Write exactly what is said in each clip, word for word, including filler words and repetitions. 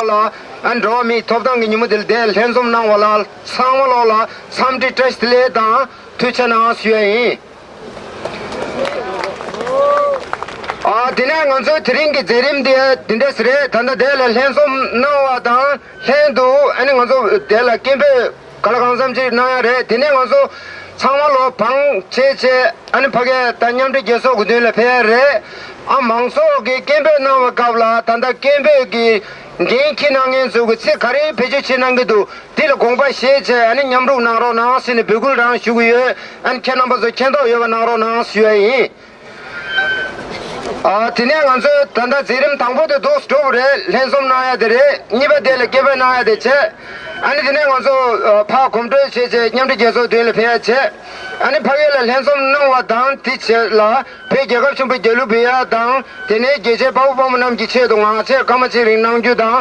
ལ་ཨ་འགྲོ་བ་མིའི་ཐོབ་ཐང་གི་ཉིན་མོ་དེ་ལ་དེ་ལྷན་འཛོམས་གནང་བ་ལ་ཚང་མ་ལོག་ལ་འཚམས་འདྲི་བཀྲ་ཤིས་བདེ་ལེགས་དང་ཐུགས་རྗེ་གནང་ཞུ་ཡ་ཡིན། ཨ་དེ་ནས་ང་ཚོའི་དེ་རིང་གི་མཛད་རིམ་དེ་འདི་འདྲས་རེད། ད་ལྟ་དེ་ལ་ལྷན་འཛོམས་གནང་བ་དང་ལྷན་དུ་ཨ་ནི་ང་ཚོ་དེ་ལ་སྐད་འབོད་ག་ལ་གང་འཚམ་ཅིག་གནང་ཡ་རེད། དེ་ནས་ང་ཚོ་ཚང་མ་ལོ་བང་བྱས་བྱས་ཨ་ནི་ཕ་གིར་ད་མཉམ་འབྲེལ་རྒྱལ་ཚོགས་ཀྱི་མདུན་ལ་ཕེབས་ཡ་རེད། ཨ་མང་ཚོགས་ཀྱིས་སྐད་འབོད་གནང་བའི་སྐབས་ལ་ད་ལྟ་སྐད་འབོད་ཀྱི་འགན་འཁྱེར་གནང་མཁན་ཚོ་གིས་ཚིག་ག་རེ་བེད་སྤྱོད་བྱེད་གནང་གི་འདུག་འདི་ལ་དགོངས་པ་བཞེས་བྱས་ཨ་ནི་མཉམ་རུབ་གནང་རོགས་གནང་ཟེར་ནས་འབོད་སྐུལ་རང་ཞུ་གི་ཡོད། ཨ་ནི་ཁྱེད་རྣམ་པ་ཚོ་མཁྱེན་རྟོགས་ཡོད་པ་གནང་རོགས་གནང་ཞུ་ཡ་ཡིན། ཨ་དེ་ནས་ང་ཚོའི་ད་ལྟ་མཛད་རིམ་དང་པོ་དེ་འདུག་སེ་གྲུབ་པ་རེད། ལྷན་འཛོམས་གནང་ཡ་དེ་རེད། གཉིས་པ་དེ་ལ་སྐད་འབོད་གནང་ཡ་དེ་བྱས། ཨ་ནི་དེ་ནས་ང་ཚོ་ཨ་ཕར་གོམ་བགྲོད་བྱས་བྱས་མཉམ་འབྲེལ་རྒྱལ་ཚོགས་མདུན་ལ་ཕེབས་ཡ་བྱས། ཨ་ནི་ཕ་གི་ལ་ལྷན་འཛོམས་གནང་བ་དང་དེ་བྱས་ལ་བོད་རྒྱལ་ཁབ་ཆེན་པོ་རྒྱལ་གླུ་འབུལ་ཡ་དང་དེ་ནས་རྒྱལ་གཅེས་དཔའ་བོ་དཔའ་མོ་རྣམས་ཀྱི་ཆེད་དུ་ངག་བཅད་སྐར་མ་གཅིག་རིང་གནང་རྒྱུ་དང་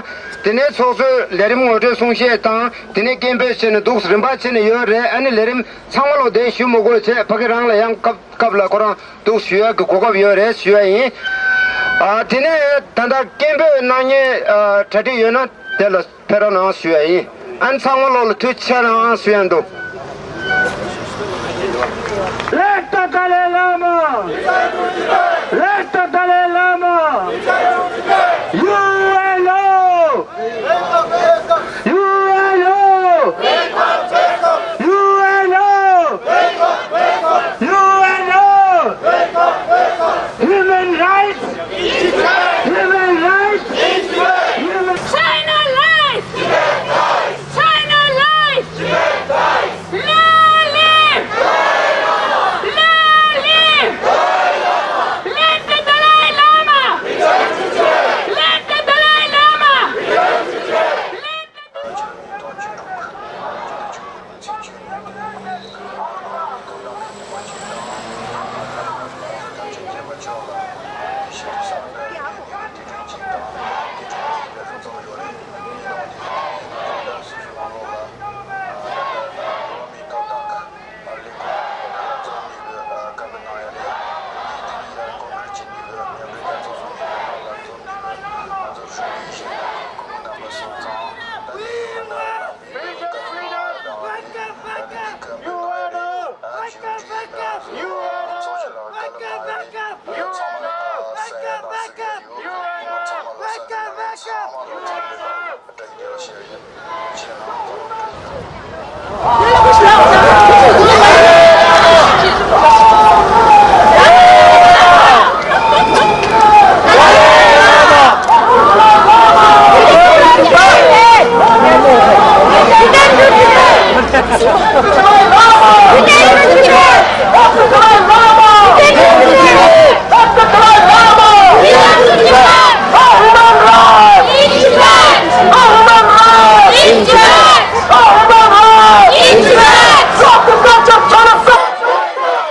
དེ་ནས་ཚོགས་གཙོས་ལས་རིམ་ངོ་སྤྲོད་གསུང་བཤད་དང་དེ་ནས་སྐད་འབོད་བྱས་ནས་འདུག་སེ་རིམ་པ་བྱས་ནས་ཡོད་རེད། ཨ་ནི་ལས་རིམ་ཚང་མ་ལོ་དེ་ཞུ་མི་དགོས་བྱས་ཕ་གི་རང་ལ་ཡང་སྐབས་སྐབས་ལ་ཁོ་རང་འདུག་ཞུ་ཡག་གི་གོ་སྐབས་ཡོད་རེད་ཞུ་ཡ་ཡིན། ཨ་དེ་ནས་ད་ལྟ་སྐད་འབོད་གནང་མཁན་ཨ་གྲ་སྒྲིག་ཡོད་ན་དེ་ལ་ཕེབས་རོགས་གནང་ཞུ་ཡ་ཡིན། ཨ་ཚང་མ་ལོག་ལ་ཐུགས་རྗེ་གནང་ཞུ་ཡ་འདུག Let the Dalai Lama! Let the Dalai Lama! U N O! U N O! U N O! U N O! Human rights! Human rights! Human China life! China life! Long live! Long live! Let the Dalai Lama! Let the Dalai Lama! Let the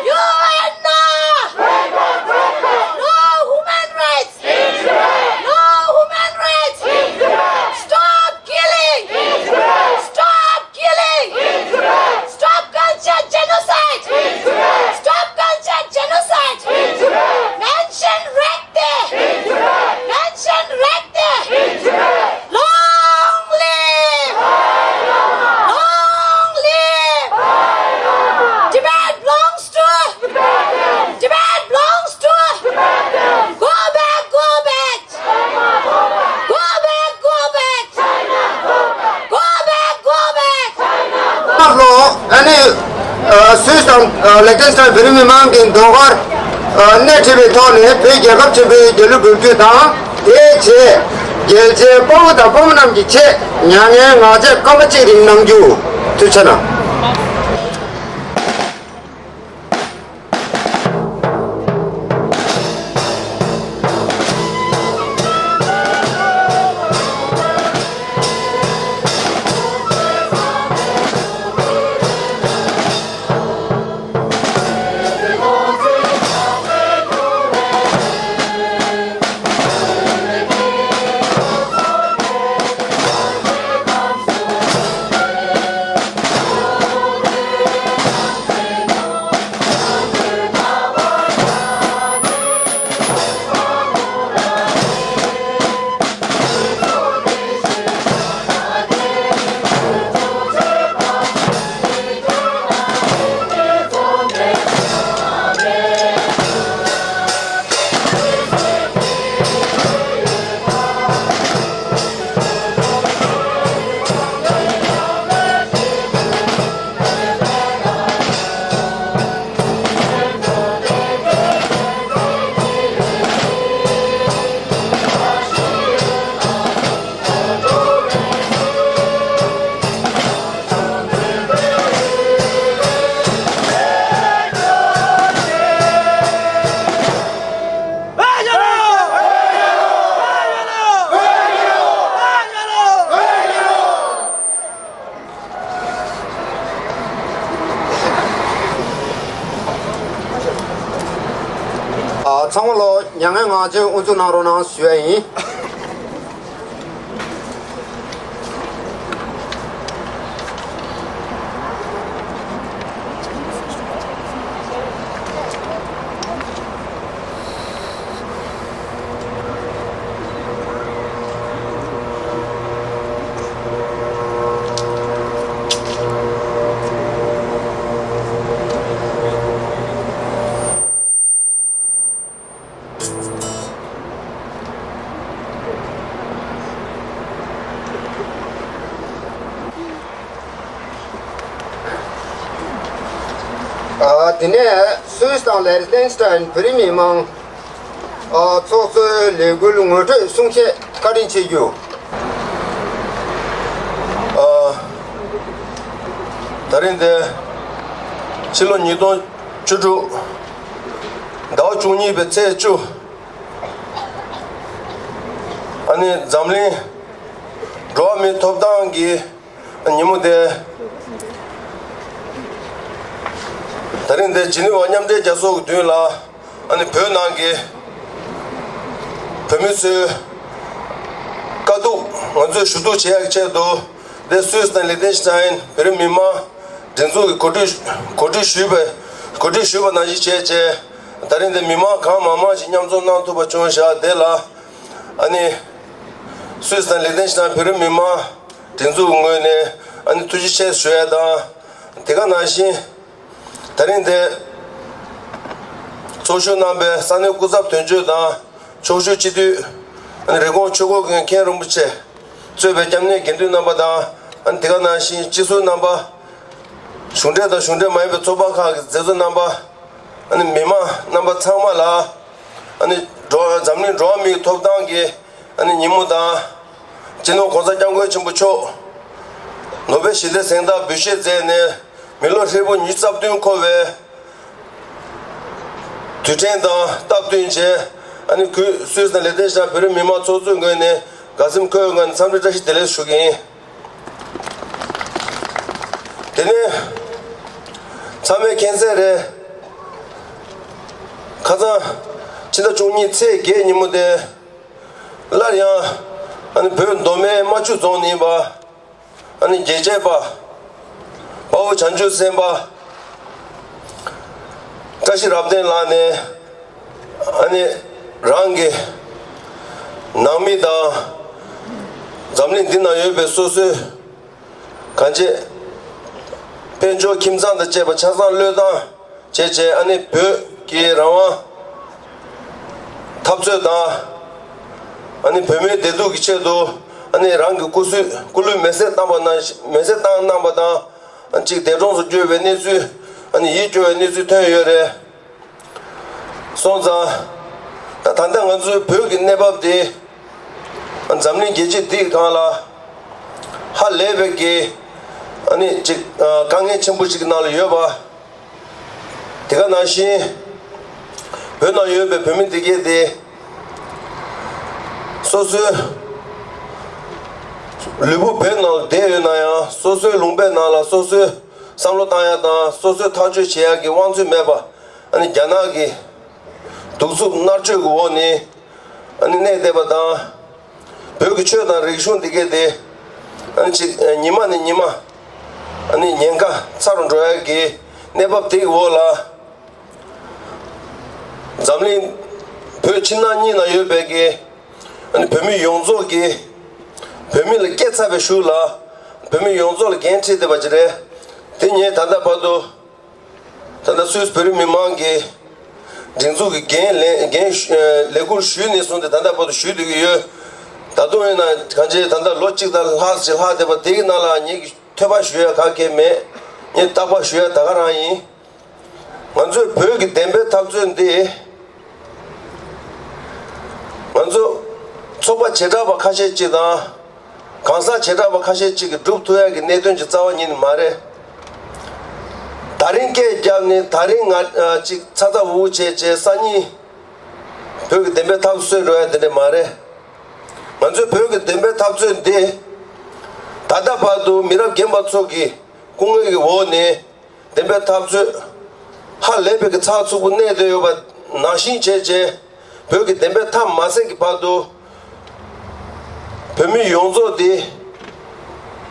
U N no! No human rights! No human rights! Stop killing! Stop killing! Stop culture genocide! Stop culture genocide! Menschenrechte! Menschenrechte! Long live! Long live! Tibet belongs to Tibet belongs to Go back, go back! Go back, go back! Go back, go back! ལོ་ཨ་ནི་སུད་དང་ལེག་ཊེན་སི་ཊན་བོད་རིགས་མི་མང་གི་ཟློས་གར་སྣེ་ཁྲིད་པའི་ཐོག་ནས་བོད་རྒྱལ་ཁབ་ཆེན་པོའི་རྒྱལ་གླུ་འབུལ་རྒྱུ་དང་དེའི་རྗེས་རྒྱལ་གཅེས་དཔའ་བོ་དང་དཔའ་མོ་རྣམས་ཀྱི་ཆེད་མྱ་ངན་ངག་བཅད་སྐར་མ་གཅིག་རིང་གནང་རྒྱུ། ཐུགས་རྗེ་གནང་། ཡང་ངས་ངག་བཅད་དབུ་འཛུགས་གནང་རོགས་གནང་ཞུ་ཡ་ཡིན། ཨ། དེ་ནས་སུད་སི་དང་ལེག་ཏེན་སི་ཏན་བོད་རིགས་མི་མང་ཨ་ཚོགས་གཙོའི་ལས་འགུལ་ངོ་སྤྲོད་གསུང་བཤད་བཀའ་དྲིན་ཆེ་ཞུ། ཨ། ད་རིང་འདི་ཕྱི་ལོ་ཉིས་སྟོང་བཅུ་དྲུག་ཟླ་བ་བཅུ་གཉིས་པའི་ཚེས་བཅུ། ཨ་ནི་འཛམ་གླིང་འགྲོ་བ་མིའི་ཐོབ་ཐང་གི་ཉིན་མོ་དེ། ད་རིང་འདི་ཇི་ནི་ཝ་མཉམ་འབྲེལ་རྒྱལ་ཚོགས་ཀྱི་མདུན་ལ། ཨ་ནི་བོད་ནང་གི་བོད་མི་ཚོའི་དཀའ་སྡུག་ང་ཚོས་ཞུ་གཏུག་བྱེད་ཡག་ཆེད་དུ། འདི་སུད་སི་དང་ལི་ཏེན་ཤི་ཏན་བོད་རིགས་མི་མང་སྒྲིག་འཛུགས་ཀྱིས་གོ་སྒྲིག་གོ་སྒྲིག་ཞུས་པའི་གོ་སྒྲིག་ཞུས་པ་ནང་བཞིན་བྱས་བྱས། ད་རིང་འདི་མི་མང་གང་མང་མང་ཞིག་མཉམ་འཛོམས་གནང་ཐུབ་པ་བྱུང་བཞག་དེ་ལ། ཨ་ནི་སུད་སི་དང་ལི་ཏེན་ཤི་ཏན་བོད་རིགས་མི་མང་སྒྲིག་འཛུགས་ཀྱི་ངོས་ནས་ཨ་ནི་ཐུགས་རྗེ་ཆེ་ཞུ་ཡ་དང་། དེ་ག་ནང་བཞིན། ད་རིང་འདིར་ཚོགས་ཞུགས་གནང་པའི་ས་གནས་སྐུ་ཚབ་དོན་གཅོད་དང་། ཕྱོགས་བཞུགས་སྤྱི་འཐུས། རི་ཀོན་ཆོས་འཁོར་དགོན་མཁན་རིན་པོ་ཆེ་གཙོས་པའི་སྐྱབས་གནས་དགེ་འདུན་རྣམ་པ་དང་། དེ་ག་ནང་བཞིན་སྤྱི་ཟུར་རྣམ་པ། གཞུང་འབྲེལ་དང་གཞུང་འབྲེལ་མ་ཡིན་པའི་ཚོགས་པ་ཁག་གི་མཛད་གཙོ་རྣམ་པ། མི་མང་རྣམ་པ་ཚང་མ་ལ། ཨ་ནི་འགྲོ་འཛམ་གླིང་འགྲོ་བ་མིའི་ཐོབ་ཐང་གི་ཨ་ནི་ཉིན་མོ་དང་། སྤྱི་ནོར་གོང་ས་སྐྱབས་མགོན་ཆེན་པོ་མཆོག་ནོ་བེལ་ཞི་བདེའི་གཟེངས་རྟགས་འབུལ་བཞེས་མཛད་ནས་མི་ལོ་ཧྲིལ་པོ་ཉི་ཤུ་རྩ་བདུན་འཁོར་བའི་དུས་དྲན་དང་སྟབས་བསྟུན་བྱས། ཨ་ནི་སུད་སི་དང་ལེག་ཏེན་ཤི་ཏན་བོད་རིགས་མི་མང་ཚོགས་གཙོའི་ངོས་ནས་དགའ་སེམས་ཁོལ་ངང་འཚམས་འདྲི་བཀྲ་ཤིས་བདེ་ལེགས་ཞུ་གི་ཡིན། དེ་ནས་ཚང་མས་མཁྱེན་གསལ་རེད། ཁ་སང་ཕྱི་ཟླ་བཅུ་གཉིས་ཚེས་བརྒྱད་ཉིན་མོ་དེ། སླར་ཡང་ཨ་ནི་བོད་མདོ་སྨད་རྨ་ཆུ་རྫོང་ནས་ཡིན་པ། ཨ་ནི་རྒྱལ་གཅེས་པ། དཔའ་བོ་བྱང་ཆུབ་སེམས་དཔའ། བཀྲ་ཤིས་རབ་བརྟན་ལགས་ནས། ཨ་ནི་རང་གི་ནང་མི་དང་། འཛམ་གླིང་འདི་ན་ཡོད་པའི་སོ་སོའི་གང་བྱེད། དཔལ་འབྱོར་ཁྱིམ་ཚང་དང་བཅས་པ་ཆ་ཚང་བློས་བཏང་བྱས་བྱས། ཨ་ནི་བོད་ཀྱི་རང་དབང་འཐབ་རྩོད་དང་། ཨ་ནི་བོད་མིའི་བདེ་སྡུག་གི་ཆེད་དུ། ཨ་ནི་རང་གི་སྐུ་གཟུགས་སྐུ་ལུས་མེ་སྲེག་བཏང་པ་ནང་མེ་སྲེག་བཏང་གནང་པ་དང་། ཅིག་འདས་གྲོངས་སུ་གྱུར་བའི་གནས་ཚུལ། ཨ་ནི་ཡིད་སྐྱོ་བའི་གནས་ཚུལ་ཐོན་ཡོད་རེད། སོང་ཙང་། ད་ད་ལྟ་ང་ཚོའི་བོད་ཀྱི་གནས་བབ་འདི། འཛམ་གླིང་རྒྱལ་སྤྱི་འདིའི་སྒང་ལ། ཧ་ལས་པའི་གི། ཨ་ནི་ཅིག་དཀའ་ངལ་ཆེན་པོ་ཞིག་གི་ནང་ལ་ཡོད་པ། དེ་ག་ནང་བཞིན། བོད་ནང་ཡོད་པའི་བོད་མི་འདི་གས་དེ། སོ་སོའི་ལུས་པོ་བོད་ནང་ལ་བསྡད་ཡོད་ན་ཡང་། སོ་སོའི་ལུང་པའི་ནང་ལ་སོ་སོའི་བསམ་བློ་བཏང་ཡ་དང་། སོ་སོའི་ཐག་གཅོད་བྱེད་ཡ་གི་དབང་ཚད་མེད་པ། ཨ་ནི་རྒྱ་ནག་གི་གདུག་རྩུབ་མནར་གཅོད་ཀྱི་འོག་ནས། ཨ་ནི་གནས་བསྡད་པ་དང་། བོད་ཀྱི་ཆོས་དང་རིག་གཞུང་འདི་གས་དེ། ཨ་ནི་ཅིག་ཉི་མ་ནས་ཉི་མ། ཨ་ནི་ཉེན་ཁ་ཚ་རུ་འགྲོ་ཡ་གི་གནས་བབ་དེ་གི་འོག་ལ། འཛམ་གླིང་བོད་ཕྱི་ནང་གཉིས་ན་ཡོད་པའི་གི། ཨ་ནི་བོད་མི་ཡོངས་རྫོགས་ཀྱི། བོད་མི་ལ་སྐྱེས་ཚར་བའི་གཞུག་ལ། བོད་མི་ཡོངས་རྫོགས་ལ་འགན་འཁྲི་བསྡད་པ་ཅིག་རེད། དེ་ངས་ད་ལྟ་བར་དུ། ད་ལྟ་སུད་སི་བོད་རིགས་མི་མང་གི་སྒྲིག་འཛུགས་ཀྱི་འགན་ལེན་འགན་ཞུ་ལས་ཁུར་ཞུས་ནས་བཟུང་སྟེ་ད་ལྟ་བར་དུ་ཞུས་བསྡད་ཀྱི་ཡོད། ད་དུང་ཡིན་ན་གང་ཅི་ད་ལྟ་ལོ་གཅིག་དང་ལྷག་ཅིག་ལྷག་བསྡད་པ་དེ་གི་ནང་ལ་ངེད་ཀྱིས་ཐོས་པ་ཞུ་ཡ་ག་གེ་མེད། ངས་བརྟག་པ་ཞུ་ཡ་ད་ག་རང་ཡིན། ང་ཚོའི་བོད་ཀྱི་བདེན་པའི་འཐབ་རྩོད་འདི། ང་ཚོ་ཚོགས་པ་བྱེ་བྲག་པ་ཁ་ཤས་ཅིག་དང་། གང་ཟག་བྱེ་བྲག་པ་ཁ་ཤས་ཅིག་གིས་སྒྲུབ་ཐུབ་ཡ་གི་གནད་དོན་གྱི་རྩ་བ་ཉིད་ནས་མ་རེད། ད་རིང་སྐད་བརྒྱབ་ནས་ད་རིང་ང་ཅིག་ཚ་ཚ་འུར་འུར་བྱས་བྱས་སང་ཉིན་བོད་ཀྱི་བདེན་པའི་འཐབ་རྩོད་རོལ་ཡ་དེ་འདྲ་མ་རེད། ང་ཚོའི་བོད་ཀྱི་བདེན་པའི་འཐབ་རྩོད་འདི་ད་ལྟ་བར་དུ་མི་རབས་རྒན་པ་ཚོ་གི་སྐུ་ངལ་གྱི་འོག་ནས། བདེན་པའི་འཐབ་རྩོད་ཧ་ལས་པའི་གི་ཚགས་ཚུད་པོ་གནས་བསྡད་ཡོད་པ་ནང་བཞིན་བྱས་རྗེས། བོད་ཀྱི་བདེན་པའི་མཐའ་མ་གསལ་གྱི་བར་དུ། བོད་མི་ཡོངས་རྫོགས་དེ་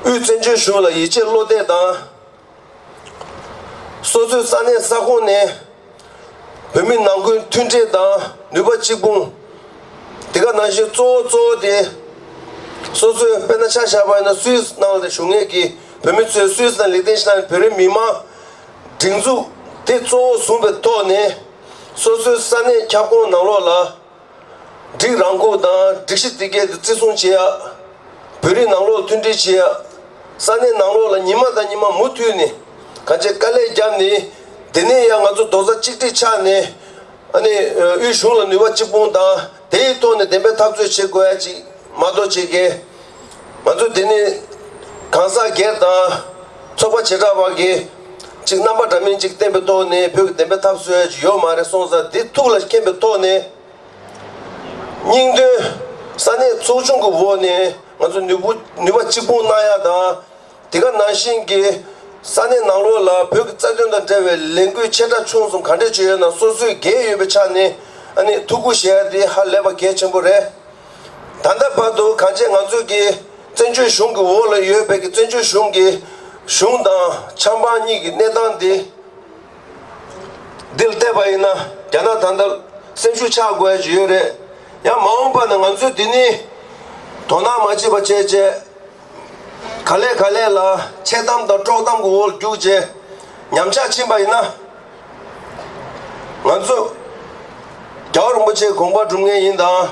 དབུས་བཙན་བྱོལ་གཞུང་ལ་ཡིད་ཆེས་བློ་གཏད་དང་། སོ་སོའི་ས་གནས་ས་ཁོངས་ནས་བོད་མི་ནང་ཁུལ་མཐུན་སྒྲིལ་དང་ནུས་པ་གཅིག་སྤུངས། དེ་ག་ནང་བཞིན་གཙོ་བོ་གཙོ་བོ་དེ། སོ་སོའི་དཔེར་ན་ཆ་བཞག་པ་ཡིན་ན་སུད་སི་ནང་ལ་བཞུགས་མཁན་གྱི་བོད་མི་ཚོས་སུད་སི་ནང་ལེགས་ལྡན་ཤི་ལ་བོད་རིགས་མི་མང་སྒྲིག་འཛུགས་དེ་གཙོ་བོ་བཟུང་བའི་ཐོག་ནས། སོ་སོའི་ས་གནས་ཁྱབ་ཁོངས་ནང་ལོགས་ལ། སྒྲིག་རང་ཁུངས་དང་སྒྲིག་གཞི་དེ་གའི་དེ་བརྩི་སྲུང་བྱེད་ཡ། བོད་རིགས་ནང་ལོགས་མཐུན་སྒྲིལ་བྱེད་ཡ། ས་གནས་ནང་ལོགས་ལ་ཉི་མ་དང་ཉི་མ་མུ་མཐུད་ནས་གང་ཅི་དཀའ་ལས་བརྒྱབ་ནས། དེ་ནས་ཡང་ང་ཚོ་རྡོག་རྩ་གཅིག་སྒྲིལ་ཆགས་ནས། ཨ་ནི་དབུས་གཞུང་ལ་ནུས་པ་གཅིག་སྤུངས་དང་དེའི་ཐོག་ནས་བདེན་པའི་འཐབ་རྩོད་བྱེད་དགོས་ཡ་ཅིག་མ་གཏོགས་བྱེད་མཁན། ང་ཚོ་དེ་ནས་གང་ཟག་སྒེར་དང་ཚོགས་པ་བྱེ་བྲག་པ་གིས་ཅིག་རྣམ་པ་འདྲ་མིན་ཅིག་བསྟན་པའི་ཐོག་ནས་བོད་ཀྱི་བདེན་པའི་འཐབ་རྩོད་ཅིག་ཡོད་མ་རེད་སོང་ཙང་། འདི་ཐུགས་ལ་མཁྱེན་པའི་ཐོག་ནས། སྙིང་དོན་ས་གནས་ཚོགས་ཆུང་གི་འོག་ནས་ང་ཚོ་ནུས་པ་ནུས་པ་གཅིག་སྤུངས་གནང་ཡ་དང་། དེ་ག་ནང་བཞིན་གྱི་ས་གནས་ནང་ལོགས་ལ་བོད་ཀྱི་རྩ་དོན་དང་འབྲེལ་བའི་ལས་འགུལ་ཆེ་ཕྲ་ཆུང་གསུམ་ག་འདྲས་བྱས་ཡོད་ན་སོ་སོའི་འགན་ཡོད་པའི་ཆ་ནས། ཨ་ནི་ཐུགས་ཁུར་བཞེས་ཡ་དེ་ཧ་ལས་པ་གལ་ཆེན་པོ་རེད། ད་ལྟ་བར་དུ་གང་ཅི་ང་ཚོ་གི་བཙན་བྱོལ་གཞུང་གི་འོག་ལ་ཡོད་པའི་གི་བཙན་བྱོལ་གཞུང་གི་གཞུང་དང་ཆབ་འབངས་གཉིས་ཀྱི་གནས་སྟངས་འདི། འདིར་བལྟས་པ་ཡིན་ན་རྒྱ་ནག་ད་ལྟ་སེམས་ཤུགས་ཆག་དགོས་ཡ་ཅིག་ཡོད་རེད། ཡང་མ་འོངས་པ་ན་ང་ཚོས་འདི་ནི་དོ་སྣང་མ་བྱེད་པ་བྱས་བྱས། ག་ལེ་ག་ལེ་ལ་འཆལ་གཏམ་དང་དཀྲོག་གཏམ་གྱི་འོག་རྒྱུགས་བྱས། ཉམས་ཆག་ཕྱིན་པ་ཡིན་ན། ང་ཚོ་རྒྱལ་བ་རིན་པོ་ཆེའི་དགོངས་པ་སྒྲུབ་མཁན་ཡིན་དང་།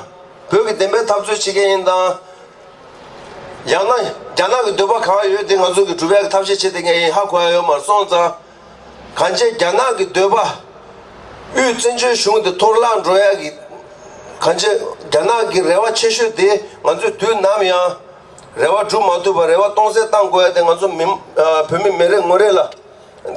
བོད་ཀྱི་བདེན་པའི་འཐབ་རྩོད་བྱེད་མཁན་ཡིན་དང་། ཡང་ན་རྒྱ་ནག་གི་འདོད་པ་གང་ཡོད་དེ་ང་ཚོ་གི་སྒྲུབ་ཡག་གི་ཐབས་ཤེས་བྱེད་བསྡད་མཁན་ཡིན་ཧ་གོ་ཡ་ཡོད་མ་སོང་ཙང་། གང་ཅི་རྒྱ་ནག་གི་འདོད་པ། དབུས་བཙན་བྱོལ་གཞུང་དེ་འཐོར་བརླག་འགྲོ་ཡ་གི། གང་ཅི་རྒྱ་ནག་གི་རེ་བ་ཆེ་ཤོས་དེ་ང་ཚོས་དུས་ནམ་ཡང་རེ་བ་སྒྲུབ་མ་ཐུབ་པ་རེ་བ་སྟོང་ཟད་བཏང་དགོས་ཡ་དེ་ང་ཚོ་མི་བོད་མི་མི་རེ་ངོ་རེ་ལ་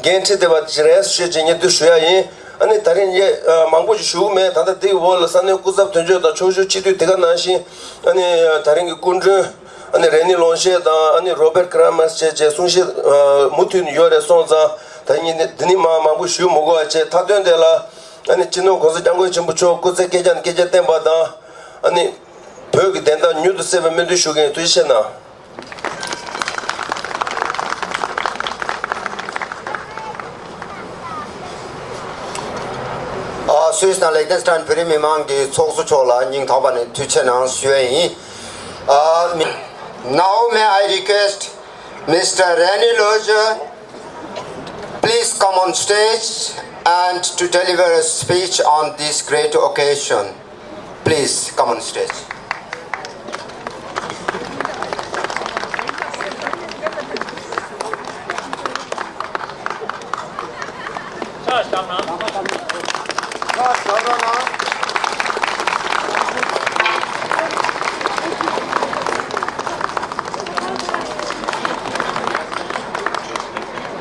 འགན་འཁྲི་བསྡད་པ་ཞིག་རེད་ཞེས་ཀྱི་སྙན་སྒྲོན་ཞུ་ཡ་ཡིན། ཨ་ནི་ད་རིང་ངས་མང་པོ་ཞིག་ཞུ་གི་མེད། ད་ལྟ་དེའི་འོག་ལ་ས་གནས་སྐུ་ཚབ་དོན་གཅོད་དང་ཕྱོགས་བཞུགས་སྤྱི་འཐུས་དེ་ག་ནང་བཞིན། ཨ་ནི་ད་རིང་གི་སྐུ་མགྲོན། ཨ་ནི་རེ་ནི་ལོང་ཤེས་དང་ཨ་ནི་རོ་བེར་ཀ་ར་མར་བཅས་བཅས་གསུང་བཤད་མུ་མཐུད་ནས་ཡོད་རེད་སོང་ཙང་། ད་ངས་འདི་ནི་མ་མང་པོ་ཞུ་མི་དགོས་པ་བྱས། མཐའ་དོན་དེ་ལ་ཨ་ནི་སྤྱི་ནོར་༸གོང་ས་༸སྐྱབས་མགོན་ཆེན་པོ་མཆོག་སྐུ་ཚེ་བསྐལ་བརྒྱ་ནས་བསྐལ་བརྒྱར་བརྟན་པ་དང་། ཨ་ནི་བོད་ཀྱི་བདེན་མཐའ་མྱུར་དུ་གསལ་བའི་སྨོན་འདུན་ཞུ་གི་ཡིན། ཐུགས་རྗེ་ཆེ་གནང་། ཨ། སུད་སི་དང་ལེག་ཏེན་སི་ཏན་བོད་རིགས་མི་མང་གི་ཚོགས་གཙོ་མཆོག་ལ་སྙིང་ཐག་པ་ནས་ཐུགས་རྗེ་ཆེ་གནང་ཞུ་ཡས་ཡིན། ཨ། མི། Now may I request Mister Reni Lorja, please come on stage and to deliver a speech on this great occasion. Please come on stage.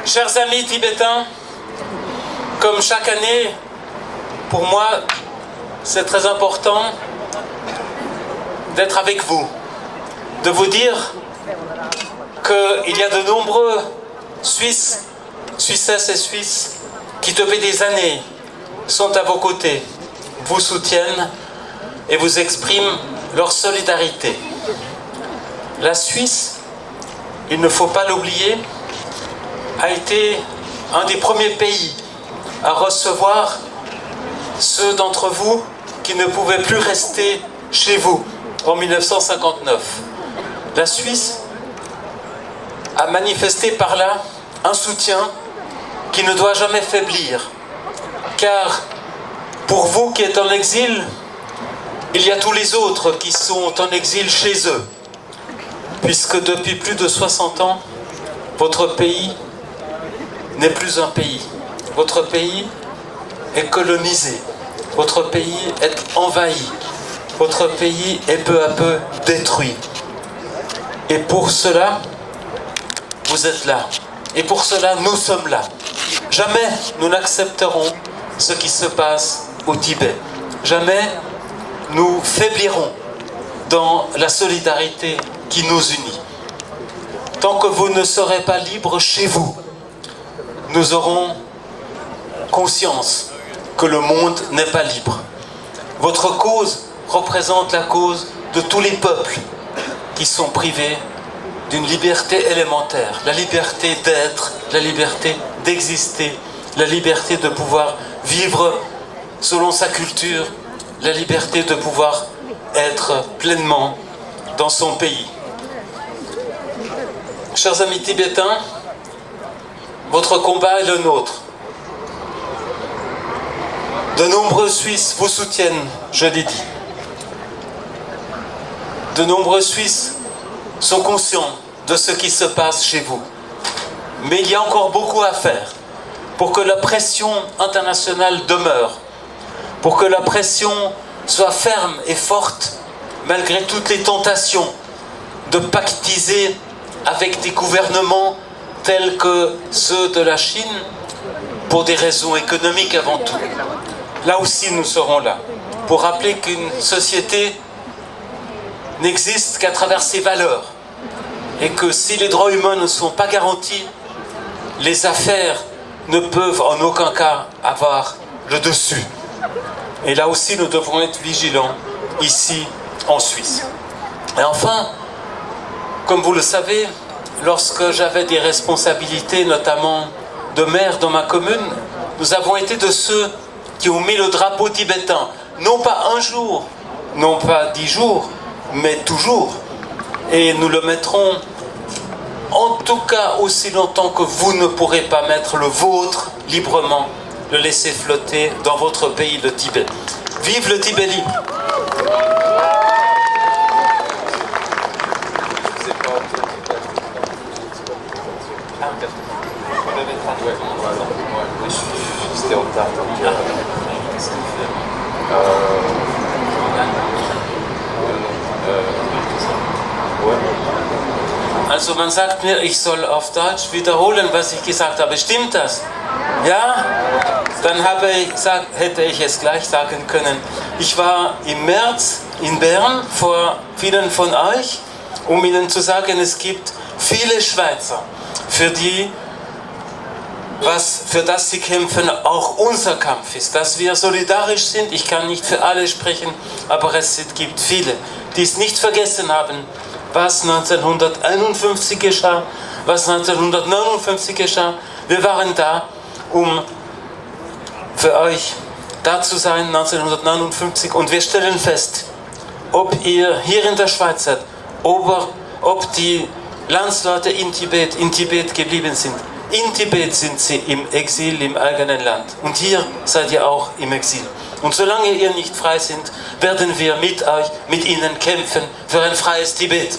Chers amis tibétains, comme chaque année, pour moi, c'est très important d'être avec vous, de vous dire qu'il y a de nombreux Suisses, Suissesses et Suisses qui, depuis des années, sont à vos côtés, vous soutiennent et vous expriment leur solidarité. La Suisse, il ne faut pas l'oublier, a été un des premiers pays à recevoir ceux d'entre vous qui ne pouvaient plus rester chez vous en mille neuf cent cinquante-neuf. La Suisse a manifesté par là un soutien qui ne doit jamais faiblir, car pour vous qui êtes en exil, il y a tous les autres qui sont en exil chez eux, puisque depuis plus de soixante ans, votre pays n'est plus un pays. Votre pays est colonisé. Votre pays est envahi. Votre pays est peu à peu détruit. Et pour cela, vous êtes là. Et pour cela, nous sommes là. Jamais nous n'accepterons ce qui se passe au Tibet. Jamais nous faiblirons dans la solidarité qui nous unit. Tant que vous ne serez pas libres chez vous, nous aurons conscience que le monde n'est pas libre. Votre cause représente la cause de tous les peuples qui sont privés d'une liberté élémentaire, la liberté d'être, la liberté d'exister, la liberté de pouvoir vivre selon sa culture, la liberté de pouvoir être pleinement dans son pays. Chers amis tibétains, votre combat est le nôtre. De nombreux Suisses vous soutiennent, je l'ai dit. De nombreux Suisses sont conscients de ce qui se passe chez vous. Mais il y a encore beaucoup à faire pour que la pression internationale demeure, pour que la pression soit ferme et forte, malgré toutes les tentations de pactiser avec des gouvernements tels que ceux de la Chine, pour des raisons économiques avant tout. Là aussi, nous serons là pour rappeler qu'une société n'existe qu'à travers ses valeurs et que si les droits humains ne sont pas garantis, les affaires ne peuvent en aucun cas avoir le dessus. Et là aussi, nous devrons être vigilants ici en Suisse. Et enfin, comme vous le savez, lorsque j'avais des responsabilités, notamment de maire dans ma commune, nous avons été de ceux qui ont mis le drapeau tibétain, non pas un jour, non pas dix jours, mais toujours. Et nous le mettrons en tout cas aussi longtemps que vous ne pourrez pas mettre le vôtre librement, le laisser flotter dans votre pays, le Tibet. Vive le Tibet libre ! Vous n'avez pas entendu la... Ouais, voilà. Ouais, je suis, j'étais en retard, donc, euh, qu'est-ce qu'on fait ? Euh, euh, ouais. Also man sagt mir, ich soll auf Deutsch wiederholen, was ich gesagt habe. Stimmt das? Ja? Dann habe ich, sag, hätte ich es gleich sagen können. Ich war im März in Bern vor vielen von euch, um Ihnen zu sagen, es gibt viele Schweizer, für die, was, für das sie kämpfen, auch unser Kampf ist. Dass wir solidarisch sind, ich kann nicht für alle sprechen, aber es gibt viele, die es nicht vergessen haben, was neunzehnhunderteinundfünfzig geschah, was neunzehnhundertneunundfünfzig geschah. Wir waren da, um für euch da zu sein, neunzehnhundertneunundfünfzig. Und wir stellen fest, ob ihr hier in der Schweiz seid, ob, ob die Landsleute in Tibet, in Tibet geblieben sind. In Tibet sind sie im Exil im eigenen Land. Und hier seid ihr auch im Exil. Und solange ihr nicht frei sind, werden wir mit euch, mit ihnen kämpfen für ein freies Tibet.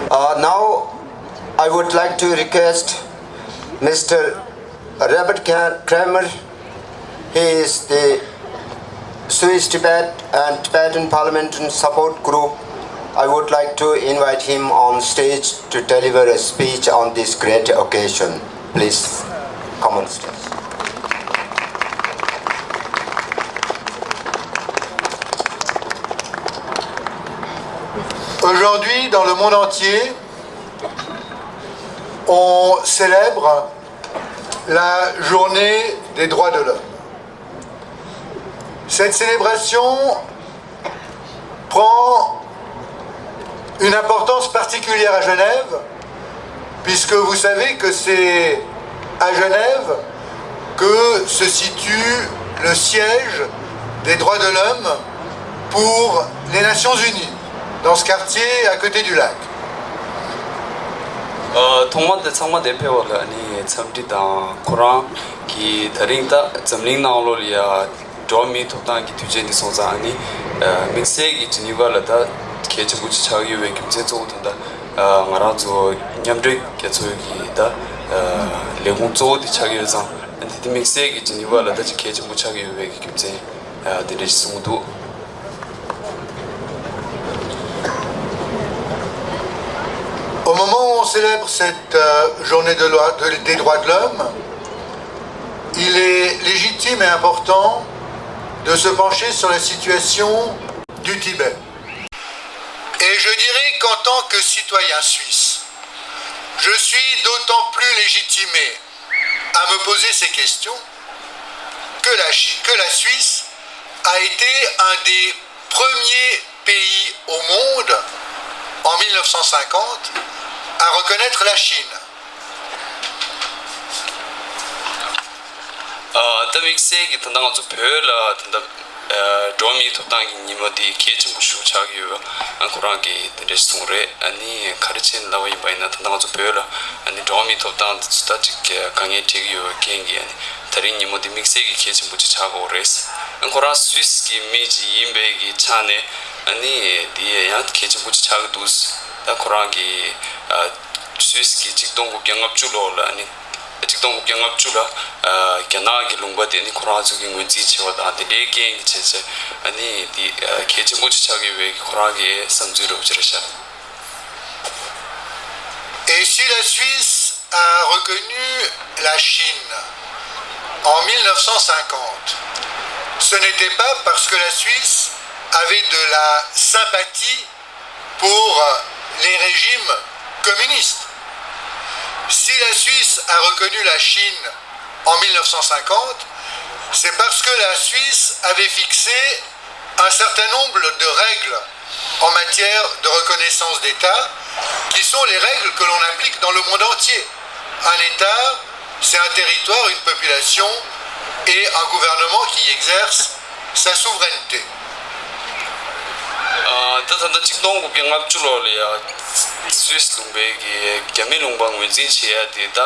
Uh, now, I would like to request Mister Robert Kra-, Kramer. He is the Swiss Tibet and Tibetan Parliamentary Support Group. I would like to invite him on stage to deliver a speech on this great occasion. Please come on stage. Aujourd'hui, dans le monde entier, on célèbre la journée des droits de l'homme. Cette célébration prend une importance particulière à Genève, puisque vous savez que c'est à Genève que se situe le siège des droits de l'homme pour les Nations Unies, dans ce quartier à côté du lac. ཨ། ཐོག་མར་དེ་ཚང་མ་དེ་ཕེབས་པ་ལ་ཨ་ནི་འཚམས་འདྲི་དང་། ཁོ་རང་གིས་དེ་རིང་ད་འཛམ་གླིང་ནང་ལོགས་ལ་ཡ་འགྲོ་བ་མིའི་ཐོབ་ཐང་གི་དུས་ཆེན་འདི་སོང་ཙང་ཨ་ནི་དམིགས་བསལ་གྱི་ཇི་ནི་ཝ་ལ་ད་གལ་ཆེན་པོ་ཅིག་ཆགས་ཀྱི་ཡོད་པའི་རྒྱུ་མཚན་གཙོ་བོ་དེ་ད་ང་རང་ཚོ་མཉམ་འབྲེལ་རྒྱལ་ཚོགས་ཀྱི་ད་ལས་ཁུངས་གཙོ་བོ་དེ་ཆགས་ཀྱི་ཡོད་ཙང་ཨ་ནི་དེ་དམིགས་བསལ་གྱི་ཇི་ནི་ཝ་ལ་ད་ཅིག་གལ་ཆེན་པོ་ཆགས་ཀྱི་ཡོད་པའི་རྒྱུ་མཚན་དེ་འདྲ་ཞིག་གསུངས་འདུག Au moment où on célèbre cette euh, journée de loi- de- des droits de l'homme, il est légitime et important de se pencher sur la situation du Tibet. Et je dirais qu'en tant que citoyen suisse, Je suis d'autant plus légitimé à me poser ces questions que la Chi- que la Suisse a été un des premiers pays au monde en mille neuf cent cinquante à reconnaître la Chine. ཨ། ད་དམིགས་བསལ་གྱི་ད་ལྟ་ང་ཚོ་བོད་ལ་ད་ལྟ་ཨ། འགྲོ་བ་མིའི་ཐོབ་ཐང་གི་ཉིན་མོ་དེ་གལ་ཆེན་པོ་ཞིག་ཆགས་ཀྱི་ཡོད་པ་ཨ། ཁོ་རང་གིས་དེ་འདྲ་གསུངས་རེད། ཨ་ནི་ག་རེ་བྱས་ནས་ལབ་པ་ཡིན་པ་ཡིན་ན། ད་ལྟ་ང་ཚོ་བོད་ལ་ཨ་ནི་འགྲོ་བ་མིའི་ཐོབ་ཐང་དེ་ཚོ་ད་ཅིག་དཀའ་ངལ་འཕྲད་ཀྱི་ཡོད་པའི་རྐྱེན་གྱིས། ཨ་ནི་དེ་རིང་ཉིན་མོ་དེ་དམིགས་བསལ་གྱི་གལ་ཆེན་པོ་ཅིག་ཆགས་ཀྱི་ཡོད་རེད། ཨ། ཁོ་རང་སུད་སི་གི་མི་ཅིག་ཡིན་པའི་གི་ཆ་ནས། ཨ་ནི་དེ་ཡང་གལ་ཆེན་པོ་ཅིག་ཆགས་ཀྱི་འདུག་ད་ཁོ་རང་གིས་ཨ། སུད་སི་གི་ཆིག་སྟོང་དགུ་བརྒྱ་ལྔ་བཅུ་ལོ་ལ། ཨ་ནི་ཆིག་སྟོང་དགུ་བརྒྱ་ལྔ་བཅུ་ལ་ཨ། རྒྱ་ནག་གི་ལུང་པ་དེ་ནི་ཁོ་རང་ཚོ་གིས་ངོས་འཛིན་བྱས་པ་དང་། དེ་འདྲའི་རྐྱེན་གྱིས་བྱས་བྱས། ཨ་ནི་དེ་ཨ། གལ་ཆེན་པོ་ཅིག་ཆགས་ཀྱི་ཡོད་པའི་ཁོ་རང་གི་བསམ་ཚུལ་རེད་པ། ཅི་རེད་ཤག Et si la Suisse a reconnu la Chine en mille neuf cent cinquante, ce n'était pas parce que la Suisse avait de la sympathie pour les régimes communistes. Si la Suisse a reconnu la Chine en mille neuf cent cinquante, c'est parce que la Suisse avait fixé un certain nombre de règles en matière de reconnaissance d'État, qui sont les règles que l'on applique dans le monde entier. Un État, c'est un territoire, une population et un gouvernement qui exerce sa souveraineté. ཨ། ད་ད་ལྟ་ཆིག་སྟོང་དགུ་བརྒྱ་ལྔ་བཅུ་ལོ་ལ་ཡ་སུད་སི་ལུང་པའི་གི་རྒྱ་མི་ལུང་པ་ངོས་འཛིན་བྱེད་ཡ་དེ་ད་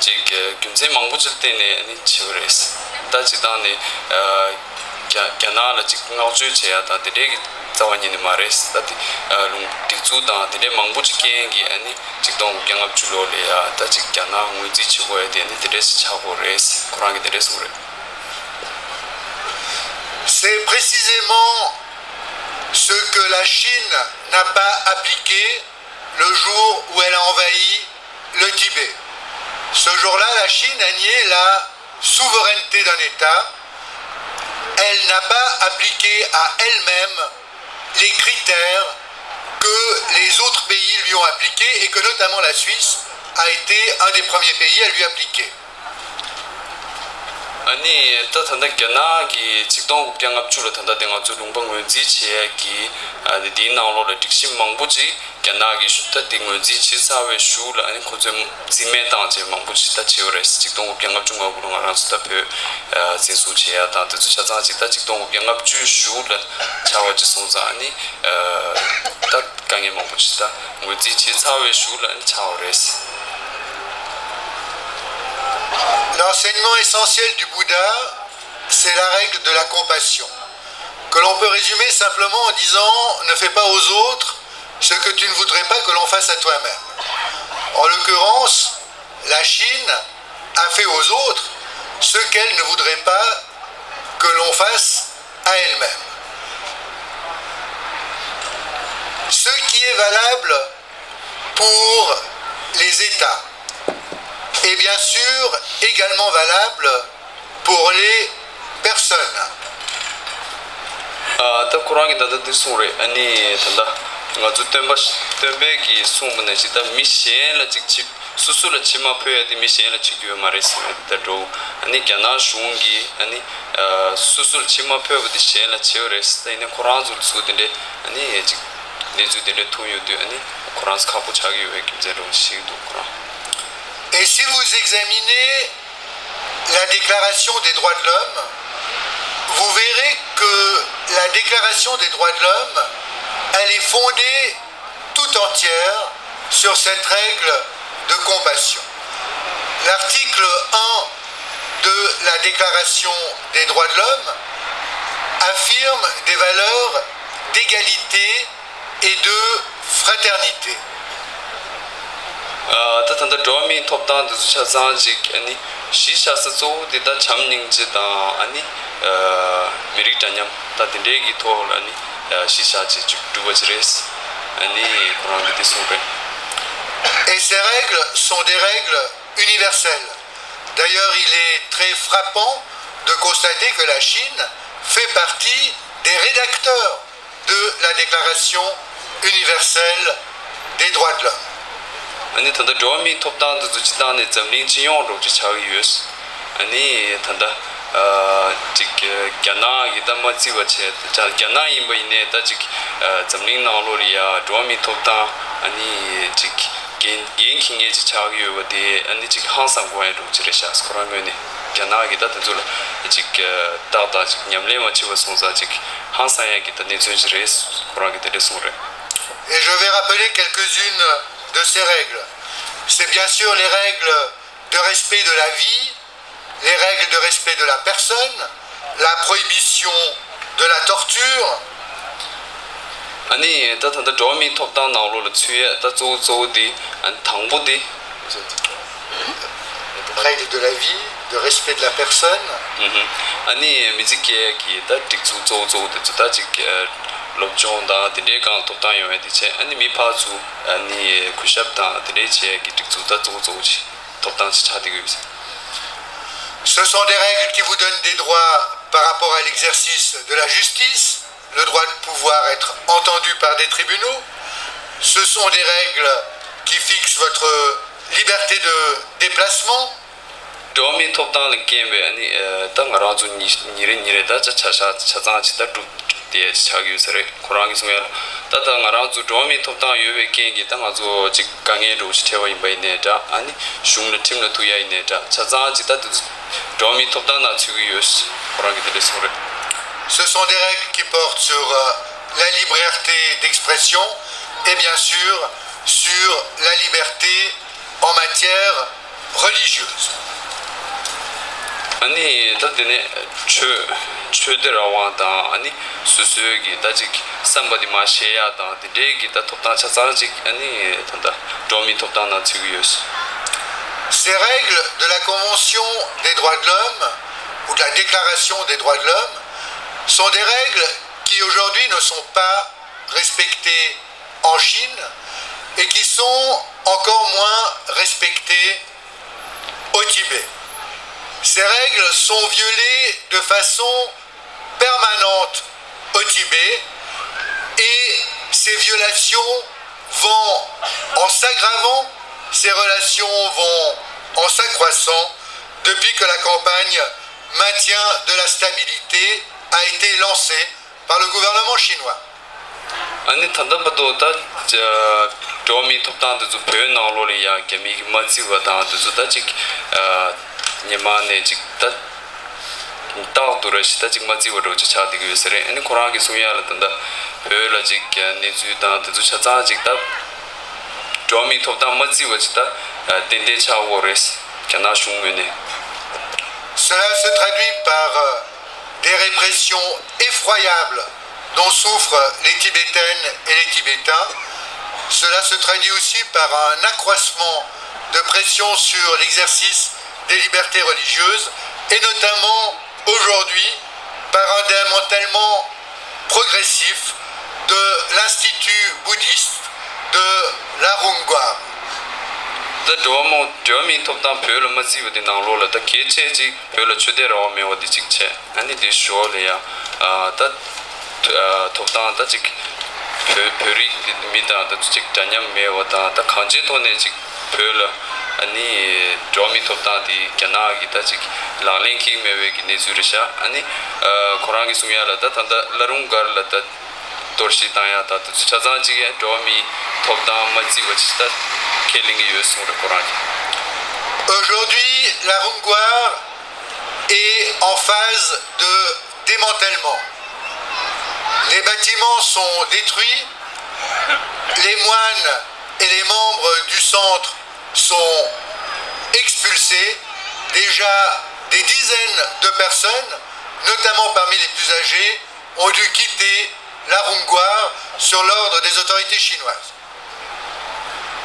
ཅིག་རྒྱུ་མཚན་མང་པོ་ཅིག་བརྟེན་ནས་ནི་བྱས་པ་རེད། ད་སྤྱིར་བཏང་ནི་ཨ། རྒྱ་རྒྱ་ནག་ལ་ཅིག་བསྔགས་བརྗོད་བྱེད་ཡ་དང་དེ་འདྲའི་གི་རྩ་བ་ཉིད་ནས་མ་རེད། ད་དེ་ཨ། ལུང་སྒྲིག་འཛུགས་དང་དེ་འདྲའི་མང་པོ་ཅིག་རྐྱེན་གྱིས། ཨ་ནི་ཆིག་སྟོང་དགུ་བརྒྱ་ལྔ་བཅུ་ལོ་ལ་ཡ་ད་ཅིག་རྒྱ་ནག་ངོས་འཛིན་བྱེད་དགོས་ཡ་དེ་ནི་དེ་འདྲས་ཤིག་ཆགས་ཀྱི་ཡོད་རེད། ཁོ་རང་གིས་དེ་འདྲས་གསུངས་རེད། C'est précisément ce que la Chine n'a pas appliqué le jour où elle a envahi le Tibet. Ce jour-là, la Chine a nié la souveraineté d'un État. Elle n'a pas appliqué à elle-même les critères que les autres pays lui ont appliqués et que notamment la Suisse a été un des premiers pays à lui appliquer. ཨ་ནི་ད་ད་ལྟ་རྒྱ་ནག་གིས་ཆིག་སྟོང་དགུ་བརྒྱ་ལྔ་བཅུ་ལ་ད་ལྟ་དེ་ང་ཚོའི་ལུང་པ་ངོས་འཛིན་བྱེད་ཡ་གི་ཨ་ནི་དེའི་ནང་ལོགས་ལ་སྒྲིག་གཞི་མང་པོ་ཅིག་རྒྱ་ནག་གིས་ད་དེ་ངོས་འཛིན་བྱེད་ཚར་བའི་གཞུག་ལ། ཨ་ནི་ཁོ་ཚོས་རྩིས་མེད་བཏང་བྱས་མང་པོ་ཅིག་ད་བྱས་པ་རེད། ཆིག་སྟོང་དགུ་བརྒྱ་ལྔ་བཅུ་ང་དགུ་ལ་ང་རང་ཚོ་ད་བོད་ཨ་འཛིན་བཟུང་བྱེད་ཡ་དང་དེ་ཚོ་ཆ་ཚང་ཅིག་ད་ཆིག་སྟོང་དགུ་བརྒྱ་ལྔ་བཅུའི་གཞུག་ལ་ཆགས་པ་ཅིག་སོང་ཙང་། ཨ་ནི་ཨ་ད་དཀའ་ངལ་མང་པོ་ཅིག་ད་ངོས་འཛིན་བྱེད་ཚར་བའི་གཞུག་ལ་ཨ་ནི་ཆགས་པ་རེད། L'enseignement essentiel du Bouddha, c'est la règle de la compassion, que l'on peut résumer simplement en disant : ne fais pas aux autres ce que tu ne voudrais pas que l'on fasse à toi-même. En l'occurrence, la Chine a fait aux autres ce qu'elle ne voudrait pas que l'on fasse à elle-même. Ce qui est valable pour les États est bien sûr également valable pour les personnes. ཨ་ད་ཁོ་རང་གིས་ད་ལྟ་འདི་གསུངས་རེད། ཨ་ནི་ད་ལྟ་ང་ཚོ་སྟོན་པ་སྟོན་པས་གིས་གསུངས་པ་ནང་བཞིན། ད་མི་གཞན་ལ་ཅིག་ཕྱི་སོ་སོ་ལ་ཕྱི་མ་ཕོད་ཡ་དེ་མི་གཞན་ལ་བྱེད་རྒྱུ་ཡོད་མ་རེད་ཟེར་བ་དེ་ལྟར་འགྲོ། ཨ་ནི་རྒྱ་ནག་གཞུང་གིས་ཨ་ནི་ཨ་སོ་སོ་ལ་ཕྱི་མ་ཕོད་པ་དེ་གཞན་ལ་བྱེད་པ་རེད་ཟེར། ད་ཡིན་ནའི་ཁོ་རང་ཚོ་ལ་ཚུར་དེ་འདྲའི་ཨ་ནི་ཅིག་གནས་ཚུལ་དེ་འདྲ་ཐོན་ཡོང་དུས། ཨ་ནི་ཁོ་རང་ཚོ་ཁག་པོ་ཆགས་ཀྱི་ཡོད་པའི་རྒྱུ་མཚན་རེད་ཞིག་འདུག་ཁོ་རང་། Et si vous examinez la Déclaration des droits de l'homme, vous verrez que la Déclaration des droits de l'homme, elle est fondée tout entière sur cette règle de compassion. L'article un de la Déclaration des droits de l'homme affirme des valeurs d'égalité et de fraternité. ཨ་ད་ད་ལྟ་འགྲོ་བ་མིའི་ཐོབ་ཐང་དེ་ཚོ་ཆ་ཚང་ཅིག་ཨ་ནི་གཞི་བཞག་ས་གཙོ་བོ་དེ་ད་བྱམས་སྙིང་རྗེ་དང་། ཨ་ནི་ཨ་མི་རིགས་འདྲ་མཉམ་ད་དེ་འདྲའི་གི་ཐོག་ལ་ཨ་ནི་ཨ་གཞི་བཞག་བྱས་ཅིག་གྲུབ་པ་ཅིག་རེད། ཨ་ནི་ཁོ་རང་གིས་དེ་གསུངས་པས། Et ces règles sont des règles universelles. D'ailleurs, il est très frappant de constater que la Chine fait partie des rédacteurs de la Déclaration universelle des droits de l'homme. ཨ་ནི་ད་ལྟ་འགྲོ་བ་མིའི་ཐོབ་ཐང་དེ་ཚོ་སྤྱིར་བཏང་ནས་འཛམ་གླིང་སྤྱི་ཡོངས་འགྲོ་རྒྱུ་ཆགས་ཀྱི་ཡོད། ཨ་ནི་ད་ལྟ་ཨ་ཅིག་རྒྱ་ནག་གིས་ད་མ་བརྩི་བ་བྱས། རྒྱ་ནག་ཡིན་པ་ཡིན་ནའི་ད་ཅིག་ཨ་འཛམ་གླིང་ནང་ལོགས་ལ་ཡ་འགྲོ་བ་མིའི་ཐོབ་ཐང་ཨ་ནི་ཅིག་འགན་འགན་འཁྱེར་མཁན་ཅིག་ཆགས་ཀྱི་ཡོད་པ་དེ་ཨ་ནི་ཅིག་ཧང་སང་དགོས་ཡ་འགྲོ་གི་རེད་ཤག་ཁོ་རང་ངོས་ནས་རྒྱ་ནག་གིས་ད་དེ་ཚོ་ལ་ཅིག་ཨ་ཏག་ཏག་ཅིག་ཉམས་ལེན་མ་བྱས་པ་སོང་ཙང་ཅིག་ཧང་སང་ཡ་གི་ད་གནས་ཚུལ་ཅིག་རེད། ཁོ་རང་གིས་དེ་འདྲས་གསུངས་རེད། Et je vais rappeler quelques-unes de ces règles. C'est bien sûr les règles de respect de la vie, les règles de respect de la personne, la prohibition de la torture. ཨ་ནི་ད་ད་ལྟ་འགྲོ་བ་མིའི་ཐོབ་ཐང་ནང་ལོགས་ལ་ཚུད་ཡས་ད་གཙོ་བོ་གཙོ་བོ་དེ་ཨ་ནི་དང་པོ་དེ། Règles de la vie, de respect de la personne. ཨ་ནི་མི་ཚེ་སྐྱེལ་ཡས་ཀྱི་ད་སྒྲིག་འཛུགས་གཙོ་བོ་གཙོ་བོ་དེ་ཚོ་ད་ཅིག་སློབ་སྦྱོང་དང་དེ་འདྲའི་སྒང་ཐོབ་ཐང་ཡོང་ཡས་དེ་བྱས། ཨ་ནི་མི་ཕར་ཚུར་ཨ་ནི་གུས་ཞབས་དང་དེ་འདྲའི་བྱེད་ཡས་ཀྱི་སྒྲིག་འཛུགས་ད་གཙོ་བོ་གཙོ་བོ་ཅིག་ཐོབ་ཐང་ཅིག་ཆགས་བསྡད་ཀྱི་ཡོད་པས། Ce sont des règles qui vous donnent des droits par rapport à l'exercice de la justice, le droit de pouvoir être entendu par des tribunaux. Ce sont des règles qui fixent votre liberté de déplacement. འགྲོ་བ་མིའི་ཐོབ་ཐང་ལ་རྐྱེན་པས་ཨ་ནི་ད་ང་རང་ཚོ་ཉི་ཉི་རེ་ཉི་རེ་ད་ཆ་ཆ་ཆ་ཆ་ཚང་ཅིག་ད་སྒྲུབ་བསྡད་ཆགས་ཡོད་ས་རེད། ཁོ་རང་གིས་གསུང་ཡ་ལ་ད་ད་ང་རང་ཚོ་འགྲོ་བ་མིའི་ཐོབ་ཐང་ཡོད་པའི་རྐྱེན་གྱིས་ད་ང་ཚོ་ཅིག་དཀའ་ངལ་འདྲ་བོ་ཞིག་འཕྲད་པ་ཡིན་པ་ཡིན་ནའི་འདྲ། ཨ་ནི་གཞུང་ལ་ཁྲིམས་ལ་ཐུག་ཡ་ཡིན་ནའི་འདྲ། ཆ་ཚང་ཅིག་ད་དེ་ཚོ་འགྲོ་བ་མིའི་ཐོབ་ཐང་ནང་ཚུད་ཀྱི་ཡོད། ཁོ་རང་གིས་དེ་འདྲས་གསུངས་རེད། Ce sont des règles qui portent sur euh, la liberté d'expression et bien sûr sur la liberté en matière religieuse. ཨ་ནི་ད་དེ་ནས་ཆོས་ཆོས་དད་རང་དབང་དང་། ཨ་ནི་སོ་སོའི་གི་ད་ཅིག་བསམ་པ་དེ་མར་བཤད་ཡ་དང་དེ་འདྲའི་གི་ད་ཐོབ་ཐང་ཆ་ཚང་ཅིག་ཨ་ནི་ད་ད་འགྲོ་བ་མིའི་ཐོབ་ཐང་ནང་ཚུད་ཀྱི་ཡོད། Ces règles de la Convention des droits de l'homme ou de la Déclaration des droits de l'homme sont des règles qui aujourd'hui ne sont pas respectées en Chine et qui sont encore moins respectées au Tibet. Ces règles sont violées de façon permanente au Tibet et ces violations vont en s'aggravant, ces relations vont en s'accroissant depuis que la campagne maintien de la stabilité a été lancée par le gouvernement chinois. ཨ་ནི་ད་ལྟ་བར་དུ་ད་འགྲོ་བ་མིའི་ཐོབ་ཐང་དེ་ཚོ་བོད་ནང་ལོགས་ལ་ཡང་རྒྱ་མིས་མ་བརྩི་བ་དང་དེ་ཚོ་ད་ཅིག་ཉི་མ་ནས་ཅིག་ད་རྟག་ཏུ་རེ་ཞིག་ད་ཅིག་མ་བརྩི་བ་འདྲ་བོ་ཅིག་ཆགས་བསྡད་ཀྱི་ཡོད་ས་རེད། ཨ་ནི་ཁོ་རང་གིས་གསུང་ཡ་ལ་ད་ལྟ་བོད་ལ་ཅིག་གནས་ཚུལ་དང་དེ་ཚོ་ཆ་ཚང་ཅིག་ད་འགྲོ་བ་མིའི་ཐོབ་ཐང་མ་བརྩི་བ་ཅིག་ད་ཏན་ཏན་ཆགས་ཡོད་རེད། རྒྱ་ནག་གཞུང་ངོས་ནས། Cela se traduit par euh, des répressions effroyables dont souffrent les Tibétaines et les Tibétains. Cela se traduit aussi par un accroissement de pression sur l'exercice des libertés religieuses, et notamment aujourd'hui par un démantèlement progressif de l'Institut bouddhiste de Larungwa. ད་འགྲོ་བ་མོ་འགྲོ་བ་མིའི་ཐོབ་ཐང་བོད་ལ་མ་བརྩི་བ་དེ་ནང་ལོགས་ལ་ད་གལ་ཆེ་ཅིག་བོད་ལ་ཆོས་དད་རང་དབང་མེད་པ་དེ་གཅིག་བྱས། ཨ་ནི་དེ་ཞོར་ལ་ཡང་ཨ་ད་ཨ་ཐོབ་ཐང་ད་ཅིག་བོད་བོད་རིགས་མི་དང་ད་ཅིག་འདྲ་མཉམ་མེད་པ་དང་། ད་གང་ཅིའི་ཐོག་ནས་ཅིག་བོད་ལ་ཨ་ནི་འགྲོ་བ་མིའི་ཐོབ་ཐང་དེ་རྒྱ་ནག་གིས་ད་ཅིག་ལག་ལེན་འཁེལ་མེད་པའི་གི་གནས་ཚུལ་རེད་ཤག་ཨ་ནི་ཨ་ཁོ་རང་གིས་གསུང་ཡ་ལ་ད་ད་ལྟ་བླ་རུང་སྒར་ལ་ད་གཏོར་བཤིག་བཏང་ཡ་དང་དེ་ཚོ་ཆ་ཚང་གཅིག་ཡང་འགྲོ་བ་མིའི་ཐོབ་ཐང་མ་བརྩི་བ་ཅིག་ད་ཁས་ལེན་གྱི་ཡོད་གསུངས་རེད་ཁོ་རང་གིས། Aujourd'hui, la Rungwar est en phase de démantèlement. Les bâtiments sont détruits, les moines et les membres du centre sont expulsés. Déjà des dizaines de personnes, notamment parmi les plus âgés, ont dû quitter la Rungwar sur l'ordre des autorités chinoises.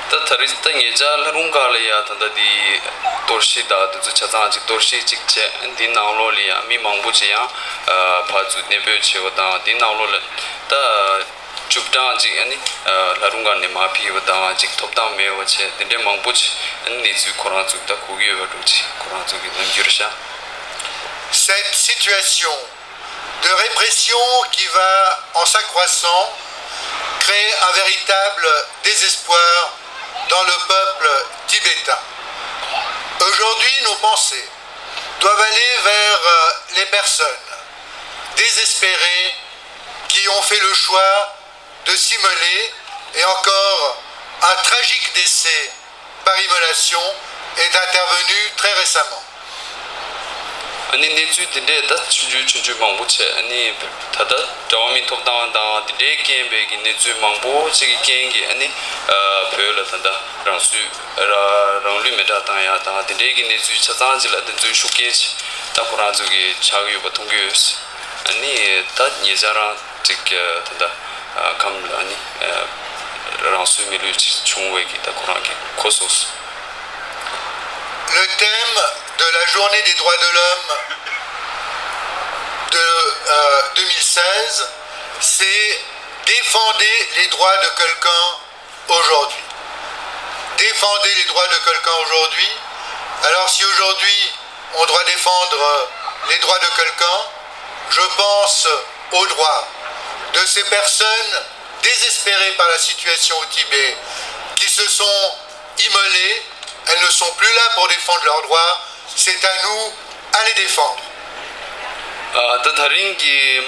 ད་ད་རེས་ད་ཉེ་ཆར་ལྷ་རུང་སྒར་ལ་ཡ་ད་ད་འདི་གཏོར་བཤིག་དང་དེ་ཚོ་ཆ་ཚང་ཅིག་གཏོར་བཤིག་ཅིག་བྱས། འདི་ནང་ལོགས་ལ་ཡ་མི་མང་པོ་ཅིག་ཡང་ཨ་ཕར་ཚུར་གནས་སྤོས་བྱས་པ་དང་། འདི་ནང་ལོགས་ལ་ད་བཅུ་གྲངས་ཅིག་ཨ་ནི་ཨ་ལྷ་རུང་སྒར་ནས་མར་ཕུད་པ་དང་། ཅིག་ཐོབ་ཐང་མེད་པ་བྱས། དེ་འདྲའི་མང་པོ་ཅིག་ཨ་ནི་གནས་ཚུལ་ཁོ་རང་ཚོ་ད་གོ་གི་ཡོད་པ་འདྲ་ཅིག་ཁོ་རང་ཚོ་གི་ནམ་རྒྱུན་རེད་ཤག Cette situation de répression qui va en s'accroissant crée un véritable désespoir dans le peuple tibétain. Aujourd'hui, nos pensées doivent aller vers euh, les personnes désespérées qui ont fait le choix de s'immoler et encore un tragique décès par immolation est intervenu très récemment. ཨ་ནི་གནས་ཚུལ་འདི་འདྲས་ད་ཆུང་ཆུང་ཆུང་ཆུང་མང་པོ་བྱས། ཨ་ནི་ད་ལྟ་འགྲོ་བ་མིའི་ཐོབ་ཐང་དང་འདི་འདྲའི་རྐྱེན་པས་ཀྱི་གནས་ཚུལ་མང་པོ་ཅིག་གི་རྐྱེན་གྱིས་ཨ་ནི་བོད་ལ་ད་ལྟ་རང་སྲོག་རང་ལུས་མེ་སྲེག་བཏང་ཡ་དང་འདི་འདྲའི་གི་གནས་ཚུལ་ཆ་ཚང་ཅིག་ལ་འདི་ཚོའི་ཤུགས་རྐྱེན་ཅིག་ད་ཁོ་རང་ཚོ་གི་ཆགས་ཡོད་པ་མཐོང་གི་ཡོད། ཨ་ནི་ད་ཉེ་ཆར་རང་ཅིག་ད་ལྟ་ཁམས་ལ་ཨ་ནི་རང་སྲོག་མི་ལུས་ཅིག་བྱུང་བའི་གི་ད་ཁོ་རང་གི་གོ་སོང་། Le thème de la journée des droits de l'homme de euh, deux mille seize, c'est défendez les droits de quelqu'un aujourd'hui. Défendez les droits de quelqu'un aujourd'hui. Alors si aujourd'hui on doit défendre euh, les droits de quelqu'un, je pense aux droits de ces personnes désespérées par la situation au Tibet, qui se sont immolées. Elles ne sont plus là pour défendre leurs droits. C'est à nous à les défendre. ད་ད་རིང་གི་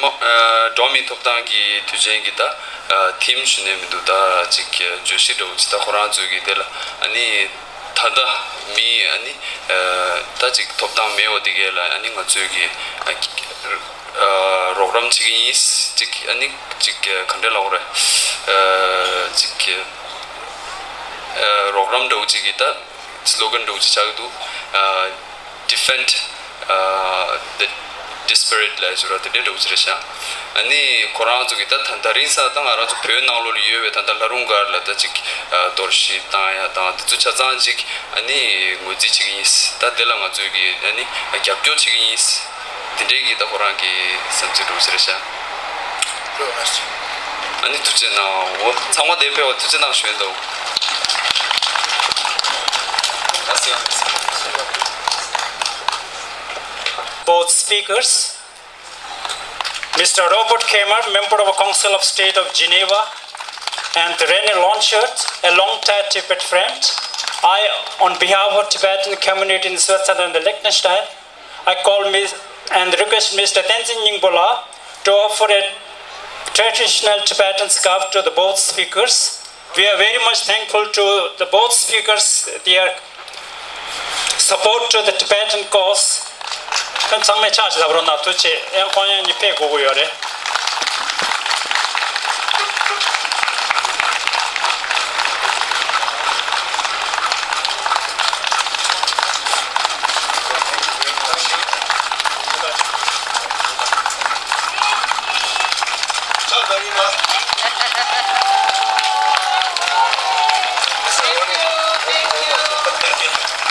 འགྲོ་བ་མིའི་ཐོབ་ཐང་གི་དུས་ཆེན་གྱི་ད་ཐིམ་ཞུ་ནས་མི་འདུག་ད་ཅིག་བརྗོད་གཞི་འདྲ་བོ་ཅིག་ད་ཁོ་རང་ཚོའི་གི་དེ་ལ་ཨ་ནི་ད་ལྟ་མི་ཨ་ནི་ད་ཅིག་ཐོབ་ཐང་མེད་པ་དེ་གས་ལ་ཨ་ནི་ང་ཚོའི་གི་ཨ་རོགས་རམ་བྱེད་ཀྱི་ཡིན། ཅིག་ཨ་ནི་ཅིག་ག་འདྲ་ལབ་དགོས་རེད། ཅིག་རོགས་རམ་འདྲ་བོ་ཅིག་གི་ད་སི་ལོ་གན་འདྲ་བོ་ཅིག་ཆགས་ཀྱི་འདུག Defend the disparate ལབ་ཟེར་བ་དེ་འདྲ་འདྲ་བོ་ཅིག་རེད་ཤག་ཨ་ནི་ཁོ་རང་ཚོ་གི་ད་ད་རིང་སང་ད་ང་རང་ཚོ་བོད་ནང་ལོགས་ལ་ཡོད་པའི་ད་ལྟ་ལྷ་རུང་སྒར་ལ་ད་ཅིག་གཏོར་བཤིག་བཏང་ཡ་དང་དེ་ཚོ་ཆ་ཚང་ཅིག་ཨ་ནི་ངོས་འཛིན་བྱེད་ཀྱི་ཡིན། ད་དེ་ལ་ང་ཚོས་ཀྱི་ཨ་ནི་རྒྱབ་སྐྱོར་བྱེད་ཀྱི་ཡིན། དེ་འདྲའི་གི་ད་ཁོ་རང་གི་བསམ་ཚུལ་འདྲ་བོ་ཅིག་རེད་ཤག་ཨ་ནི་ཐུགས་རྗེ་གནང་། འོ་ཚང་མ་དེ་ཕེབས་པ་ཐུགས་རྗེ་གནང་ཞུ་ཡིན་འདུག Both speakers, Mister Robert Kamer, Member of Council of State of Geneva, and René Longshot, a long-time Tibet friend. I, on behalf of Tibetan community in Switzerland and Liechtenstein, I call Miss and request Mister Tenzin Nyingbo to offer a traditional Tibetan scarf to the both speakers. We are very much thankful to the both speakers, their support to the Tibetan cause. ཚང་མས་ཕྱག་ཞིག་བརྡབ་རོགས་གནང་། ཐུགས་རྗེ་ཆེ། ཡང་ཁོང་ཡང་གཉིས་ཕེབས་དགོས་ཀྱི་ཡོད་རེད།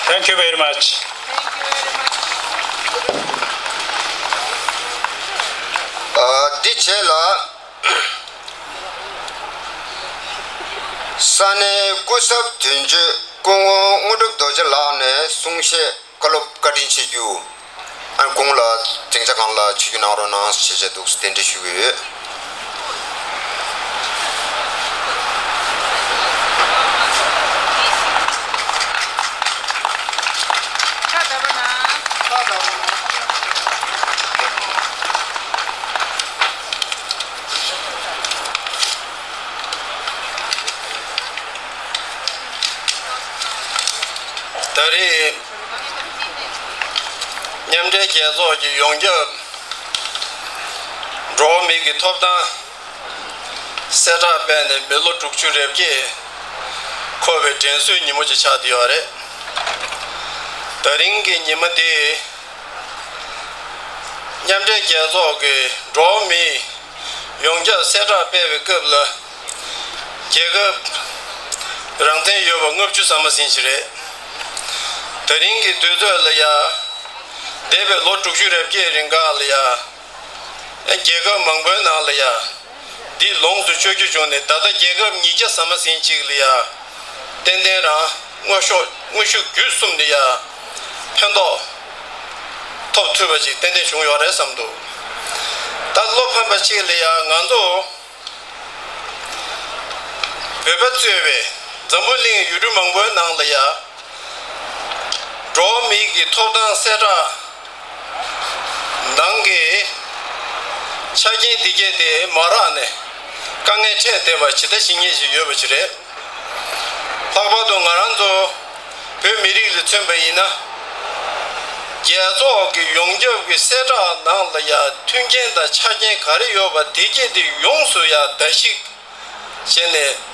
Thank you very much. འདི་རྗེས་ལ་ས་གནས་སྐུ་ཚབ་དོན་གཅོད་སྐུ་ངོ་དངོས་གྲུབ་རྡོ་རྗེ་ལགས་ནས་གསུང་བཤད་བཀའ་སློབ་བཀའ་དྲིན་ཆེ་ཞུ། ཨ་ཁོང་ལ་སྡིངས་ཆ་སྒང་ལ་ཆིབས་བསྒྱུར་གནང་རོགས་གནང་ཞེས་བྱས་འདུག་སེ་གདན་འདྲེན་ཞུ་གི་ཡོད། ད་རེས་མཉམ་འབྲེལ་རྒྱལ་ཚོགས་ཀྱི་ཡོངས་ཁྱབ་འགྲོ་བ་མི་གི་ཐོབ་ཐང་གསལ་བསྒྲགས་སྤེལ་ནས་མི་ལོ་དྲུག་ཅུ་རེ་བརྒྱད་འཁོར་བའི་དྲན་གསོའི་ཉིན་མོ་ཅིག་ཆགས་བསྡད་ཡོད་རེད། ད་རིང་གི་ཉི་མ་འདི་མཉམ་འབྲེལ་རྒྱལ་ཚོགས་ཀྱི་འགྲོ་བ་མིའི་ཡོངས་ཁྱབ་གསལ་བསྒྲགས་སྤེལ་བའི་སྐབས་ལ། རྒྱལ་ཁབ་རང་བཙན་ཡོད་པ་ལྔ་བཅུ་ཙམ་ཟིན་ཞིག་རེད། ད་རིང་གི་དུས་ཚོད་ལ་ཡ། འདས་པའི་ལོ་དྲུག་ཅུ་རེ་བརྒྱད་རིང་ག་ལ་ཡ། རྒྱལ་ཁབ་མང་པོའི་ནང་ལ་ཡ། འདི་ལོངས་སུ་སྤྱོད་རྒྱུ་བྱུང་ནས་ད་ལྟ་རྒྱལ་ཁབ་ཉིས་བརྒྱ་ཙམ་ཟིན་ཅིག་ལ་ཡ། ཏན་ཏན་རང་དངོས་ཤོག་དངོས་ཤུགས་བརྒྱུད་གསུམ་ལ་ཡ། ཕན་ཐོགས་ཐོབ་ཐུབ་པ་ཅིག་ཏན་ཏན་བྱུང་ཡོད་རེད་བསམ་འདུག་ད་བློ་ཕམ་པ་ཅིག་ལ་ཡ་ང་ཚོ། བོད་པ་གཙོས་པའི་ འཛམ་བུ་གླིང་ཡུལ་གྲུ་མང་པོའི་ནང་ལ་ཡ། འགྲོ་བ་མིའི་གི་ཐོབ་ཐང་གསལ་བསྒྲགས་ནང་གི་ཆ་རྐྱེན་འདི་གས་དེ་མ་རག་ནས་དཀའ་ངལ་འཕྲད་བསྡད་པ་ཇི་ལྟ་ཞིག་ངེས་ཤིག་ཡོད་པ་ཞིག་རེད། ལྷག་པར་དུ་ང་རང་ཚོ་བོད་མི་རིགས་ལ་མཚོན་པ་ཡིན་ན། རྒྱལ་ཚོགས་ཀྱི་ཡོངས་ཁྱབ་ཀྱི་གསལ་བསྒྲགས་ནང་ལ་ཡ་མཐུན་རྐྱེན་དང་ཆ་རྐྱེན་ག་རེ་ཡོད་པ་དེ་གས་དེ་ཡོངས་སུ་ཡ་བརྡལ་བཤིག་བྱས་ནས།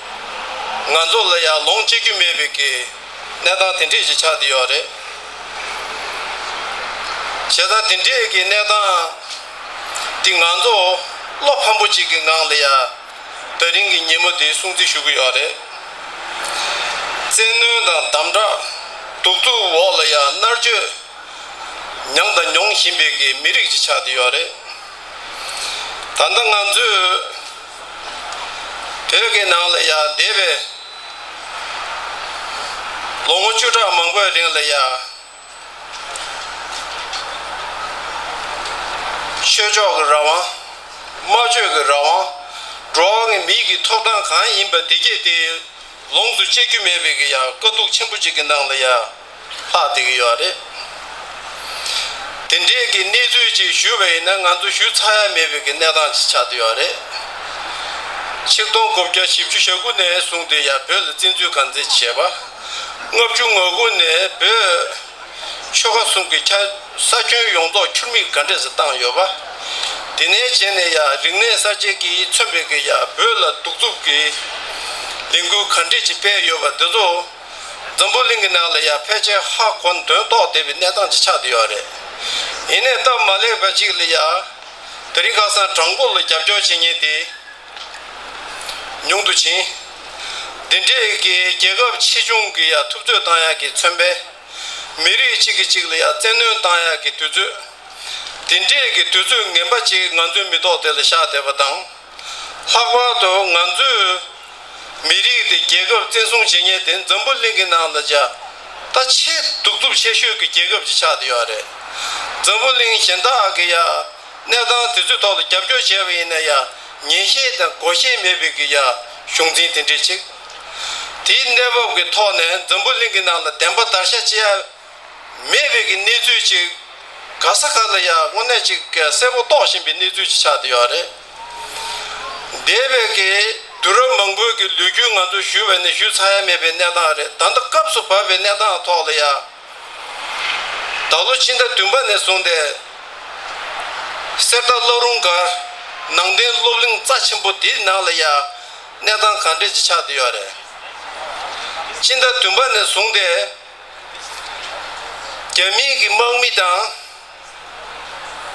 ང་ཚོ་ལ་ཡང་ལོངས་སྤྱད་རྒྱུ་མེད་པའི་གི་གནས་སྟངས་དེ་འདྲས་ཅིག་ཆགས་བསྡད་ཡོད་རེད། བྱས་ཙང་དེ་འདྲས་ཀྱི་གནས་སྟངས་འདི་ང་ཚོ་བློ་ཕམ་པོ་ཅིག་གི་ངང་ལ་ཡང་ད་རིང་གི་ཉིན་མོ་འདི་སྲུང་བརྩི་ཞུ་གི་ཡོད་རེད། བཙན་གནོན་དང་དམ་དྲག་གདུག་རྩུབ་འོག་ལ་ཡང་མནར་གཅོད་མྱངས་དང་མྱོང་བཞིན་པའི་གི་མི་རིགས་ཅིག་ཆགས་བསྡད་ཡོད་རེད། ད་ལྟ་ང་ཚོས་བོད་ཀྱི་ནང་ལ་ཡང་འདས་པའི་ལོ་ངོ་བཅུ་ཕྲག་མང་པོའི་རིང་ལ་ཡང་ཆོས་ཕྱོགས་ཀྱི་རང་དབང་། སྨྲ་བརྗོད་ཀྱི་རང་དབང་། འགྲོ་བ་གི་མིའི་གི་ཐོབ་ཐང་གང་ཡིན་པ་དེ་གས་དེ་ལོངས་སུ་སྤྱད་རྒྱུ་མེད་པའི་གི་ཡང་དཀའ་སྡུག་ཆེན་པོ་ཅིག་གི་ནང་ལ་ཡང་ལྷག་བསྡད་ཀྱི་ཡོད་རེད། དེ་འདྲའི་གི་གནས་ཚུལ་ཅིག་ཞུས་པ་ཡིན་ན་ང་ཚོ་ཞུ་ཚར་ཡ་མེད་པའི་གི་གནས་སྟངས་ཅིག་ཆགས་བསྡད་ཡོད་རེད། ཆིག་སྟོང་དགུ་བརྒྱ་བཞི་བཅུ་ཞེ་དགུ་ནས་བཟུང་སྟེ་ཡང་བོད་ལ་བཙན་འཛུལ་ག་ཚད་བྱས་པ། ལྔ་བཅུ་ང་དགུ་ནས་བོད་ཆོལ་ཁ་གསུམ་གྱི་ཁྱ་ས་ཁྱོན་ཡོངས་རྫོགས་ཁྱུར་མིད་ག་འདྲས་སུ་བཏང་ཡོད་པ། དེ་ནས་བྱས་ནས་ཡང་རིག་གནས་གསར་བརྗེ་གིས་མཚོན་པའི་གི་ཡང་བོད་ལ་གདུག་རྩུབ་ཀྱི་ལས་འགུལ་ག་འདྲས་ཅིག་སྤེལ་ཡོད་པ་འདི་ཚོ་འཛམ་བུ་གླིང་གི་ནང་ལ་ཡང་ཕལ་ཆེར་ཧ་གོ་འདོན་རྟོགས་བསྡད་པའི་གནས་སྟངས་ཅིག་ཆགས་བསྡད་ཡོད་རེད། ཡིན་ནའི་སྟབས་མ་ལེགས་པ་ཅིག་ལ་ཡང་དེ་རིང་ཁ་སང་དྲང་པོ་ལ་རྒྱབ་སྐྱོར་བྱེད་མཁན་དེ་ཉུང་དུ་ཕྱིན། འདི་འདྲའི་གི་རྒྱལ་ཁབ་ཆེ་ཆུང་གི་ཡང་ཐུབ་ཚོད་བཏང་ཡག་གི་མཚོན་པས། མི་རིགས་གཅིག་གིས་གཅིག་ལ་ཡང་བཙན་གནོན་བཏང་ཡག་གི་དུས་ཚོད། དེ་འདྲའི་གི་དུས་ཚོད་ངན་པ་ཅིག་ང་ཚོའི་མི་ཐོག་དེ་ལ་བཞག་བསྡད་པ་དང་། ལྷག་པར་དུ་ང་ཚོའི་མི་རིགས་དེ་རྒྱལ་ཁབ་བཙན་བཟུང་བྱེད་མཁན་དེ་འཛམ་བུ་གླིང་གི་ནང་ལ་ཡང་ད་ཆེས་གདུག་རྩུབ་ཆེ་ཤོས་ཀྱི་རྒྱལ་ཁབ་ཅིག་ཆགས་བསྡད་ཡོད་རེད། འཛམ་བུ་གླིང་གཞན་དག་གི་ཡང་གནས་སྟངས་དེ་ཚོའི་ཐོག་ལ་རྒྱབ་སྐྱོར་བྱས་པ་ཡིན་ན་ཡང་ཉན་ཤེས་དང་གོ་ཤེས་མེད་པའི་གི་ཡང་གཞུང་འཛིན་དེ་འདྲས་ཅིག་དེའི་གནས་བབ་ཀྱི་ཐོག་ནས་འཛམ་བུ་གླིང་གི་ནང་ལ་བདེན་པ་བརྡར་ཤ་བཅད་ཡ་མེད་པའི་གི་གནས་ཚུལ་ཅིག་ག་ས་ག་ལ་ཡང་དངོས་གནས་ཅིག་གསལ་པོ་རྟོགས་བཞིན་པའི་གནས་ཚུལ་ཅིག་ཆགས་བསྡད་ཡོད་རེད། འདས་པའི་གི་དུས་རབས་མང་པོའི་གི་ལོ་རྒྱུས་ང་ཚོ་ཞུས་པ་ནི་ཞུས་ཚར་ཡ་མེད་པའི་གནས་སྟངས་རེད། ད་ལྟ་སྐབས་སུ་བབས་པའི་གནས་སྟངས་ཐོག་ལ་ཡང་ད་ལོ་ཕྱི་ཟླ་བདུན་པ་ནས་བཟུང་སྟེ་གསེར་རྟ་བླ་རུང་སྒར་ནང་བསྟན་སློབ་གླིང་རྩ་ཆེན་པོ་དེའི་ནང་ལ་ཡང་གནས་སྟངས་ག་འདྲས་ཅིག་ཆགས་བསྡད་ཡོད་རེད། ཕྱི་ཟླ་བདུན་པ་ནས་བཟུང་སྟེ་རྒྱ་མིའི་གི་དམག་མི་དང་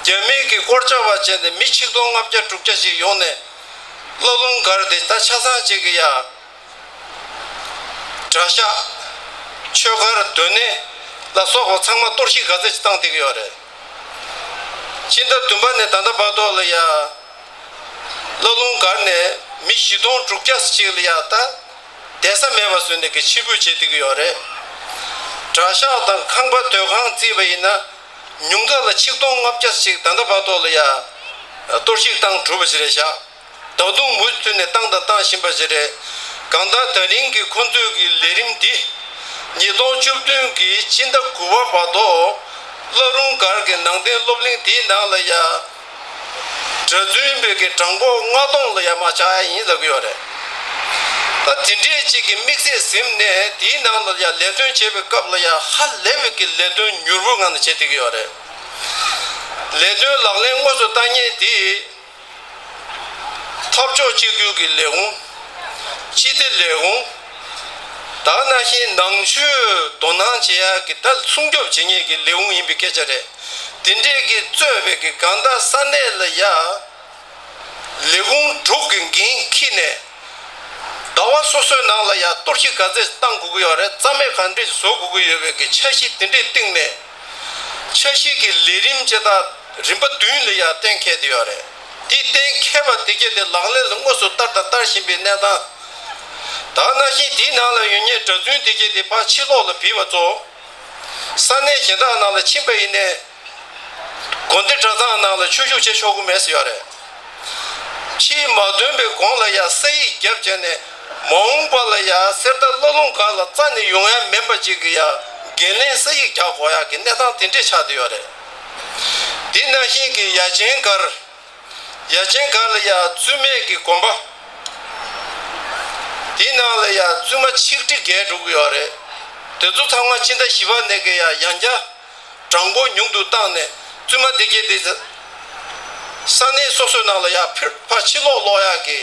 རྒྱ་མིའི་གི་སྐོར་སྐྱོད་པ་བྱས་ནས་མི་ཆིག་སྟོང་ལྔ་བརྒྱ་དྲུག་བརྒྱ་ཅིག་ཡོང་ནས་བླ་རུང་སྒར་དེ་ད་ཆ་ཚང་ཅིག་གི་ཡ་གྲྭ་ཤག་ཆོས་སྒར་སྡོད་གནས་ལ་སོགས་པ་ཚང་མ་གཏོར་བཤིག་ག་ཚད་ཅིག་བཏང་བསྡད་ཀྱི་ཡོད་རེད། ཕྱི་ཟླ་བདུན་པ་ནས་ད་ལྟ་བར་དུ་ལ་ཡ། བླ་རུང་སྒར་ནས་མི་བཞི་སྟོང་དྲུག་བརྒྱ་ཅིག་ལ་ཡ་ད་བསྡད་ས་མེད་པ་བཟོས་ནས་ཀྱི་ཕྱིར་འབུད་བྱེད་བསྡད་ཀྱི་ཡོད་རེད། གྲྭ་ཤག་དང་ཁང་པ་སྡོད་ཁང་བརྩིས་པ་ཡིན་ན་ཉུང་མཐའ་ལ་ཆིག་སྟོང་ལྔ་བརྒྱ་ཅིག་ད་ལྟ་བར་དུ་ལ་ཡ་གཏོར་བཤིག་བཏང་གྲུབ་པ་ཞིག་རེད་ཤག་ད་དུང་མུ་མཐུད་ནས་བཏང་དང་བཏང་བཞིན་པ་ཞིག་རེད། གང་ལྟར་ད་རིང་གི་ཁོ་ཚོའི་གི་ལས་རིམ་འདི་ཉིས་སྟོང་བཅུ་བདུན་གི་སྤྱི་ཟླ་དགུ་པ་བར་དུ་བླ་རུང་སྒར་གྱི་ནང་བསྟན་སློབ་གླིང་དེའི་ནང་ལ་ཡ་གྲྭ་བཙུན་པའི་གི་གྲངས་འབོར་ལྔ་སྟོང་ལ་ཡ་མ་ཆགས་ཡ་ཡིན་ལབ་ཀྱི་ཡོད་རེད། ད་དེ་འདྲས་ཅིག་གི་དམིགས་བསལ་ཟིན་ནས་དེའི་ནང་ལ་ཡ་ལས་དོན་བྱེད་པའི་སྐབས་ལ་ཡ་ཧ་ལས་པའི་གི་ལས་དོན་མྱུར་པོའི་ངང་ནས་བྱེད་བསྡད་ཀྱི་ཡོད་རེད། ལས་དོན་ལག་ལེན་དངོས་སུ་བསྟར་མཁན་དེ། འཐབ་ཕྱོགས་གཅིག་གྱུར་གྱི་ལས་ཁུངས། སྤྱི་བདེ་ལས་ཁུངས། ད་ག་ནང་བཞིན་ནང་ཆོས་དོ་སྣང་བྱེད་ཡག་གི་ད་སྲུང་སྐྱོབ་བྱེད་མཁན་གྱི་ལས་ཁུངས་ཡིན་པའི་སྐད་ཆ་རེད། དེ་འདྲས་ཀྱི་གཙོས་པའི་གི་གང་ལྟར་ས་གནས་ལ་ཡ། ལས་ཁུངས་དྲུག་གི་འགན་འཁྱེར་ནས། ཟླ་བ་སོ་སོའི་ནང་ལ་ཡ་གཏོར་བཤིག་ག་ཚད་བཏང་དགོས་ཀྱི་ཡོད་རེད། རྩ་མེད་ག་འདྲས་བཟོ་དགོས་ཀྱི་ཡོད་པའི་གི་འཆར་གཞི་དེ་འདྲས་བཏིང་ནས། འཆར་གཞི་གི་ལས་རིམ་བྱེད་སྟངས་རིམ་པ་བདུན་ལ་ཡ་གཏན་འཁེལ་བསྡད་ཡོད་རེད། དེ་གཏན་འཁེལ་བ་དེ་གས་དེ་ལག་ལེན་ལ་དངོས་སུ་བསྟར་དང་བསྟར་བཞིན་པའི་གནས་སྟངས། ད་ག་ནང་བཞིན་དེའི་ནང་ལ་ཡོད་མཁན་གྲྭ་བཙུན་དེ་གས་དེ་ཕར་ཕྱི་ལོགས་ལ་བུད་པ་ཚོ། ས་གནས་གཞན་དག་ནང་ལ་ཕྱིན་པ་ཡིན་ནའི། དགོན་སྡེ་གྲྭ་ཚང་ནང་ལ་ཆོས་ཞུགས་བྱེད་ཆོག་གི་མེད་ཟེར་ཡོད་རེད། ཕྱིར་མ་ཐོན་པའི་གོང་ལ་ཡ་ས་ཡིག་བརྒྱབ་བྱས་ནས་ མ་འོངས་པ་ལ་ཡ་གསེར་རྟ་བླ་ལུང་སྒར་ལ་རྩ་ནས་ཡོང་ཡ་མིན་པ་ཅིག་གི་ཡ་འགན་ལེན་ས་ཡིག་རྒྱག་དགོས་ཡ་གི་གནས་སྟངས་དེ་འདྲས་ཆགས་བསྡད་ཡོད་རེད། དེ་ནང་བཞིན་གྱི་ཡ་ཆེན་སྒར། ཡ་ཆེན་སྒར་ལ་ཡ་བཙུན་མའི་གི་དགོན་པ། དེའི་ནང་ལ་ཡ་བཙུན་མ་ཆིག་ཁྲི་བརྒལ་འགྲོ་གི་ཡོད་རེད། དེ་ཚོ་ཚང་མ་ཕྱི་ཟླ་བཞི་པ་ནས་གི་ཡ་ཡང་བསྐྱར་གྲངས་འབོར་ཉུང་དུ་བཏང་ནས་བཙུན་མ་དེ་གྱད་དེ་ས་གནས་སོ་སོའི་ནང་ལ་ཡ་ཕར་ཕར་ཕྱིར་ལོག་སློག་ཡག་གི་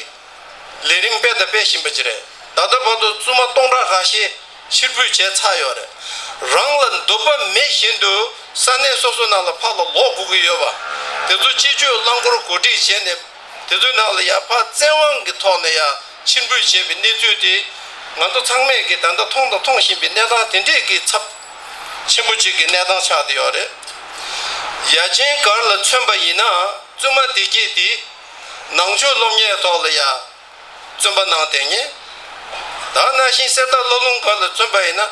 ལས་རིམ་སྤེལ་དང་སྤེལ་བཞིན་པ་ཅིག་རེད། ད་ལྟ་བར་དུ་བཙུན་མ་སྟོང་ཕྲག་ཁ་ཤས་ཕྱིར་འབུད་བྱས་ཚར་ཡོད་རེད། རང་ལ་འདོད་པ་མེད་བཞིན་དུ་ས་གནས་སོ་སོའི་ནང་ལ་ཕར་ལ་ལོག་དགོས་ཀྱི་ཡོད་པ། དེ་ཚོ་སྤྱི་སྤྱོད་རླངས་འཁོར་གོ་སྒྲིག་བྱས་ནས་དེ་ཚོའི་ནང་ལ་ཡ་ཕར་བཙན་དབང་གི་ཐོག་ནས་ཡ་ཕྱིར་འབུད་བྱས་པའི་གནས་ཚུལ་དེ་ང་ཚོ་ཚང་མས་ཀྱི་ད་ལྟ་མཐོང་དང་མཐོང་བཞིན་པའི་གནས་སྟངས་དེ་འདྲས་ཀྱི་ཚབས་ཆེན་པོ་ཅིག་གི་གནས་སྟངས་ཆགས་བསྡད་ཡོད་རེད། ཡ་ཆེན་སྒར་ལ་མཚོན་པ་ཡིན་ན་བཙུན་མ་དེ་གྱད་དེ་ནང་ཆོས་སློབ་གཉེར་ཐོག་ལ་ཡ། བཙུན་པ་གནང་བསྡད་མཁན། ད་ནང་བཞིན་གསེར་རྟ་བླ་ལུང་སྒར་ལ་བཙུན་པ་ཡིན་ན་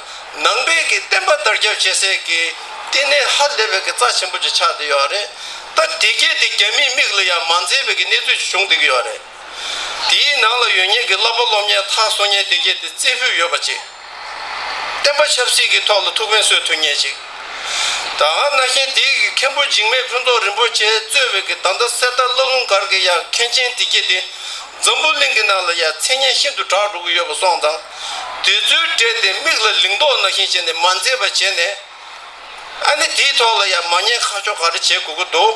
ནང་པའི་གི་བསྟན་པ་དར་ཁྱབ་བྱེད་སའི་གི་བསྟི་གནས་ཧ་ལས་པའི་གི་རྩ་ཆེན་པོ་ཅིག་ཆགས་བསྡད་ཡོད་རེད། ད་དེ་གྱད་དེ་རྒྱ་མིའི་མིག་ལ་ཡང་མ་མཛེས་པའི་གི་གནས་ཚུལ་ཅིག་བྱུང་བསྡད་ཀྱི་ཡོད་རེད། དེའི་ནང་ལ་ཡོད་མཁན་གྱི་བསླབ་པ་སློབ་གཉེར་མཐར་སོན་མཁན་དེ་གྱད་དེ་རྩེ་ཕུད་ཡོད་པ་ཅིག་བསྟན་པ་ཆབ་སྲིད་ཀྱི་ཐོག་ལ་ཐུགས་ཕན་གསོས་ཐུབ་མཁན་ཅིག་ད་ག་ནང་བཞིན་དེའི་གི་མཁན་པོ་འཇིགས་མེད་ཕུན་ཚོགས་རིན་པོ་ཆེ་གཙོས་པའི་གི་ད་ལྟ་གསེར་རྟ་བླ་ལུང་སྒར་གྱི་ཡ་མཁན་ཆེན་དེ་གྱད་དེ། འཛམ་བུ་གླིང་གི་ནང་ལ་ཡ་མཚན་སྙན་ཤིན་ཏུ་གྲགས་འགྲོ་གི་ཡོད་པ་སོང་ཙང་། དེ་ཚོའི་གྲས་དེ་མིག་ལ་ལིང་ཏོག་ནང་བཞིན་བྱས་ནས་མ་མཛེས་པ་བྱས་ནས། ཨ་ནི་དེའི་ཐོག་ལ་ཡ་མ་ཉེས་ཁ་ཕྱོགས་ག་རེ་བྱེད་དགོས་ཀྱི་འདུག་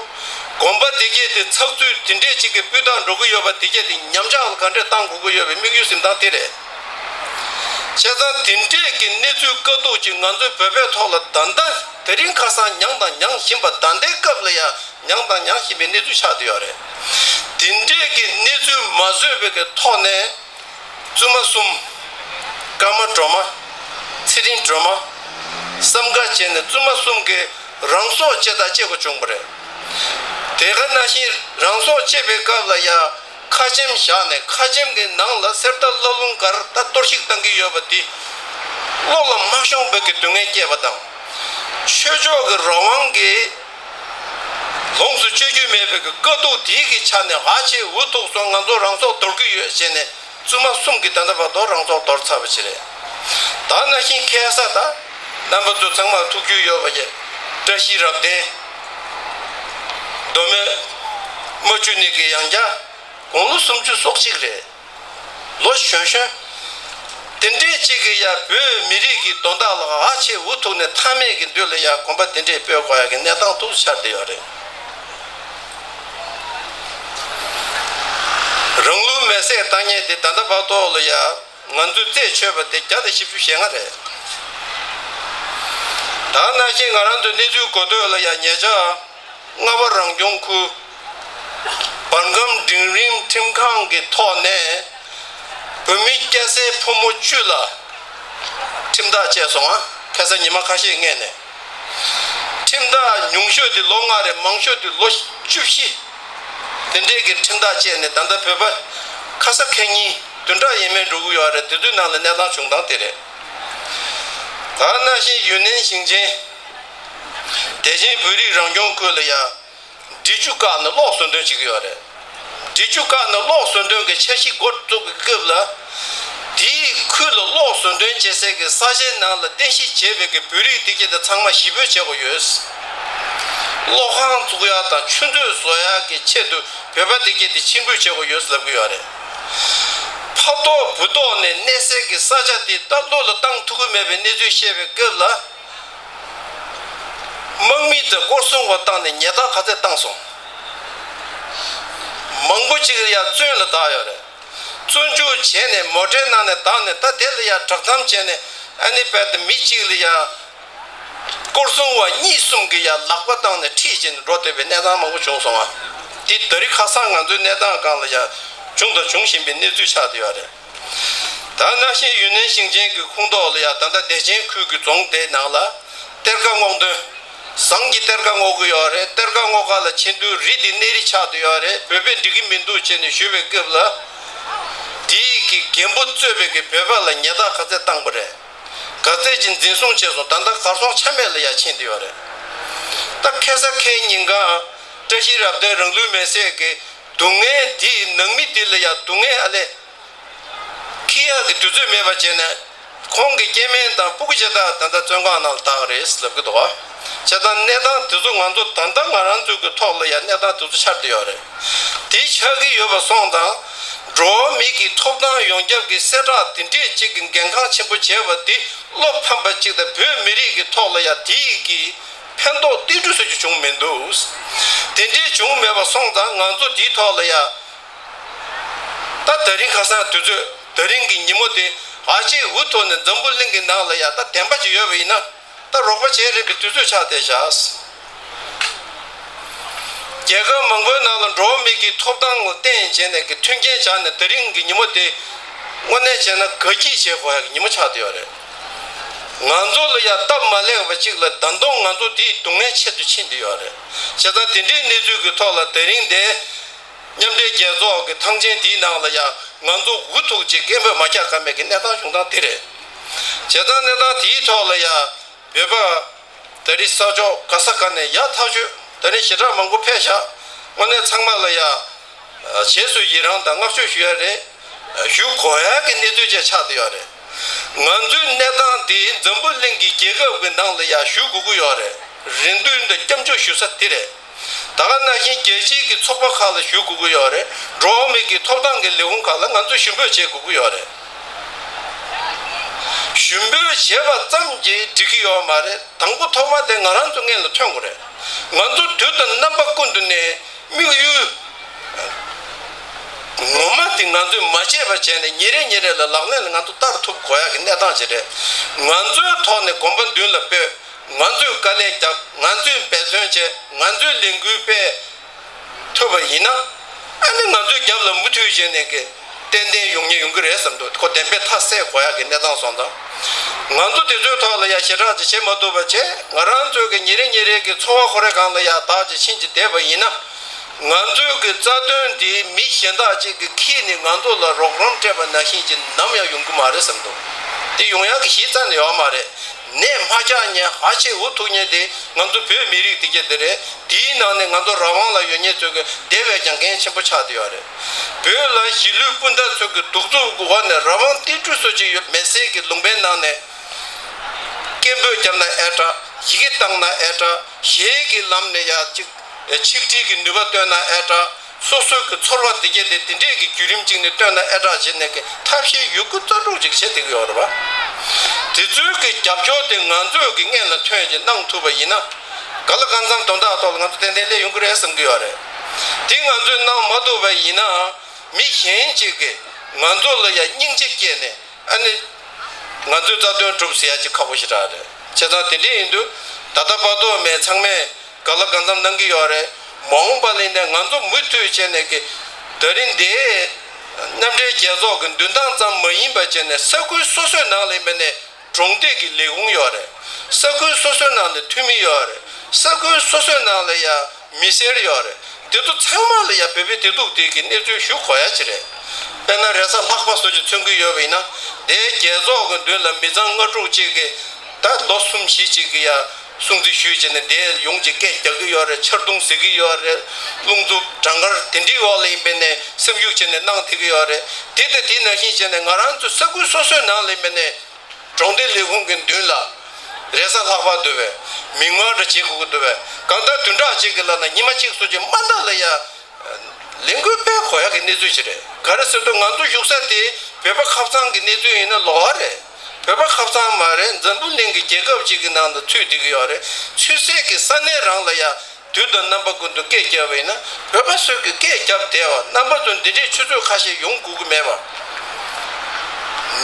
དགོན་པ་དེ་གྱད་དེ་ཚགས་ཚུད་དེ་འདྲས་ཅིག་གི་སྤུས་དག་འགྲོ་གི་ཡོད་པ་དེ་གྱད་དེ་ཉམས་ཆག་ལ་ག་འདྲས་བཏང་དགོས་ཀྱི་ཡོད་པའི་དམིགས་ཡུལ་འཛིན་སྟངས་དེ་རེད། བྱས་ཙང་དེ་འདྲས་ཀྱི་གནས་ཚུལ་དཀའ་སྡུག་ཅིག་ང་ཚོའི་བོད་པའི་ཐོག་ལ་ད་ལྟ་དེ་རིང་ཁ་སང་མྱངས་དང་མྱངས་བཞིན་པ་ད་ལྟའི་སྐབས་ལ་ཡ། མྱངས་དང་མྱངས་བཞིན་པའི་གནས་ཚུལ་ཆགས་བསྡད་ཡོད་རེད། དེ་འདྲས་ཀྱི་གནས་ཚུལ་མ་བཟོད་པའི་གི་ཐོག་ནས་བཙུན་མ་གསུམ། ཀརྨ་སྒྲོལ་མ། ཚེ་རིང་སྒྲོལ་མ། བསམ་དཀར་བྱས་ནས་བཙུན་མ་གསུམ་གྱིས་རང་སྲོག་བཅད་དང་བཅད་དགོས་བྱུང་བ་རེད། དེ་ག་ནང་བཞིན་རང་སྲོག་བཅད་པའི་སྐབས་ལ་ཡང་ཁ་ཆེམས་བཞག་ནས་ཁ་ཆེམས་ཀྱི་ནང་ལ་གསེར་རྟ་བླ་ལུང་སྒར་ད་གཏོར་བཤིག་བཏང་གི་ཡོད་པ་འདི་བློ་ལ་མ་ཤོང་བའི་གི་སྡུག་བསྔལ་སྐྱེས་པ་དང་། ཆོས་ཕྱོགས་ཀྱི་རང་དབང་གི་ལོངས་སུ་སྤྱོད་རྒྱུ་མེད་པའི་གི་དཀའ་སྡུག་དེའི་གི་ཆ་ནས་ཨ་ཆེ་འུ་ཐུག་སོང་ང་ཚོ་རང་སྲོག་དོར་གི་ཡོད་ཟེར་ནས་བཙུན་མ་གསུམ་གྱིས་ད་ལྟ་བར་དུ་རང་སྲོག་དོར་ཚར་བ་ཅིག་རེད། ད་ནང་བཞིན་ཁ་སང་ད་རྣམ་པ་ཚོ་ཚང་མར་ཐུགས་རྒྱུས་ཡོད་པ་ཡི་བཀྲ་ཤིས་རབ་བརྟན། མདོ་སྨད་རྨ་ཆུ་ནས་གི་ཡང་བསྐྱར་དགུང་ལོ་སུམ་ཅུ་སོ་གཅིག་རེད། ལོ་གཞོན་གཞོན། དེ་འདྲས་ཅིག་གིས་ཡང་བོད་མི་རིགས་ཀྱི་དོན་དག་ལ་ཨ་ཆེ་འུ་ཐུག་ནས་མཐའ་མེད་ཀྱི་མདུན་ལ་ཡང་གོམ་པ་དེ་འདྲས་སྤོས་དགོས་ཡ་གི་གནས་སྟངས་ཐུག་ཆགས་བསྡད་ཡོད་རེད། རང་ལུས་མེར་སྲེག་བཏང་མཁན་དེ་ད་ལྟ་བར་དུ་ལ་ཡང་ང་ཚོས་རྩད་ཆོད་པ་དེ་བརྒྱ་དང་བཞི་བཅུ་ཞེ་ལྔ་རེད། ད་ནང་བཞིན་ང་རང་ཚོའི་གནས་ཚུལ་གོ་ཐོས་ལ་ཡང་ཉེ་ཆར། རྔ་བ་རང་སྐྱོང་ཁུལ། བར་ཁམས་འབྲིང་རིམ་ཁྲིམས་ཁང་གི་ཐོག་ནས་བོད་མི་སྐྱ་སེར་ཕོ་མོ་བཅུ་ལ་ཁྲིམས་ཐག་བཅད་སོང་ང་། ཁ་སང་ཉི་མ་ཁ་ཤས་སྔོན་ནས། ཁྲིམས་ཐག་ཉུང་ཤོས་དེ་ལོ་ལྔ་རེད། མང་ཤོས་དེ་ལོ་བཅུ་བཞི། དེ་འདྲས་ཀྱི་ཁྲིམས་ཐག་བཅད་ནས་ད་ལྟ་བོད་པ་ཁ་ས་ཁ་ཉིན་བདུན་ཕྲག་ཡས་མས་འགྲོ་གི་ཡོད་རེད། དེ་ཚོའི་ནང་ལ་གནས་སྟངས་བྱུང་སྟངས་དེ་རེད། ད་ནང་བཞིན་ཡུན་ནན་ཞིང་ཆེན་བདེ་ཆེན་བོད་རིགས་རང་སྐྱོང་ཁུལ་ལ་ཡ། འབྲི་ཆུ་བཀག་ནས་གློག་བཟོ་འདོན་བྱེད་ཀྱི་ཡོད་རེད། འབྲི་ཆུ་བཀག་ནས་གློག་བཟོ་འདོན་གྱི་འཆར་གཞི་འགོ་བཙུགས་ཀྱི་སྐབས་ལ། དེའི་ཁུལ་ལ་གློག་བཟོ་འདོན་བྱེད་སའི་གི་ས་ཆའི་ནང་ལ་རྟེན་གཞི་བྱས་པའི་གི་བོད་རིགས་དེ་གྱད་དེ་ཚང་མ་གཞིས་སྤོ་བྱེད་དགོས་ཡོད། གློག་ཁང་བཙུགས་ཡ་དང་ཆུ་མཛོད་བཟོ་ཡ་གི་ཆེད་དུ་བོད་པ་དེ་གྱད་དེ་ཕྱིར་འབུད་བྱེད་དགོས་ཡོད་ལབ་ཀྱི་ཡོད་རེད། ཕ་ཐོག་བུ་ཐོག་ནས་གནས་སའི་གི་ས་ཆ་དེ་ད་བློ་ལ་བཏང་ཐུབ་ཀྱི་མེད་པའི་གནས་ཚུལ་བཤད་པའི་སྐབས་ལ། དམག་མི་དེ་སྐོར་སྲུང་བ་བཏང་ནས་ཉེས་རྡུང་ག་ཚད་བཏང་སོང་། མང་པོ་ཅིག་ལ་ཡང་བཙོན་ལ་བཏང་ཡོད་རེད། བཙོན་འཇུག་བྱས་ནས་མོ་ཊའི་ནང་ནས་བཏང་ནས་ད་དེ་ལ་ཡང་བསྒྲགས་གཏམ་བྱས་ནས་ཨ་ནི་རྦད་དེ་མི་གཅིག་ལ་ཡང་སྐོར་སྲུང་བ་གཉིས་གསུམ་གྱིས་ཡང་ལག་པ་བཏང་ནས་ཁྲིད་བྱས་ནས་འགྲོ་བསྡད་པའི་གནས་སྟངས་མང་པོ་བྱུང་སོང་ང་། འདི་ད་རེས་ཁ་སང་ང་ཚོའི་གནས་སྟངས་སྒང་ལ་ཡང་བྱུང་དང་འབྱུང་བཞིན་པའི་གནས་ཚུལ་ཆགས་བསྡད་ཡོད་རེད། ད་ནང་བཞིན་ཡུན་ནན་ཞིང་ཆེན་གྱི་ཁོངས་གཏོགས་ལ་ཡང་ད་ལྟ་བདེ་ཆེན་ཁུལ་གྱི་རྫོང་དེའི་ནང་ལ་གཏེར་ཁ་སྔོག་འདོན། ཟངས་ཀྱི་གཏེར་ཁ་སྔོག་གི་ཡོད་རེད། གཏེར་ཁ་སྔོག་ག་ལ་ཕྱིན་དུས་རི་དེ་གནས་རི་ཆགས་བསྡད་ཡོད་རེད། བོད་པས་འགྲིག་གི་མི་འདུག་ཅེས་ནས་ཞུས་པའི་སྐབས་ལ། དེའི་གི་རྒན་པོ་གཙོས་པའི་གི་བོད་པ་ལ་ཉེས་རྡུང་ག་ཚད་བཏང་པ་རེད། ག་ཚད་ཅིག་འཛིན་བཟུང་བྱས་སོང་། ད་ལྟ་གར་སོང་ཆ་མེད་ལ་ཡང་ཕྱིན་བསྡད་ཡོད་རེད། ད་ཁ་སང་ཁ་ཉིན་གང་བཀྲ་ཤིས་རབ་བརྟན་རང་ལུས་མེར་སྲེག་གི་སྡུག་བསྔལ་དེའི་ནང་མི་དེ་ལ་ཡང་སྡུག་བསྔལ་ཨ་ལས། ཁྱི་ ཡག་གི་དུས་ཚོད་མེད་པ་བྱས་ནས། ཁོང་གི་སྐྱེ་དམན་དང་སྤུ་གུ་བྱེ་བྲག་ད་ལྟ་བཙོན་ཁང་ནང་ལ་བཏགས་རེད་ལབ་ཀྱི་འདུག་བ། བྱས་ཙང་གནས་སྟངས་དེ་ཚོ་ང་ཚོ་ད་ལྟ་ང་རང་ཚོའི་གི་ཐོག་ལ་ཡང་གནས་སྟངས་དེ་ཚོ་ཆགས་བསྡད་ཡོད་རེད། དེ་ཆགས་ཀྱི་ཡོད་པ་སོང་ཙང་། འགྲོ་བ་མི་གི་ཐོབ་ཐང་ཡོངས་ཁྱབ་ཀྱི་གསལ་བསྒྲགས་དེ་འདྲས་ཅིག་གི་འགན་འཁྲི་ཆེན་པོ་བྱས་པ་དེ་བློ་ཕམ་པ་ཅིག་དང་། བོད་མི་རིགས་ཀྱི་ཐོག་ལ་ཡང་དེ་ཡི་གི་ཕན་ཐོགས་ཏིལ་འབྲུ་ཙམ་ཅིག་བྱུང་མི་འདུག། དེ་འདྲས་བྱུང་མེད་པ་སོང་ཙང་ང་ཚོ་དེའི་ཐོག་ལ་ཡང་། ད་ད་རིང་ཁ་སང་དུས་ཚོད། ད་རིང་གི་ཉིན་མོ་དེ་ཨ་ཅེ་འུ་ཐུག་ནས་འཛམ་བུ་གླིང་གི་ནང་ལ་ཡ་ད་བདེན་པ་ཅིག་ཡོད་པ་ཡིན་ན། ད་རོགས་པ་བྱེད་རན་པའི་དུས་ཚོད་ཆགས་བསྡད་བཞག། རྒྱལ་ཁབ་མང་པོའི་ནང་ལ་འགྲོ་བ་མི་གི་ཐོབ་ཐང་ལ་བརྟེན་བྱས་ནས་ཀྱི་མཐུན་རྐྱེན་བཞག་ནས། ད་རིང་གི་ཉིན་མོ་དེ་དངོས་གནས་བྱས་ན་དགའ་སྐྱིད་བྱེད་དགོས་ཡག་གི་ཉིན་མོ་ཆགས་བསྡད་ཡོད་རེད། ང་ཚོ་ལ་ཡ་སྟབས་མ་ལེགས་པ་ཅིག་ལ་ད་དུང་ང་ཚོ་དེའི་སྡུག་བསྔལ་ཆེད་དུ་ཕྱིན་བསྡད་ཡོད་རེད། བྱས་ཙང་དེ་འདྲའི་གནས་ཚུལ་གྱི་ཐོག་ལ་ད་རིང་དེ། མཉམ་འབྲེལ་རྒྱལ་ཚོགས་ཀྱི་ཐང་ཆེན་དེའི་ནང་ལ་ཡང་ང་ཚོ་འུ་ཐུག་ཅིག་སྐད་འབོད་མ་རྒྱག་ཀ་མེད་ཀྱི་གནས་སྟངས་བྱུང་སྟངས་དེ་རེད། བྱས་ཙང་གནས་སྟངས་དེའི་ཐོག་ལ་ཡང་བོད་པ་ད་རེས་ས་ཕྱོགས་ག་ས་ག་ནས་ཡག་ཐག་ཆོད། ད་རེས་ཞེ་དྲག་མང་པོ་ཕེབས་ཤག། དངོས་གནས་ཚང་མ་ལ་ཡང་རྗེས་སུ་ཡི་རང་དང་བསྔགས་བརྗོད་ཞུ་ཡ་རེད། ཞུ་དགོས་ཡ་གི་གནས་ཚུལ་ཅིག་ཆགས་བསྡད་ཡོད་རེད། ང་ཚོའི་གནས་སྟངས་དེ་འཛམ་བུ་གླིང་གི་རྒྱལ་ཁབ་ཀྱི་ནང་ལ་ཡང་ཞུ་དགོས་ཀྱི་ཡོད་རེད། རེ་འདུན་དང་སྐྱབས་འཇུག་ཞུ་ས་དེ་རེད། ད་ག་ནང་བཞིན་རྒྱལ་སྤྱིའི་གི་ཚོགས་པ་ཁག་ལ་ཞུ་དགོས་ཀྱི་ཡོད་རེད། འགྲོ་བ་མི་གི་ཐོབ་ཐང་གི་ལས་ཁུངས་ཁག་ལ་ང་ཚོས་ཞུ་འབོད་བྱེད་དགོས་ཀྱི་ཡོད་རེད། ཞུ་འབོད་བྱས་པ་ཙམ་གྱིས་འགྲིག་གི་ཡོད་མ་རེད། དང་པོ་ཐོག་མ་དེ་ང་རང་ཚོ་སྔོན་ལ་ཐོན་དགོས་རེད། ང་ཚོ་དུས་དང་རྣམ་པ་ཀུན་ཏུ་ནས་དམིགས་ཡུལ་ངོ་མ་དེ་ང་ཚོས་མ་བརྗེད་པ་བྱས་ནས། ཉིན་རེ་ཉིན་རེ་ལ་ལག་ལེན་ལ་ང་ཚོ་བསྟར་ཐུབ་དགོས་ཡག་གི་གནས་སྟངས་ཅིག་རེད། ང་ཚོའི་ཐོག་ནས་གོམ་པ་མདུན་ལ་སྤོས། ང་ཚོས་དཀའ་ལས་བརྒྱབ། ང་ཚོས་འབད་བརྩོན་བྱས། ང་ཚོས་ལས་འགུལ་སྤེལ་ཐུབ་པ་ཡིན་ན། ཨ་ནི་ང་ཚོའི་རྒྱབ་ལ་མུ་མཐུད་བྱས་ནས་ཀྱི་ཏན་ཏན་ཡོང་ཉེན་ཡོང་གི་རེད་བསམ་འདུག། ཁོ་བདེན་པའི་མཐའ་གསལ་དགོས་ཡག་གི་གནས་སྟངས་སོང་ཙང་། ང་ཚོ་དེ་ཚོའི་ཐོག་ལ་ཡ་ཞེ་དྲག་ཅིག་བྱེད་མ་ཐུབ་པ་བྱས། ང་རང་ཚོའི་གི་ཉིན་རེ་ཉིན་རེ་གི་འཚོ་བ་ཁོ་རའི་སྒང་ལ་ཡ་བདག་ཅིག་ཕྱིན་ཅིག་བསྡད་པ་ཡིན་ན། ང་ཚོའི་གི་རྩ་དོན་འདི་མི་གཞན་དག་ཅིག་གིས་ཁྱེར་ནས་ང་ཚོ་ལ་རོགས་རམ་སྤྲད་པ་ནང་བཞིན་གྱི་ནམ་ཡང་ཡོང་གི་མ་རེད་བསམ་འདུག། དེ་ཡོང་ཡག་གི་གཞི་རྩ་ནས་ཡོད་མ་རེད། ནད་མ་རྒྱག་མཁན་ཧ་ཅང་འུ་ཐུག་མཁན་དེ་ང་ཚོ་བོད་མི་རིགས་དེ་གྱད་དེ་རེད། དེའི་ནང་ནས་ང་ཚོ་རང་དབང་ལ་ཡོད་མཁན་ཚོ་གི་དེ་བས་ཀྱང་འགན་ཆེན་པོ་ཆགས་བསྡད་ཡོད་རེད། བོད་ལ་གཞིས་ལུས་སྤུན་ཟླ་ཚོ་གི་གདུག་རྩུབ་ཀྱི་འོག་ནས་རང་དབང་རྟེན་འབྲེལ་སོ་ཅིག་ཡོད་མེད་སའི་གི་ལུང་པའི་ནང་ནས། སྐད་འབོད་བརྒྱབ་ན་ཨེ་དྲག། ཡི་གེ་བཏང་ན་ཨེ་དྲག། གཞས་ཀྱི་ལམ་ནས་ཡ་གཅིག་ཆིག་སྒྲིལ་གྱི་ནུས་པ་བཏོན་ན་ཨེ་དྲག། སོ་སོའི་གི་ཚོར་བ་དེ་གྱད་དེ་དེ་འདྲས་ཀྱི་བརྒྱུད་རིམ་ཅིག་ནས་བཏོན་ན་ཨེ་དྲག་བྱས་ནས་ཀྱི་ཐབས་ཤེས་ཡོད་རྒུ་རྩལ་སྤྲུགས་ཅིག་བྱེད་བསྡད་ཀྱི་ཡོད་རེད་པ། དེ་ཚོའི་གི་རྒྱབ་སྐྱོར་དེ་ང་ཚོས་ཀྱི་སྔོན་ལ་ཐོན་ཅིག་གནང་ཐུབ་པ་ཡིན་ན། ག་ལ་གང་འཚམ་དོན་དག་ཐོག་ལ་ང་ཚོ་ཏན་ཏན་སླེབས་ཡོང་གི་རེད་བསམ་གྱི་ཡོད་རེད། དེ་ང་ཚོས་གནང་མ་ཐུབ་པ་ཡིན་ན། མི་གཞན་ཅིག་གིས་ང་ཚོ་ལ་ཡ་སྙིང་རྗེ་སྐྱེས་ནས། ཨ་ནི། ང་ཚོའི་རྩ་དོན་སྒྲུབ་ཟེར་ཡ་ཅིག་ཁག་པོ་ཞེ་དྲག་རེད། བྱས་ཙང་དེ་འདྲ་ཡིན་དུས། ད་ལྟ་བར་དུ་མེད་ཚང་མས་ག་ལ་གང་འཚམ་གནང་གི་ཡོད་རེད། མ་འོངས་པ་ལ་ཡིན་ནའི་ང་ཚོ་མུ་མཐུད་བྱས་ནས་ཀྱི། ད་རིང་འདི་མཉམ་འབྲེལ་རྒྱལ་ཚོགས་ཀྱི་མདུན་ཐང་ཙམ་མ་ཡིན་པ་བྱས་ནས། ས་ཁུལ་སོ་སོའི་ནང་ལ་ཡིན་པ་ནས་གྲོང་སྡེ་གི་ལས་ཁུངས་ཡོད་རེད། ས་ཁུལ་སོ་སོའི་ནང་ལ་འཐུས་མི་ཡོད་རེད། ས་ཁུལ་སོ་སོའི་ནང་ལ་ཡ། མི་སེར་ཡོད་རེད། དེ་ཚོ་ཚང་མ་ལ་ཡ་བོད་པའི་བདེ་སྡུག་དེ་གི་གནས་ཚུལ་ཞུ་དགོས་ཡ་ཅིག་རེད། དཔེར་ན་རེས་གཟའ་ལྷག་པ་སོགས་ཀྱི་མཚོན་གྱི་ཡོད་པ་ཡིན་ན། དེའི་རྒྱལ་ཚོགས་ཀྱི་མདུན་ལ་མི་ཚང་ལྔ་དྲུག་ཅིག་གིས་ད་ལོ་གསུམ་བཞི་ཅིག་གི་ཡ་སྲུང་བརྩི་ཞུས་བྱས་ནས་དེ་ཡོང་ཅིག་སྐད་རྒྱག་གི་ཡོད་རེད། ཆར་རྡུང་ཟེར་གི་ཡོད་རེད། རླུང་འཚུབ་གྲང་ངར་དེ་འདྲའི་འོག་ལ་ཡིན་པས་ནས་སེམས་ཤུགས་བྱས་ནས་གནང་བསྡད་གི་ཡོད་རེད། དེ་དང་དེ་ནང་བཞིན་བྱས་ནས་ང་རང་ཚོ་ས་ཁུལ་སོ་སོའི་ནང་ལ་ཡིན་པས་ནས། གྲོང་སྡེ་ལས་ཁུངས་ཀྱི་མདུན་ལ་རེས་གཟའ་ལྷག་པ་འདུག་པས། མིག་དམར་འདྲ་བྱེད་དགོས་ཀྱི་འདུག་པས། གང་ལྟར་བདུན་ཕྲག་གཅིག་གི་ལ་ན་ཉི་མ་གཅིག་སོགས་ཀྱི་མ་མཐའ་ལ་ཡ་ལས་འགུལ་སྤེལ་དགོས་ཡག་གི་གནས་ཚུལ་ཞིག་རེད། ག་རེ་ཟེར་དུས་ང་ཚོ་བཞུགས་ས་དེ་བོད་པ་ཁ་ཚང་གི་གནས་ཚུལ་ཡིན་ན་ལོགས་རེད། བོད་པ་ཁ་ཚང་མ་རེད། འཛམ་བུ་གླིང་གི་རྒྱལ་ཁབ་ཅིག་གི་ནང་དུ་ཚུད་བསྡད་ཀྱི་ཡོད་རེད། ཚུད་སའི་གི་ས་གནས་རང་ལ་ཡ། དུས་དང་རྣམ་པ་ཀུན་ཏུ་སྐད་རྒྱབ་པ་ཡིན་ན། བོད་པ་ཚོས་ཀྱི་སྐད་རྒྱབ་བསྡད་པ་རྣམ་པ་ཚོ་འདི་འདྲའི་ཆུ་ཚོད་ཁ་ཤས་ཡོང་དགོས་ཀྱི་མེད་པ།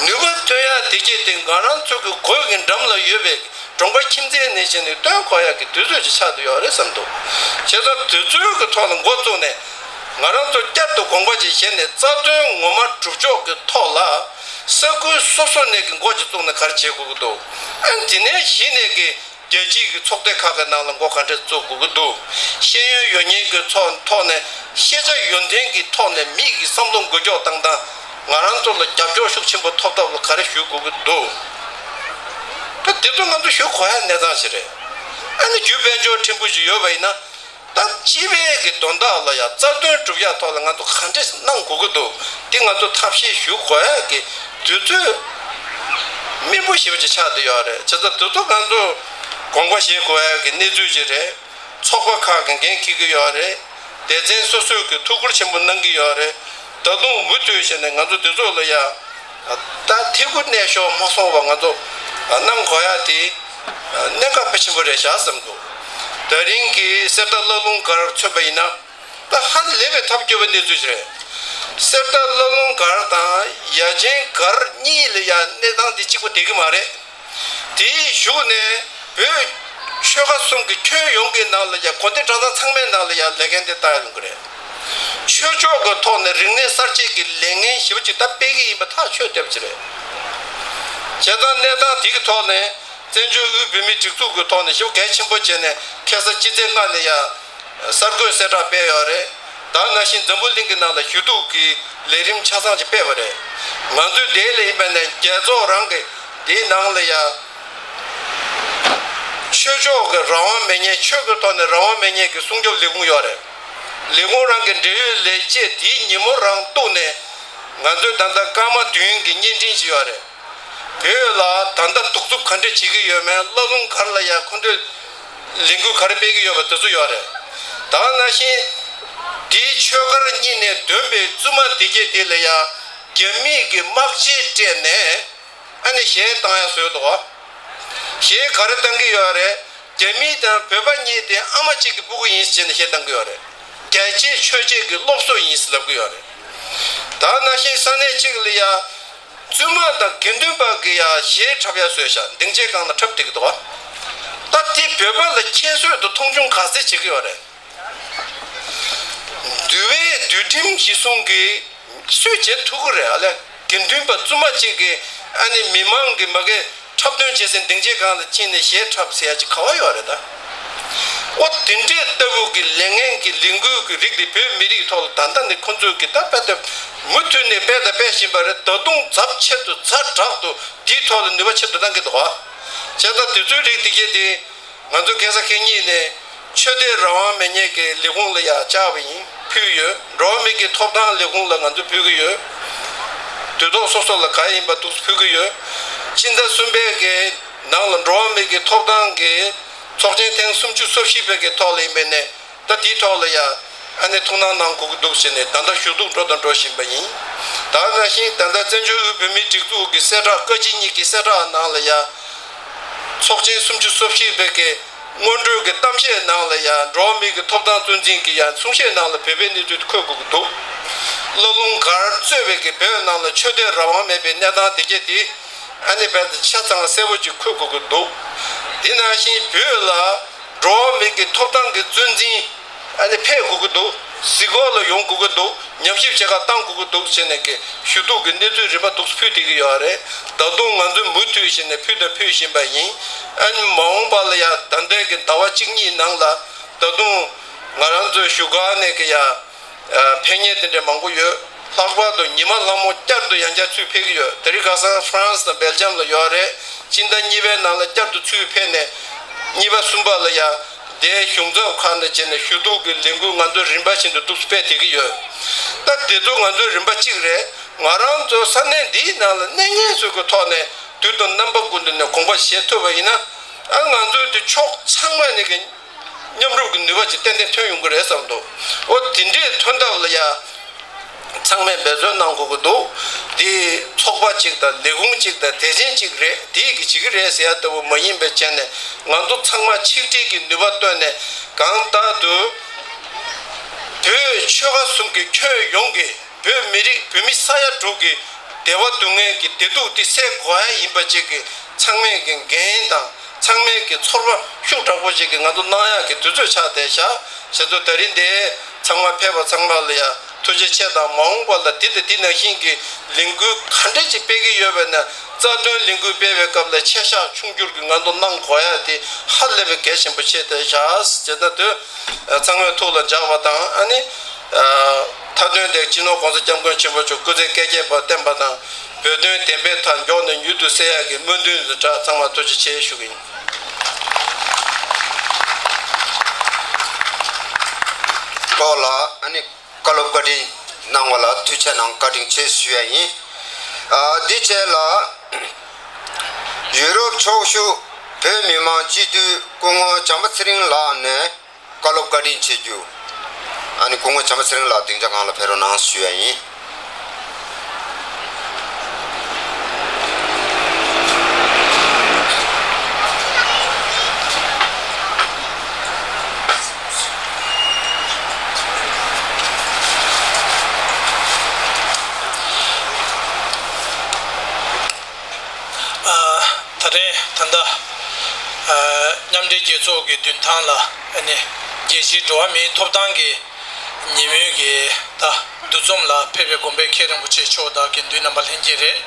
ནུས་པ་ཐོན་ཡག་དེ་གྱད་དེ་ང་རང་ཚོ་གི་གོས་ཀྱི་འགྲམ་ལ་ཡོད་པའི་གྲོང་པ་ཁྱིམ་མཚེས་ནས་བྱས་ནས་སྟོན་དགོས་ཡག་གི་དུས་ཚོད་ཅིག་ཆགས་བསྡད་ཡོད་རེད་བསམ་འདུག། བྱས་ཙང་དུས་ཚོད་ཀྱི་ཐོག་ལ་འགོ་བཙུགས་ནས། ང་རང་ཚོ་བསྐྱར་དུ་དགོངས་པ་ཅིག་བཞེས་ནས་རྩ་དོན་ངོ་མ་སྒྲུབ་ཕྱོགས་ཀྱི་ཐོག་ལ། ས་ཁུལ་སོ་སོ་ནས་ཀྱི་འགོ་ཅིག་བཙུགས་ནས་ག་རེ་བྱེད་དགོས་ཀྱི་འདུག། ཨ་ནི་དེ་ནས་གཞི་ནས་ཀྱི། རྒྱལ་སྤྱིའི་གི་ཚོགས་སྡེ་ཁག་གི་ནང་ལ་འགོ་ག་འདྲས་བཙུགས་དགོས་ཀྱི་འདུག། ཤེས་ཡོན་ཡོད་མཁན་གྱི་ཚོགས་ཐོག་ནས་ཤེས་བྱ་ཡོན་ཏན་གྱི་ཐོག་ནས་མི་གི་བསམ་བློ་འགུལ་སྐྱོད་བཏང་སྟངས། ང་རང་ཚོ་ལ་རྒྱབ་སྐྱོར་ཤུགས་ཆེན་པོ་ཐོབ་ཐབས་ལ་ག་རེ་ཞུ་དགོས་ཀྱི་འདུག། ད་དེ་ཚོ་ང་ཚོ་ཞུ་དགོས་ཡ་གནས་སྟངས་ཤིག་རེད། ཨ་ནི་རྒྱུ་དཔལ་འབྱོར་ཕྲན་བུ་ཞིག་ཡོད་པ་ཡིན་ན། ད་སྤྱི་པའི་གི་དོན་དག་ལ་ཡ་རྩ་དོན་སྒྲུབ་ཡ་ཐོག་ལ་ང་ཚོ་ག་འདྲས་གནང་དགོས་ཀྱི་འདུག། དེ་ང་ཚོ་ཐབས་ཤེས་ཞུ་དགོས་ཡ་གི་ དུས་ཚོད་སྨིན་པོ་ཞེ་པོ་ཅིག་ཆགས་བསྡད་ཡོད་རེད། བྱས་ཙང་དུས་ཚོད་ང་ཚོ་དགོངས་པ་བཞེས་དགོས་ཡ་གི་གནས་ཚུལ་ཅིག་རེད། ཚོགས་པ་ཁག་གི་འགན་འཁྱེར་གྱི་ཡོད་རེད། སྡེ་ཚན་སོ་སོས་ཀྱི་ཐུགས་ཁུར་ཆེན་པོ་གནང་གི་ཡོད་རེད། ད་དུང་མུ་མཐུད་བྱས་ནས་ང་ཚོ་དེ་ཚོ་ལ་ཡ་ད་ཐད་ཀར་གནས་ཤོག་མ་སོང་བ་ང་ཚོ་གནང་དགོས་ཡ་དེ་གནད་འགག་དཔེ་ཆེན་པོ་རེད་བཞག་བསམ་འདུག་ད་རིང་གི་གསེར་རྟ་བླ་ལུང་སྒར་མཚོན་པ་ཡིན་ན། ད་ཧ་ལས་པའི་ཐབས་སྐྱོ་བའི་གནས་ཚུལ་ཞིག་རེད། གསེར་རྟ་བླ་ལུང་སྒར་དང་ཡ་ཆེན་སྒར་གཉིས་ལ་ཡང་གནས་སྟངས་འདི་གཅིག་པ་བསྡད་ཀྱི་མ་རེད། དེའི་གཞུག་ནས་བོད་ཆོལ་ཁ་གསུམ་གྱི་ཁྱོན་ཡོངས་ཀྱི་ནང་ལ་ཡང་དགོན་སྡེ་གྲྭ་ཚང་ཚང་མའི་ནང་ལ་ཡང་ལས་འགན་འདི་བཏང་ཡོང་གི་རེད། ཆོས་ཕྱོགས་ཀྱི་ཐོག་ནས་རིག་གནས་གསར་བརྗེ་གི་ལས་འགན་ཞེ་པོ་ཅིག་ད་སྤེལ་གྱི་ཡིན་པ་ཐག་ཆོད་བསྡད་པ་ཅིག་རེད། བྱས་ཙང་གནས་སྟངས་འདི་གི་ཐོག་ནས་བཙན་བྱོལ་དབུས་བོད་མིའི་སྒྲིག་འཛུགས་ཀྱི་ཐོག་ནས་ཞེ་པོ་གལ་ཆེན་པོ་བྱས་ནས་ཁ་སང་སྤྱི་ཚེས་ལྔ་ནས་ཡང་གསར་འགོད་གསལ་བསྒྲགས་སྤེལ་ཡོད་རེད། ད་ནང་བཞིན་འཛམ་བུ་གླིང་གི་ནང་ལ་ཞུ་གཏུག་གི་ལས་རིམ་ཆ་ཚང་ཅིག་སྤེལ་བ་རེད། ང་ཚོའི་དེ་ལ་ཡིན་པ་ནས་རྒྱལ་ཚོགས་རང་གི་དེའི་ནང་ལ་ཡང་ཆོས་ཕྱོགས་ཀྱི་རང་དབང་མེད་མཁན་ཆོས་ཀྱི་ཐོག་ནས་རང་དབང་མེད་མཁན་གྱི་སྲུང་སྐྱོབ་ལས་ཁུངས་ཡོད་རེད། ལས་ཁུངས་རང་གི་འབྲེལ་ཡོད་ལས་བྱེད་དེའི་ཉིན་མོ་རང་གཏུགས་ནས་ང་ཚོའི་ད་ལྟ་སྐར་མ་བདུན་གྱི་བརྙན་འཕྲིན་ཅིག་ཡོད་རེད། བོད་ལ་ད་ལྟ་གདུག་རྩུབ་ག་འདྲ་བྱེད་ཀྱི་ཡོད་མེད། བླ་ལུང་སྒར་ལ་ཡང་ཁོ་ཚོས་ལས་འགུལ་ག་རེ་སྤེལ་གྱི་ཡོད་པ་དེ་ཚོ་ཡོད་རེད། ད་ག་ནང་བཞིན་དེའི་ཆོས་སྒར་གཉིས་ནས་འདོན་པའི་བཙུན་མ་སྡེ་བརྒྱད་དེ་ལ་ཡང་རྒྱ་མིས་ཀྱི་དམག་ཆས་སྤྲད་ནས་ཨ་ནི་གཞས་བཏང་ཡ་བཟོས་འདུག་གཞས་ག་རེ་བཏང་གི་ཡོད་རེད། རྒྱ་མི་དང་བོད་པ་གཉིས་དེ་ཨ་མ་གཅིག་གི་སྤུ་གུ་ཡིན་ཟེར་ནས་གཞས་བཏང་གི་ཡོད་རེད། རྒྱལ་གཅེས་ཆོས་གཅེས་ཀྱི་སློབ་གསོ་ཡིན་ཟེར་ལབ་གི་ཡོད་རེད། ད་ནང་བཞིན་ས་གནས་གཅིག་ལ་ཡ་བཙུན་མ་དང་དགེ་འདུན་པ་གི་ཡ་གཞས་འཁྲབ་ཡ་བཟོས་ཤག་སྡིངས་ཆའི་སྒང་ལ་འཁྲབ་བསྡད་ཀྱི་འདུག་བ། ད་དེ་བོད་པ་ལ་ཁྱད་གསོད་དང་མཐོང་ཆུང་ག་ཚད་བྱེད་ཀྱི་ཡོད་རེད། འདུལ་བའི་འདུལ་ཁྲིམས་གཞི་བཟུང་གི་སུས་བྱེད་ཐུབ་ཀྱི་རེད། ཨ་ལས་དགེ་འདུན་པ་བཙུན་མ་གཅིག་གིས་ཨ་ནི་མི་མང་གི་མ་གི་འཁྲབ་སྟོན་བྱེད་སའི་སྡིངས་ཆའི་སྒང་ལ་ཕྱིན་ནས་གཞས་འཁྲབ་ཟེར་ཡ་ཅིག་ག་བ་ཡོད་རེད་ད། ཨོ་དེ་འདྲའི་ལྟ་བུ་གི་ལས་ངན་གྱི་ལས་འགུལ་གྱི་རིགས་དེ་བོད་མི་རིགས་ཐོག་ལ་ད་ལྟ་ནས་ཁོ་ཚོས་ཀྱི་ད་དཔེ་དེ་མུ་མཐུད་ནས་སྤེལ་དང་སྤེལ་བཞིན་པ་རེད། ད་དུང་ཚབས་ཆེ་དུ་ཛ་དྲག་ཏུ་དེའི་ཐོག་ལ་ནུས་པ་ཆེ་རུ་གཏང་གི་འདུག་བ། བྱས་ཙང་དེ་ཚོའི་རིགས་དེ་གས་དེ། ང་ཚོ་ཁ་སང་ཁ་ཉིན་ནས་ཆོས་དད་རང་དབང་མེད་མཁན་གྱི་ལས་ཁུངས་ལ་ཡང་བཅར་བ་ཡིན། ཕུལ་ཡོད། འགྲོ་བ་མིའི་གི་ཐོབ་ཐང་ལས་ཁུངས་ལ་ང་ཚོ་ཕུལ་གྱི་ཡོད། དུས་ཐོག་སོ་སོ་ལ་ག་ཡིན་པ་འདུག་ཕུལ་གྱི་ཡོད། སྤྱི་ཟླ་གསུམ་པའི་གི་ནང་ལ་འགྲོ་བ་མིའི་གི་ཐོབ་ཐང་གི་ཚོགས་ཆེན་ཐེངས་སུམ་ཅུ་སོ་བཞི་པའི་གི་ཐོག་ལ་ཡིན་པས་ནས་ད་དེའི་ཐོག་ལ་ཡང་ཨ་ནི་ཐུགས་སྣང་གནང་དགོས་ཀྱི་འདུག་ཟེར་ནས་ད་ལྟ་ཞུ་གཏུག་འགྲོ་དང་འགྲོ་བཞིན་པ་ཡིན། ད་ག་ནང་བཞིན་ད་ལྟ་བཙན་བྱོལ་དབུས་བོད་མིའི་སྒྲིག་འཛུགས་ཀྱི་གསལ་བསྒྲགས་བཀའ་སྤྱི་གཉིས་ཀྱི་གསལ་བསྒྲགས་ནང་ལ་ཡང་། ཚོགས་ཆེན་སུམ་ཅུ་སོ་བཞི་པའི་གི་སྔོན་འགྲོའི་གི་གཏམ་བཤད་ནང་ལ་ཡང་འགྲོ་བ་མིའི་གི་ཐོབ་ཐང་གཙོ་འཛིན་གྱི་ཡང་གསུང་བཤད་ནང་ལ་བོད་པའི་གནས་ཚུལ་འཁོད་དགོས་ཀྱི་འདུག་བླ་ལུང་སྒར་གཙོས་པའི་གི་བོད་ནང་ལ་ཆོས་དད་རང་དབང་མེད་པའི་གནས་སྟངས་དེ་གྱད་དེ་ཨ་ནི་བས་ཆ་ཚང་གསལ་པོ་ཅིག་འཁོད་དགོས་ཀྱི་འདུག་དེ་ནང་བཞིན་བོད་ལ་འགྲོ་བ་མིའི་གི་ཐོབ་ཐང་གི་གཙོ་འཛིན། ཨ་ནི་ཕེབས་དགོས་ཀྱི་འདུག་གཟིགས་སྐོར་ལ་ཡོང་དགོས་ཀྱི་འདུག་ཉམས་ཞིབ་བྱེད་གར་བཏང་དགོས་ཀྱི་འདུག་ཟེར་ནས་ཀྱི་ཞུ་གཏུག་གི་གནས་ཚུལ་རིམ་པ་འདུག་ཕུལ་བསྡད་ཀྱི་ཡོད་རེད། ད་དུང་ང་ཚོས་མུ་མཐུད་བྱས་ནས་ཕུལ་དང་ཕུལ་བཞིན་པ་ཡིན། ཨ་ནི་མ་འོངས་པ་ལ་ཡང་ད་ལྟའི་གི་ཟླ་བ་གཅིག་གཉིས་ནང་ལ་ད་དུང་ང་རང་ཚོའི་བཞུགས་སྒར་ནས་ཀྱི་ཡང་ཕེབས་མཁན་དེ་འདྲ་མང་པོ་ཡོད། ལྷག་པར་དུ་ཉི་མ་ལྷ་མོ་བསྐྱར་དུ་ཡང་བསྐྱར་ཚུར་ཕེབས་ཀྱི་ཡོད། དེ་རིང་ཁ་སང་ཧྥ་རན་སི་དང་སྦེལ་ཇམ་ལ་ཡོད་རེད། སྤྱི་ཟླ་གཉིས་པའི་ནང་ལ་བསྐྱར་དུ་ཚུར་ཕེབས་ནས་གཉིས་པ་གསུམ་པ་ལ་ཡང་དེའི་གཞུང་ཚབ་ཁང་ནས་བྱས་ནས་ཞུ་གཏུག་གི་ལས་འགུལ་ང་ཚོ་རིམ་པ་བཞིན་དུ་འདུག་སྤེལ་བསྡད་ཀྱི་ཡོད། ད་དེ་ཚོ་ང་ཚོའི་རིམ་པ་གཅིག་རེད། ང་རང་ཚོ་ས་གནས་འདིའི་ནང་ལ་གནས་ངེས་སུ་གི་ཐོག་ནས་དུས་དང་རྣམ་པ་ཀུན་ཏུ་ནས་དགོངས་པ་བཞེས་ཐུབ་པ་ཡིན་ན་ཨ་ང་ཚོའི་དེ་ཕྱོགས་ཚང་མ་ནས་གི་མཉམ་རུབ་ཀྱི་ནུས་པ་ཅིག་ཏན་ཏན་ཐོན་ཡོང་གི་རེད་བསམ་འདུག་འོ་དེ་འདྲའི་ཐོན་ཐབས་ལ་ཡ་ཚང་མས་འབད་བརྩོན་གནང་དགོས་ཀྱི་འདུག་དེ་ཚོགས་པ་གཅིག་དང་ལས་ཁུངས་གཅིག་དང་སྡེ་ཚན་གཅིག་རེད། དེ་གི་བྱེད་ཀྱི་རེད་ཟེར་ཡ་ལྟ་བུ་མ་ཡིན་པའི་ཆ་ནས་ང་ཚོ་ཚང་མ་ཆིག་སྒྲིལ་གྱི་ནུས་པ་བཏོན་ནས་གང་ལྟར་དུ་བོད་ཆོལ་ཁ་གསུམ་གྱི་ཁྱོན་ཡོངས་ཀྱི་བོད་མི་རིགས་བོད་མི་ས་ཡ་དྲུག་གི་བདེ་བ་སྡུག་བསྔལ་གྱི་བདེ་སྡུག་དེ་སེལ་དགོས་ཡ་ཡིན་པ་བཅས་ཀྱི་ཚང་མས་ཀྱི་འགན་དང་ཚང་མས་ཀྱི་ཚོར་བ་ཤུགས་དྲག་པོ་བཅས་ཀྱི་ང་ཚོ་གནང་ཡག་གི་དུས་ཚོད་ཆགས་བསྡད་ཤག་བྱས་ཙང་ད་རིང་འདིར་ཚང་མ་ཕེབས་པ་ཚང་མ་ལ་ཡ་ཐུགས་རྗེ་ཆེ་དང་མ་འོངས་པ་ལ་འདི་དང་འདི་ནང་བཞིན་གྱི་ལས་འགུལ་ག་འདྲ་ཅིག་སྤེལ་གྱི་ཡོད་པ་ན་རྩ་དོན་ལས་འགུལ་སྤེལ་བའི་སྐབས་ལ་ཆེ་བཞག་ཆུང་འགྱུར་གྱི་ང་ཚོ་གནང་དགོས་ཡ་དེ་ཧ་ལས་པའི་གལ་ཆེན་པོ་ཆགས་བསྡད་ཤག་བྱས་ཙང་ད་ཚང་མས་ཐུགས་ལ་འཇགས་པ་དང་ཨ་ནི། མཐའ་དོན་དེ་སྤྱི་ནོར་༸གོང་ས་༸སྐྱབས་མགོན་ཆེན་པོ་མཆོག་སྐུ་ཚེ་བསྐལ་བརྒྱའི་བར་བརྟན་པ་དང་། བོད་དོན་བདེན་པའི་མཐའ་མགྱོགས་ནས་མྱུར་དུ་གསལ་ཡག་གི་སྨོན་འདུན་དང་སྦྲགས་ཚང་མར་ཐུགས་རྗེ་ཆེ་ཞུ་གི་ཡིན། ཐོག་ལ་ཨ་ནི་བཀའ་སློབ་བཀའ་དྲིན་གནང་བ་ལ་ཐུགས་རྗེ་གནང་བཀའ་དྲིན་ཆེ་ཞུ་ཡ་ཡིན། ཨ། འདི་བཅས་ལ་ཡུ་རོབ་ཕྱོགས་བཞུགས་བོད་མི་མང་སྤྱི་འཐུས་སྐུ་ངོ་བྱམས་པ་ཚེ་རིང་ལགས་ནས་བཀའ་སློབ་བཀའ་དྲིན་ཆེ་རྒྱུ། ཨ་ནི་སྐུ་ངོ་བྱམས་པ་ཚེ་རིང་ལགས་སྡིངས་ཆ་སྒང་ལ་ཕེབས་རོགས་གནང་ཞུ་ཡ་ཡིན། ཨ། ད་རེས་ད་ལྟ་ཨ་མཉམ་འབྲེལ་རྒྱལ་ཚོགས་ཀྱི་མདུན་ཐང་ལ་ཨ་ནི་རྒྱལ་སྤྱིའི་འགྲོ་བ་མིའི་ཐོབ་ཐང་གི་ཉིན་མོའི་གི་ད་འདུ་འཛོམས་ལ་ཕེབས་པའི་དགོན་པའི་མཁན་རིན་པོ་ཆེ་མཆོག་དང་དགེ་འདུན་རྣམ་པ་ལྷན་རྒྱས་རེད།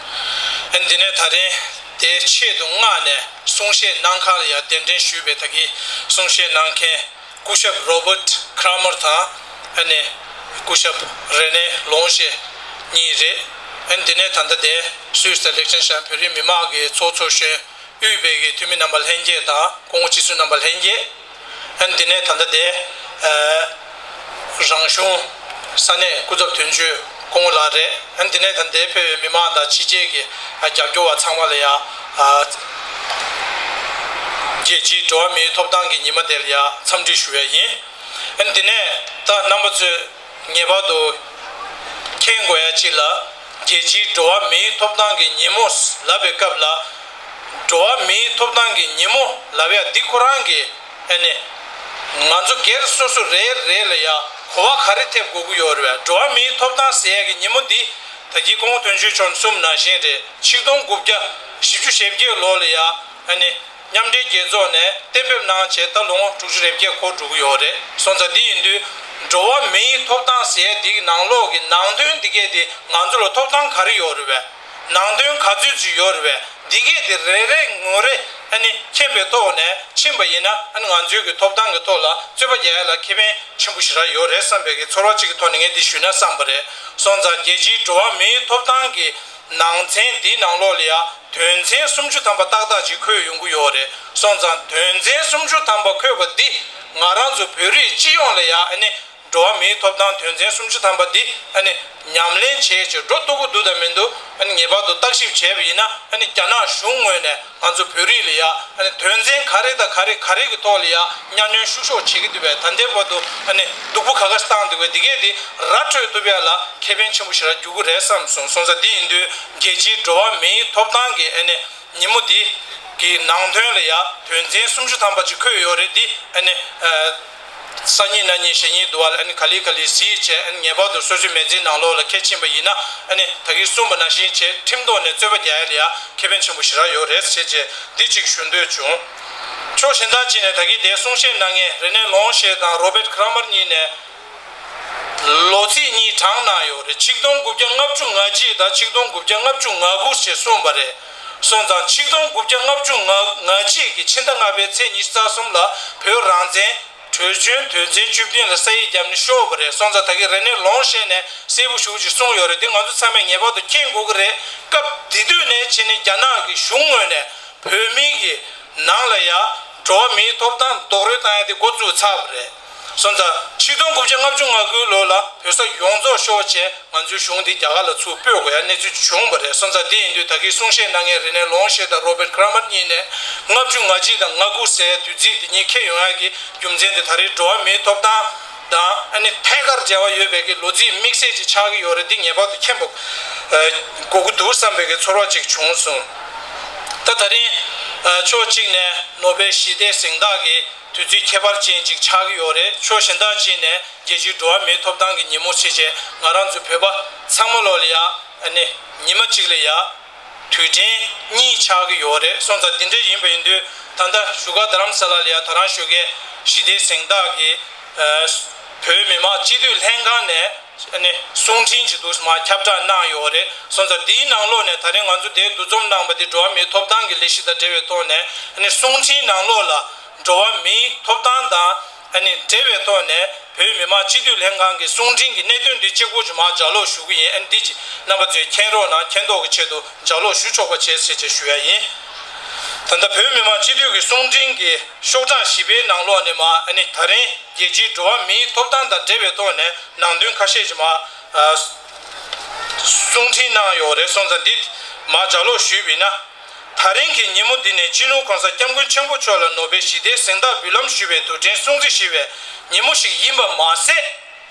ཨ་ནི་འདི་ནས་ད་རེས་དེའི་ཆེད་དུ་མངགས་ནས་གསུང་བཤད་གནང་གར་ཡ་གདན་འདྲེན་ཞུས་པའི་ད་གི་གསུང་བཤད་གནང་མཁན་སྐུ་ཞབས་Robert Kramer དང་ཨ་ནི་སྐུ་ཞབས་René Loesch གཉིས་རེད། ཨ་ནི་དེ་ནས་ད་ལྟ་དེ་སུད་སི་དང་ལིག་ཏེན་ཤ་ཡན་བོད་རིགས་མི་མང་གི་ཚོགས་གཙོ་གཞོན་དབུས་པའི་གི་འཐུས་མི་རྣམ་པ་ལྷན་རྒྱས་དང་སྐུ་ངོ་སྤྱི་ཟུར་རྣམ་པ་ལྷན་རྒྱས། ཨ་ནི་དེ་ནས་ད་ལྟ་དེ་ཨ་རང་གཞུང་ས་གནས་སྐུ་ཚབ་དོན་གཅོད་སྐུ་ངོ་ལགས་རེད། ཨ་ནི་དེ་ནས་ད་ལྟ་དེ་ཕེབས་པའི་མི་མང་དང་ཕྱི་རྒྱལ་གྱི་ཨ་རྒྱབ་སྐྱོར་བ་ཚང་མ་ལ་ཡང་ཨ་རྒྱལ་སྤྱིའི་འགྲོ་བ་མིའི་ཐོབ་ཐང་གི་ཉི་མ་དེ་ལ་ཡང་འཚམས་འདྲི་ཞུ་ཡ་ཡིན། ཨ་ནི་དེ་ནས་ད་རྣམ་པ་ཚོས་ངེས་པར་དུ་མཁྱེན་དགོས་ཡ་གཅིག་ལ། རྒྱལ་སྤྱིའི་འགྲོ་བ་མིའི་ཐོབ་ཐང་གི་ཉིན་མོ་ལབ་པའི་སྐབས་ལ། འགྲོ་བ་མིའི་ཐོབ་ཐང་གི་ཉིན་མོ་ལབ་ཡ་འདི་ཁོ་རང་གི་ཨ་ནི་ང་ཚོ་སྒེར་སོ་སོ་རེ་རེ་ལ་ཡ་གོ་བ་ག་རེ་ཐེབས་དགོས་ཀྱི་ཡོད་རེད་བས། འགྲོ་བ་མིའི་ཐོབ་ཐང་ཟེར་ཡ་གི་ཉིན་མོ་འདི་ད་གིན་སྐུ་ངོ་དོན་གཅོད་མཆོག་གསུངས་ནང་བཞིན་རེད། ཆིག་སྟོང་དགུ་བརྒྱ་བཞི་བཅུ་ཞེ་བརྒྱད་ལོ་ལ་ཡ་ཨ་ནི་མཉམ་འབྲེལ་རྒྱལ་ཚོགས་ནས་གཏན་འབེབས་གནང་བྱས་ད་ལོ་ངོ་དྲུག་ཅུ་རེ་བརྒྱད་འཁོར་འགྲོ་གི་ཡོད་རེད། སོང་ཙང་འདི་ཡིན་དུས་འགྲོ་བ་མིའི་ཐོབ་ཐང་ཟེར་ཡ་འདི་གི་ནང་ལོགས་ཀྱི་ནང་དོན་འདི་གས་དེ་ང་ཚོ་ལ་ཐོབ་ཐང་ག་རེ་ཡོད་རེད་བས། ནང་དོན་ག་ཚོད་ཅིག་ཡོད་རེད་བས། འདི་གས་དེ་རེ་རེ་ངོ་རེ་ཨ་ནི་མཁྱེན་པའི་ཐོག་ནས་ཕྱིན་པ་ཡིན་ན་ཨ་ནི་ང་ཚོའི་གི་ཐོབ་ཐང་གི་ཐོག་ལ་རྩོད་པ་རྒྱག་ཡ་ལ་ཁེ་ཕན་ཆེན་པོ་ཞེ་དྲག་ཡོད་རེད་བསམ་པའི་གི་ཚོར་བ་གཅིག་གི་ཐོག་ནས་ངས་འདི་ཞུས་ན་བསམ་པ་རེད། སོང་ཙང་རྒྱལ་སྤྱིའི་འགྲོ་བ་མིའི་ཐོབ་ཐང་གི་ནང་ཚན་འདིའི་ནང་ལོགས་ལ་ཡ་དོན་ཚན་སུམ་ཅུ་ཐམ་པ་ཏག་ཏག་ཅིག་འཁོད་ཡོང་གི་ཡོད་རེད། སོང་ཙང་དོན་ཚན་སུམ་ཅུ་ཐམ་པ་འཁོད་པ་འདི་ང་རང་ཚོ་བོད་རིགས་སྤྱི་ཡོངས་ལ་ཡ་ཨ་ནི་འགྲོ་བ་མིའི་ཐོབ་ཐང་དོན་ཚན་སུམ་ཅུ་ཐམ་པ་འདི་ཨ་ནི་ཉམས་ལེན་བྱེད་ཅིག་འགྲོ་ཐུབ་ཀྱི་འདུག་དང་མི་འདུག་ཨ་ནི་ངེས་པར་དུ་བརྟག་ཞིབ་བྱས་པ་ཡིན་ན་ཨ་ནི་རྒྱ་ནག་གཞུང་ངོས་ནས་ང་ཚོ་བོད་རིགས་ལ་ཡ་ཨ་ནི་དོན་ཚན་ག་རེ་དང་ག་རེ་ག་རེ་གི་ཐོག་ལ་ཡ་གཉའ་གནོན་བཤུ་གཞོག་བྱེད་ཀྱི་འདུག་པས། ད་ལྟའི་བར་དུ་ཨ་ནི་སྡུག་པོ་ག་ག་བཏང་འདུག་པས། འདི་གས་འདི་ར་འཕྲོད་ཐུབ་ཡ་ལ་ཁེ་ཕན་ཆེན་པོ་ཞེ་དྲག་འགྱུར་གྱི་རེད་བསམ་སོང་། སོང་ཙང་འདི་ཡིན་དུས་རྒྱལ་སྤྱིའི་འགྲོ་བ་མིའི་ཐོབ་ཐང་གི་ཨ་ནི་ཉིན་མོ་འདི་གི་ནང་དོན་ལ་ཡ་དོན་ཚན་སུམ་ཅུ་ཐམ་པ་ཅིག་འཁོད་ཡོད་རེད། འདི་ཨ་ནི་ཨ་སང་ཉིན་གནངས་ཉིན་གཞེས་ཉིན་དུ་བ་ལ་ཨ་ནི་ག་ལེ་ག་ལེ་གཟིགས་བྱས་ཨ་ནི་ངེས་པར་དུ་སོ་སོའི་མི་ཚེའི་ནང་ལོགས་ལ་ཁས་ཕྱིན་པ་ཡིན་ན་ཨ་ནི་ད་གིན་གསུངས་པ་ནང་བཞིན་བྱས་ཁྲིམས་ཐོག་ནས་རྩོད་པ་རྒྱག་ཡ་ལ་ཡ་ཁེ་ཕན་ཆེན་པོ་ཞེ་དྲག་ཡོད་རེད་ཟེར་བྱས་འདི་གཅིག་ཞུ་འདོད་བྱུང་། ཕྱོགས་གཞན་དག་ཅིག་ནས་ད་གིན་དེ་གསུང་བཤད་གནང་མཁན་René Loesch དང་Robert Kramer གཉིས་ནས། ལོ་ཚིགས་གཉིས་དྲངས་གནང་ཡོད་རེད། ཆིག་སྟོང་དགུ་བརྒྱ་ལྔ་བཅུ་ང་གཅིག་དང་ཆིག་སྟོང་དགུ་བརྒྱ་ལྔ་བཅུ་ང་དགུ་ཞེས་གསུངས་པ་རེད། སོང་ཙང་ཆིག་སྟོང་དགུ་བརྒྱ་ལྔ་བཅུ་ང་གཅིག་གི་ཕྱི་ཟླ་ལྔ་པའི་ཚེས་ཉི་ཤུ་རྩ་གསུམ་ལ་བོད་རང་བཙན་གྲོས་ཆོད་དོན་ཚན་བཅུ་བདུན་ལ་ས་ཡིག་བརྒྱབ་ནས་ཤོར་བ་རེད། སོང་ཙང་ད་གིན་René Loesch ནས་གསལ་པོ་ཞེ་པོ་ཅིག་གསུངས་ཡོད་རེད། འདི་ང་ཚོ་ཚང་མས་ངེས་པར་དུ་མཁྱེན་དགོས་ཀྱི་རེད། སྐབས་དེ་དུས་ནས་བྱས་ནས་རྒྱ་ནག་གི་གཞུང་ངོས་ནས་བོད་མི་གི་ནང་ལ་ཡ་འགྲོ་བ་མིའི་ཐོབ་ཐང་རྡོག་རོལ་བཏང་ཡ་དེ་འགོ་བཙུགས་ཚར་བ་རེད། སོང་ཙང་ཆིག་སྟོང་དགུ་བརྒྱ་ལྔ་བཅུ་ང་དགུའི་ལོ་ལ་བོད་ས་ཡོངས་རྫོགས་ཤོར་བྱས་ང་ཚོའི་གཞུང་འདི་རྒྱ་གར་ལ་ཚུར་སྤོས་དགོས་ཡ་གནས་ཚུལ་བྱུང་བ་རེད། སོང་ཙང་འདི་ཡིན་དུས་ད་གིན་གསུང་བཤད་གནང་མཁན་René Loesch དང་Robert Kramer གཉིས་ནས་ལྔ་བཅུ་ང་གཅིག་དང་ང་དགུ་ཟེར་དུས་ཚིགས་འདི་གཉིས་འཁེལ་ཡོང་ཡ་གི་རྒྱུ་མཚན་དེ་ད་རེས་འགྲོ་བ་མིའི་ཐོབ་ཐང་དང་ཨ་ནི་ཐད་ཀར་འབྲེལ་བ་ཡོད་པའི་གི་ལོ་ཚིགས་དམིགས་བསལ་ཅིག་ཆགས་ཀྱི་ཡོད་རེད། འདི་ངེས་པར་དུ་མཁྱེན་པ་ཨ་དགོས་ཀྱི་འདུག་བསམ་པའི་གི་ཚོར་བ་ཅིག་བྱུང་སོང་། ད་ད་རིང་ཨ་ཕྱོགས་གཅིག་ནས་ནོ་བེལ་ཞི་བདེའི་གཟེངས་རྟགས་ཀྱི་དུས་ཚོད་ཁྱད་པར་ཅན་ཅིག་ཆགས་ཀྱི་ཡོད་རེད། ཕྱོགས་གཞན་དག་ཅིག་ནས་རྒྱལ་སྤྱིའི་འགྲོ་བ་མིའི་ཐོབ་ཐང་གི་ཉིན་མོ་ཟེར་བྱས་ང་རང་ཚོ་བོད་པ་ཚང་མ་ལོག་ལ་ཡ་ཨ་ནི་ཉི་མ་གཅིག་ལ་ཡ་དུས་དྲན་གཉིས་ཆགས་ཀྱི་ཡོད་རེད། སོང་ཙང་འདི་འདྲ་ཡིན་པ་ཡིན་དུས་ད་ལྟ་བཞུགས་སྒར་རྡ་རམ་ས་ལ་ལ་ཡ་ད་རང་བཞུགས་མཁན་ཞི་བདེའི་གཟེངས་རྟགས་ཀྱི་ཨ་བོད་མི་མང་སྤྱི་འཐུས་ལྷན་ཁང་ནས་ཨ་ནི་གསུང་འཕྲིན་ཅིག་འདུག་མར་ཁྱབ་བསྒྲགས་གནང་ཡོད་རེད། སོང་ཙང་འདིའི་ནང་ལོགས་ནས་ད་རིང་ང་ཚོ་འདིར་འདུ་འཛོམས་གནང་པ་འདི་འགྲོ་བ་མིའི་ཐོབ་ཐང་གི་ལས་གཞི་དང་འབྲེལ་བའི་ཐོག་ནས་ཨ་ནི་གསུང་འཕྲིན་ནང་ལོགས་ལ་འགྲོ་བ་མིའི་ཐོབ་ཐང་དང་ཨ་ནི་འབྲེལ་བའི་ཐོག་ནས་བོད་མི་མང་སྤྱི་འཐུས་ལྷན་ཁང་གི་གསུང་འཕྲིན་གྱི་གནད་དོན་འདི་གཅིག་པོ་ཅིག་མར་ལྗགས་ཀློག་ཞུ་གི་ཡིན། ཨ་ནི་འདི་ཅིག་རྣམ་པ་ཚོས་མཁྱེན་རོགས་གནང་། མཁྱེན་རྟོགས་ཀྱི་ཆེད་དུ་ལྗགས་ཀློག་ཞུ་ཆོག་པ་བྱས་ཟེར་བྱས་ཞུ་ཡ་ཡིན། ད་ལྟ་བོད་མི་མང་སྤྱི་འཐུས་ཀྱི་གསུང་འཕྲིན་གྱི་ཤོག་གྲངས་བཞི་པའི་ནང་ལོགས་ནས་མར་ཨ་ནི་ད་རིང་རྒྱལ་སྤྱིའི་འགྲོ་བ་མིའི་ཐོབ་ཐང་དང་འབྲེལ་བའི་ཐོག་ནས་ནང་དོན་ཁ་ཤས་ཅིག་མར་ཨ་ གསུང་འཕྲིན་གནང་ཡོད་རེད། སོང་ཙང་འདི་མར་ལྗགས་ཀློག་ཞུས་པ་ཡིན་ན། ད་རིང་གི་ཉིན་མོ་འདི་ནི་སྤྱི་ནོར་གོང་ས་སྐྱབས་མགོན་ཆེན་པོ་མཆོག་ལ་ནོ་བེལ་ཞི་བདེའི་གཟེངས་རྟགས་འབུལ་ལམ་ཞུ་བའི་དུས་དྲན་སྲུང་བརྩི་ཞུ་བའི་ཉིན་མོ་ཞིག་ཡིན་པ་མ་ཟད།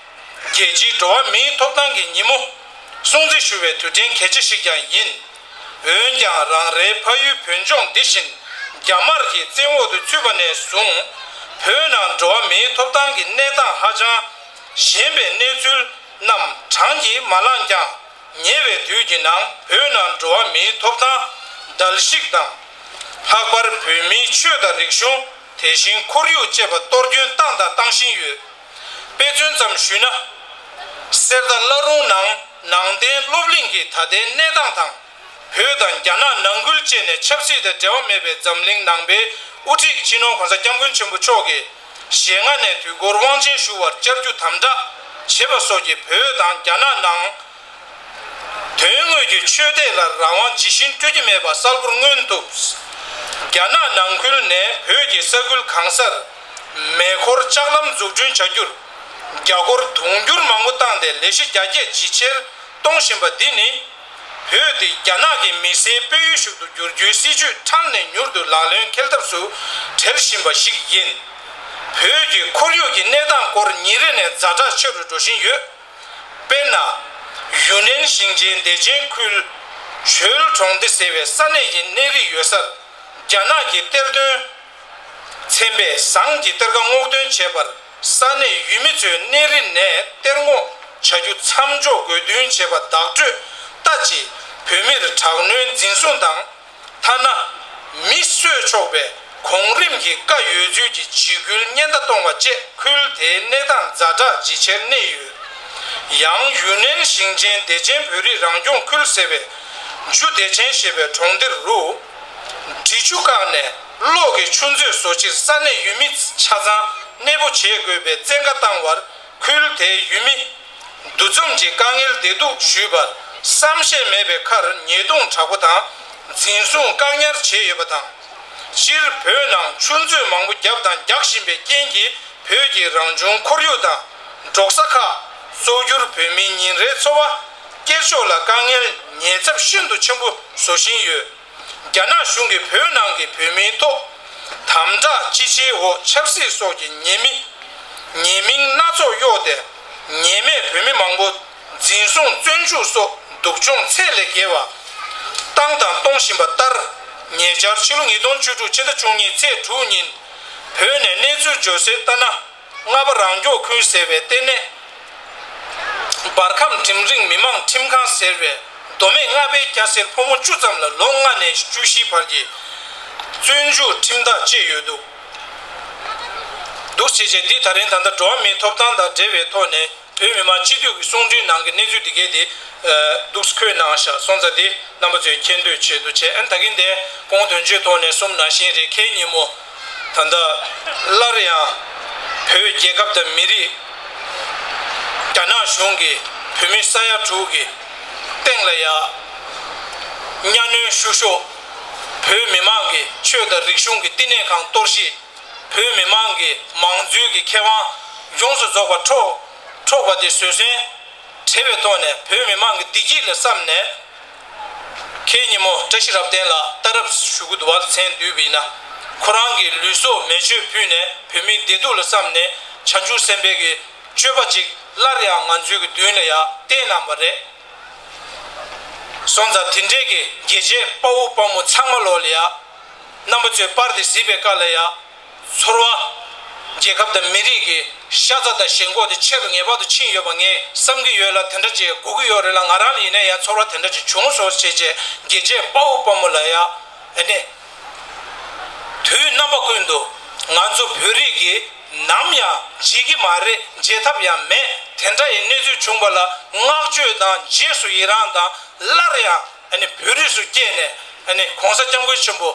རྒྱལ་སྤྱིའི་འགྲོ་བ་མིའི་ཐོབ་ཐང་གི་ཉིན་མོ་སྲུང་བརྩི་ཞུ་བའི་དུས་དྲན་གལ་ཆེ་ཞིག་ཀྱང་ཡིན། འོན་ཀྱང་རང་རེའི་ཕ་ཡུལ་བོད་ལྗོངས་འདི་བཞིན་རྒྱ་དམར་གྱི་བཙན་འོག་ཏུ་ཚུད་པ་ནས་བཟུང་། བོད་ནང་འགྲོ་བ་མིའི་ཐོབ་ཐང་གི་གནས་སྟངས་ཧ་ཅང་ཞན་པའི་གནས་ཚུལ་རྣམས་གྲངས་ཀྱིས་མ་ལངས་ཀྱང་། ཉེ་བའི་དུས་ཀྱི་ནང་བོད་ནང་འགྲོ་བ་མིའི་ཐོབ་ཐང་བརྡལ་བཤིག་དང་། ལྷག་པར་བོད་མིའི་ཆོས་དང་རིག་གཞུང་། དེ་བཞིན་ཁོར་ཡུག་བཅས་པ་གཏོར་སྐྱོན་བཏང་དང་བཏང་བཞིན་ཡོད། དཔེ་མཚོན་ཙམ་ཞུས་ན། གསེར་རྟ་བླ་རུང་ནང་ནང་བསྟན་སློབ་གླིང་གི་ད་ལྟའི་གནས་སྟངས་དང་། བོད་དང་རྒྱ་ནག་ནང་ཁུལ་བཅས་ནས་ཆབ་སྲིད་དང་འབྲེལ་བ་མེད་པའི་འཛམ་གླིང་ནང་པའི་དབུ་ཁྲིད་སྤྱི་ནོར་གོང་ས་སྐྱབས་མགོན་ཆེན་པོ་མཆོག་གིས་ཞེ་ལྔ་ནས་དུས་འཁོར་དབང་ཆེན་ཞུ་བར་བཅར་རྒྱུ་དམ་དྲག་བྱེད་པ་སོགས་ཀྱིས་བོད་དང་རྒྱ་ནག་ནང་དོན་དངོས་ཀྱི་ཆོས་དད་ལ་རང་དབང་ཇི་བཞིན་སྤྲོད་ཀྱི་མེད་པ་གསལ་པོར་མངོན་ཐུབ། རྒྱ་ནག་ནང་ཁུལ་ནས་བོད་ཀྱི་ས་ཁུལ་གང་སར་མེ་འཁོར་ལྕགས་ལམ་འཛུགས་སྐྲུན་བྱ་རྒྱུར་རྒྱ་སྒོར་དུང་ཕྱུར་མང་པོ་བཏང་སྟེ་ལས་གཞི་རྒྱ་སྐྱེད་ཇེ་ཆེར་གཏོང་བཞིན་པ་འདི་ནི། བོད་འདི་རྒྱ་ནག་གི་མི་སེར་སྤེལ་ཡུལ་ཞིག་ཏུ་བསྒྱུར་རྒྱུའི་སྲིད་ཇུས་ཕྲན་ནས་མྱུར་དུ་ལག་ལེན་འཁེལ་ཐབས་སུ་བྲེལ་བཞིན་པ་ཞིག་ཡིན། བོད་ཀྱི་ཁོར་ཡུག་གི་གནས་སྟངས་སྐོར་ཉིན་རེ་ནས་ཛ་དྲག་ཆེ་རུ་འགྲོ་བཞིན་ཡོད། དཔེར་ན། ཡུན་ནན་ཞིང་ཆེན་བདེ་ཆེན་ཁུལ་ཆོལ་གྲོང་སྡེ་ཟེར་བའི་ས་གནས་ཀྱི་གནས་རི་ཡོད་སར་རྒྱ་ནག་གི་གཏེར་དོན་ཚན་པས་ཟངས་ཀྱི་གཏེར་ཁ་སྔོག་འདོན་བྱས་པར་ས་གནས་ཡུལ་མི་ཚོས་གནས་རི་ནས་གཏེར་སྔོག་བྱ་རྒྱུ་མཚམས་འཇོག་དགོས་འདུན་བྱས་པ་བདག་སྤྲོད་ལྟ་ཅི། བོད་མིར་དྲག་གནོན་འཛིན་བཟུང་དང་། ཐ་ན། མི་གསོད་ཆོག་པའི་གོང་རིམ་གྱི་བཀའ་ཡོད་ཚུལ་གྱི་འཇིགས་སྐུལ་ཉེན་བརྡ་གཏོང་བ་བཅས་ཁུལ་དེའི་གནས་སྟངས་ཛ་དྲག་ཇེ་ཆེར་གནས་ཡོད། ཡང་ཡུན་ནན་ཞིང་ཆེན་བདེ་ཆེན་བོད་རིགས་རང་སྐྱོང་ཁུལ་ཟེར་བའི་ཇུ་བདེ་ཆེན་ཞེས་པའི་གྲོང་སྡེ་རུ། འབྲི་ཆུ་བཀག་ནས་གློག་གི་ཆུ་མཛོད་བཟོ་ཕྱིར་ས་གནས་ཡུལ་མི་ཆ་ཚང་གནས་སྤོ་བྱེད་དགོས་པའི་བཙན་བཀའ་བཏང་བར་ཁུལ་དེའི་ཡུལ་མི། འདུ་འཛོམས་ཀྱི་དཀའ་ངལ་བདེ་སྡུག་ཞུས་པར་བསམ་ཤེས་མེད་པའི་ཁར་ཉེས་རྡུང་དྲག་པོ་དང་འཛིན་བཟུང་བཀག་ཉར་བྱས་ཡོད་པ་དང་། སྤྱིར་བོད་ནང་ཆུ་མཛོད་མང་པོ་བརྒྱབ་དང་རྒྱག་བཞིན་པའི་རྐྱེན་གྱིས་བོད་ཀྱི་རང་བྱུང་ཁོར་ཡུག་དང་འབྲོག་ས་ཁག་སོགས་བསྒྱུར་བོད་མིའི་ཉིན་རེའི་འཚོ་བ་སྐྱེལ་ཕྱོགས་ལ་དཀའ་ངལ་ཉེན་ཚབས་ཤིན་ཏུ་ཆེན་པོ་བཟོ་བཞིན་ཡོད། རྒྱ་ནག་གཞུང་གིས་བོད་ནང་གི་བོད་མིའི་ཐོག་དམ་དྲག་ཅི་ཆེའི་འོག་ཆབ་སྲིད་སོགས་ཀྱི་ཉེས་མི། ཉེས་མིང་སྣ་ཚོགས་གཡོགས་ཏེ། ཉེས་མེད་བོད་མི་མང་པོ་འཛིན་བཟུང་བཙོན་འཇུག་སོགས་སྡུག་སྦྱོང་ཚད་ལས་བརྒལ་བ་བཏང་དང་གཏོང་བཞིན་པ་ལྟར། ཉེ་ཆར་ཕྱི་ལོ་ཉིས་སྟོང་བཅུ་དྲུག་ཕྱི་ཟླ་བཅུ་གཉིས་ཚེས་དྲུག་ཉིན་བོད་ནས་གནས་ཚུལ་འབྱོར་གསལ་ལྟར་ན། རྔ་པ་རང་སྐྱོང་ཁུལ་ཟེར་བའི་ལྟེ་གནས། འབར་ཁམས་འབྲིང་རིམ་མི་དམངས་ཁྲིམས་ཁང་ཟེར་བའི་མདོ་སྨད་རྔ་པའི་སྐྱ་སེར་ཕོ་མོ་བཅུ་ཙམ་ལ་ལོ་ལྔ་ནས་བཅུ་བཞི་བར་གྱི་བཙོན་འཇུག་ཁྲིམས་ཐག་བཅད་ཡོད་འདུག་འདུག་བྱས་རྗེས་འདི་ད་རིང་ད་ལྟ་འགྲོ་བ་མིའི་ཐོབ་ཐང་དང་འབྲེལ་བའི་ཐོག་ནས་བོད་མི་མང་སྤྱི་འཐུས་ཀྱི་གསུང་འཕྲིན་ནང་གི་གནས་ཚུལ་འདི་གས་དེ་འདུག་འཁོད་གནང་བཞག་སོང་ཙང་དེ་རྣམ་པ་ཚོས་མཁྱེན་འདོད་ཆེད་དུ་བྱས། ཨ་ནི་ད་གིན་དེ་སྐུ་ངོ་དོན་གཅོད་ཐོག་ནས་གསུངས་ནང་བཞིན་རེད། ཁའི་ཉིན་མོ་ད་ལྟ་སླར་ཡང་བོད་རྒྱལ་ཁབ་དང་མི་རིགས། རྒྱ་ནག་གཞུང་གིས་བོད་མི་ས་ཡ་དྲུག་གི་སྟེང་ལ་ཡ་གཉའ་གནོན་བཤུ་གཞོག་བོད་མི་མང་གི་ཆོས་དང་རིག་གཞུང་གི་བསྟི་གནས་ཁང་གཏོར་བཤིག་བོད་མི་མང་གི་མང་གཙོའི་གི་ཁེ་དབང་ཡོངས་སུ་རྫོགས་པ་འཕྲོག་འཕྲོག་པ་དེ་བཟོད་བསྲན་བྲལ་བའི་ཐོག་ནས་བོད་མི་མང་གི་བདེ་སྐྱིད་ལ་བསམ་ནས། ཁའི་ཉིན་མོ་བཀྲ་ཤིས་རབ་བརྟན་ལགས་ལྟ་རབ་ཞུ་གི་འདུག་བ། མཚན་བསྡུས་པ་ཡིན་ན། ཁོ་རང་གི་ལུས་སྲོག་མེ་མཆོད་ཕུལ་ནས་བོད་མིའི་བདེ་སྡུག་ལ་བསམ་ནས་བྱང་ཆུབ་སེམས་དཔའི་གི་སྤྱོད་པ་ཅིག་སླར་ཡང་ང་ཚོའི་གི་མདུན་ལ་ཡང་བསྟན་གནང་བ་རེད། སོང་ཙང་དེ་འདྲའི་གི་རྒྱལ་གཅེས་དཔའ་བོ་དཔའ་མོ་ཚང་མ་ལོག་ལ་ཡང་རྣམ་པ་ཚོས་པར་དེ་གཟིགས་པའི་སྐབས་ལ་ཡང་། ཚོར་བ། རྒྱལ་ཁབ་དང་མི་རིགས་ཀྱི་ཤ་ཚ་དང་ཞེན་ཁོག་དེ་ཆེ་རུ་ངེས་པར་དུ་ཕྱིན་ཡོད་པ་ངས་བསམ་གྱི་ཡོད་ལ། དེ་འདྲ་ཅིག་དགོས་ཀྱི་ཡོད་རེད་ལ། ང་རང་ལ་ཡིན་ན་ཡང་ཚོར་བ་དེ་འདྲ་ཅིག་བྱུང་སོང་ཞེས་བྱས། རྒྱལ་གཅེས་དཔའ་བོ་དཔའ་མོ་ལ་ཡང་ཨ་ནི། དུས་རྣམ་པ་ཀུན་ཏུ་ང་ཚོ་བོད་རིགས་ཀྱིས་ནམ་ཡང་བརྗེད་ཀྱི་མ་རེད། བརྗེད་ཐབས་ཡང་མེད། དེ་འདྲ་ཡི་གནས་ཚུལ་བྱུང་བ་ལ་བསྔགས་བརྗོད་དང་རྗེས་སུ་ཡི་རང་དང་སླར་ཡང་ཨ་ནི་བོད་རིགས་སུ་སྐྱེས་ནས་ཨ་ནི་གོང་ས་སྐྱབས་མགོན་ཆེན་པོ་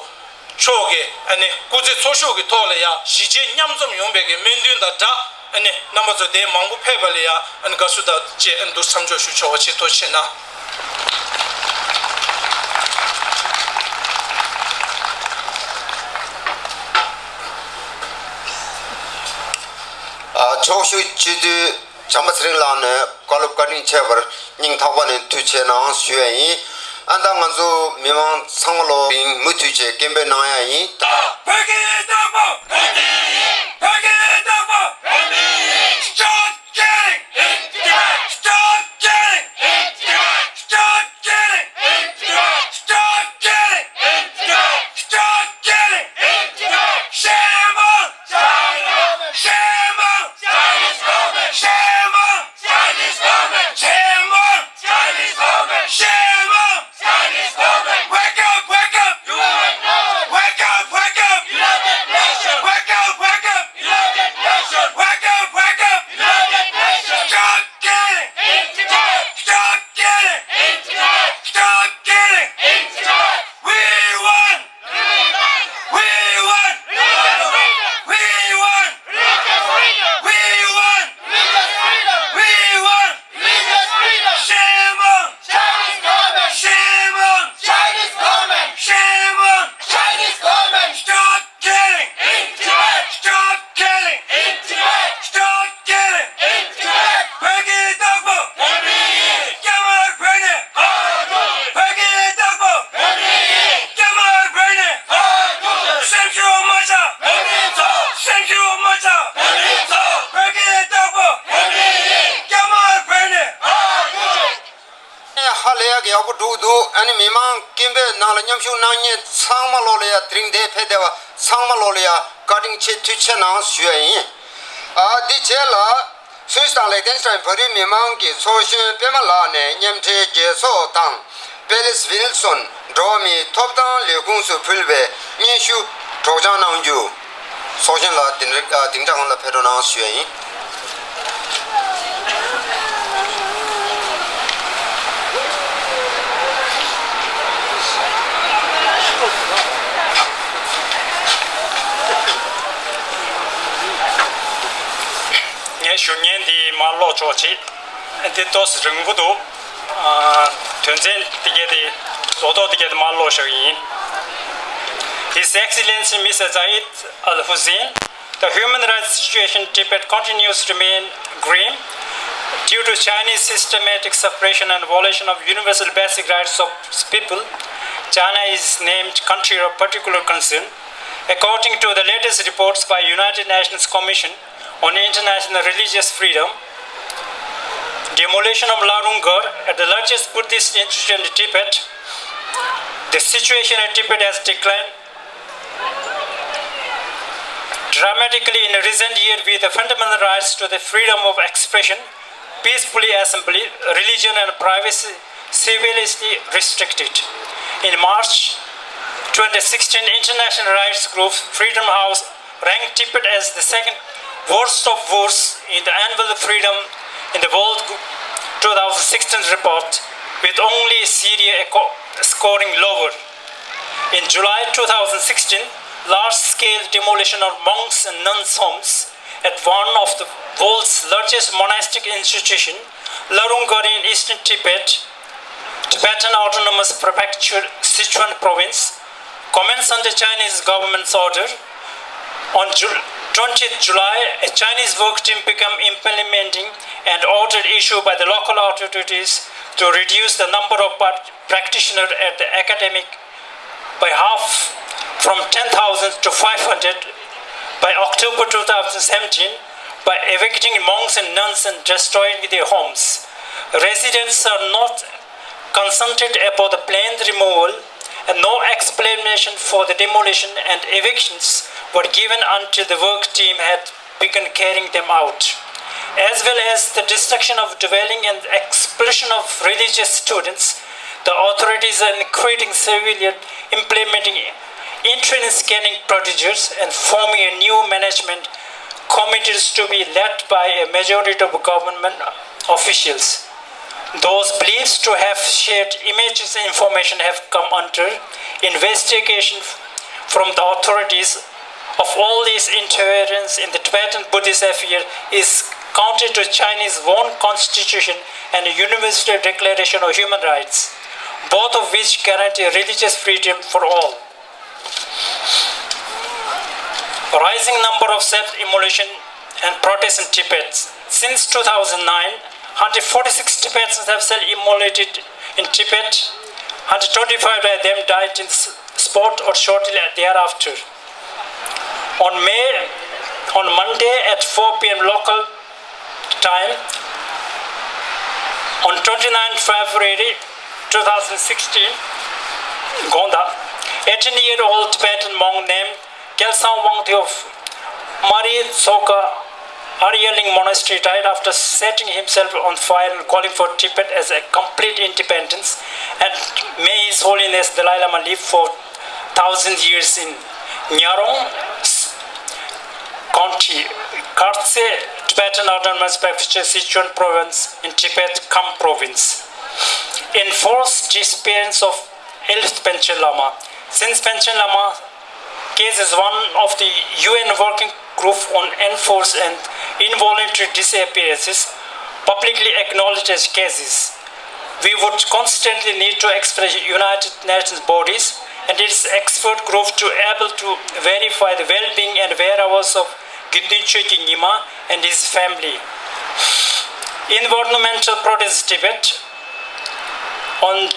མཆོག་གི་ཨ་ནི་སྐུ་ཚེ་འཚོ་བཞུགས་ཀྱི་ཐོག་ལ་ཡང་གཞིས་བྱེས་མཉམ་འཛོམས་ཡོང་བའི་གི་སྨོན་འདུན་དང་སྦྲགས། ཨ་ནི་རྣམ་པ་ཚོ་དེ་མང་པོ་ཕེབས་པ་ལ་ཡང་ཨ་ནི་དགའ་བསུ་དང་བཅས་ཨ་ནི་འདུ་མཚམས་འཇོག་ཞུ་ཆོག་པ་ཆེད་ཐུགས་རྗེ་གནང་། ཨ། ཚོགས་ཞུགས་སྤྱི་འཐུས་བྱམས་པ་ཚེ་རིང་ལགས་ནས། བཀའ་སློབ་བཀའ་དྲིན་ཆེ་བར་སྙིང་ཐག་པ་ནས་ཐུགས་རྗེ་ཆེ་གནང་ཞུ་ཡ་ཡིན། ཨ་ད་ང་ཚོ་མི་མང་ཚང་མ་ལོ་རིང་མུ་མཐུད་བྱས་སྐད་འབོད་གནང་ཡ་ཡིན། བོད་ཀྱི་བདག་པོ། བོད་མི་ཡིན། བོད་ཀྱི་བདག་པོ། བོད་མི་ཡིན། Stop killing! In Tibet! Stop killing! In Tibet! Stop killing! In Tibet! Stop killing! In Tibet! Stop killing! In Tibet! Shame on China! Shame on Chinese government! Shame on Chinese government! Shame on Chinese government! Shame on Chinese government! Wake up, wake up! U N Nation! Wake up, wake up! United Nations! Wake up, wake up! United Nations! Wake up, wake up! United Nations! Stop killing! In Tibet! Stop killing! In Tibet! Stop killing! In Tibet! We want! We want! We want! We want! We want! We want! We want! We want! Religious freedom! Shame on Chinese government! Shame on Chinese government! Shame on Chinese government! Stop killing! In Tibet! Stop killing! In Tibet! Stop killing! In Tibet! བོད་ཀྱི་བདག་པོ། བོད་མི་ཡིན། རྒྱ་དམར་བོད་ནས། ཕར་རྒྱུགས། བོད་ཀྱི་བདག་པོ། བོད་མི་ཡིན། རྒྱ་དམར་བོད་ནས། ཕར་རྒྱུགས། སེམས་ཤུགས་མ་ཆག་བོད་མི་ཚོ། སེམས་ཤུགས་མ་ཆག་བོད་མི་ཚོ། བོད་ཀྱི་བདག་པོ། བོད་མི་ཡིན། རྒྱ་དམར་བོད་ནས། ཕར་རྒྱུགས། ཧ་ལས་ཡག་གི་ཡག་པོ་འགྲོ་གི་འདུག་ཨ་ནི་མི་མང་སྐད་འབོད་ནང་ལ་མཉམ་ཞུགས་གནང་མཁན་ཚང་མ་ལོ་ལ་ཡ། དེ་རིང་འདིར་ཕེབས་བསྡད་པ་ཚང་མ་ལོ་ལ་ཡ་བཀའ་དྲིན་ཆེ་ཐུགས་རྗེ་ཆེ་གནང་ཞུ་ཡ་ཡིན། ཨ་འདི་རྗེས་ལ་སུད་སི་དང་ལེག་ཏེན་སི་ཊན་བོད་རིགས་མི་མང་གི་ཚོགས་གཞོན་པད་མ་ལགས་ནས་མཉམ་འབྲེལ་རྒྱལ་ཚོགས་དང་པེ་ལིས་ཝིལ་སོན་འགྲོ་བ་མིའི་ཐོབ་ཐང་ལས་ཁུངས་སུ་ཕུལ་བའི་སྙན་ཞུ་སྒྲོག་སྦྱང་གནང་རྒྱུ། ཚོགས་གཞོན་ལགས་དེ་རིང་ཨ་དིང་ཀྲང་ལ་ཕེབས་རོགས་གནང་ཞུ་ཡ་ཡིན། ངས་ཞུ་སྙན་འདི་མར་ཀློག་ཆོག་ཅིག་འདི་ཏོག་ཙམ་རིང་པོ་འདུག་ཨ། དོན་ཚན་འདི་གས་དེ་ལོ་ཏོག་འདི་གས་དེ་མར་ཀློག་བཞག་གི་ཡིན། His Excellency Mister Zeid Al Hussein, the human rights situation in Tibet continues to remain grim due to Chinese systematic suppression and violation of universal basic rights of people. China is named country of particular concern. According to the latest reports by United Nations Commission on International Religious Freedom, demolition of Larung Gar, at the largest Buddhist institution in Tibet, the situation in Tibet has declined dramatically in recent years, with the fundamental rights to the freedom of expression, peacefully assembly, religion, and privacy severely restricted. In March twenty sixteen, international rights group Freedom House ranked Tibet as the second worst of worst in the annual Freedom in the World two thousand sixteen report, with only Syria scoring lower. In July two thousand sixteen, large-scale demolition of monks and nuns' homes at one of the world's largest monastic institutions, Larung Gar in eastern Tibet, Tibetan Autonomous Prefecture, Sichuan Province, commenced under Chinese government's order. On Ju- twentieth July, a Chinese work team became implementing an order issued by the local authorities to reduce the number of practitioners at the academic by half, from ten thousand to five hundred, by October two thousand seventeen, by evicting monks and nuns and destroying their homes. Residents are not consulted about the planned removal, and no explanation for the demolition and evictions were given until the work team had begun carrying them out, as well as the destruction of dwelling and expulsion of religious students. The authorities are increasing civilian, implementing internal scanning procedures and forming a new management committees to be led by a majority of government officials. Those believed to have shared images and information have come under investigation from the authorities. Of all these interference in the Tibetan Buddhist affair is counter to China's own constitution and Universal Declaration of Human Rights, both of which guarantee religious freedom for all. Rising number of self-immolation and protests in Tibet. Since two thousand nine, Hundred forty-six Tibetans have self-immolated in Tibet. Hundred twenty-five of them died in the s- spot or shortly thereafter. On May, on Monday at four p m local time, on twenty-ninth February two thousand sixteen, དགོང་དག, eighteen-year-old Tibetan monk named Gyaltsang Wangthe of Mari Tsoka Aryaling Monastery died after setting himself on fire and calling for Tibet as a complete independence, and may His Holiness Dalai Lama live for thousand years in Nyarong County, Kartse, Tibetan Autonomous Prefecture, Sichuan Province, in Tibet, Kham Province. Enforced disappearance of eleventh Panchen Lama. Since Panchen Lama case is one of the U N working group on enforced and involuntary disappearances, publicly acknowledged as cases, we would constantly need to express United Nations bodies and its expert group to able to verify the well-being and whereabouts of Gyunden Chökyi Nyima and his family. Environmental protest Tibet. On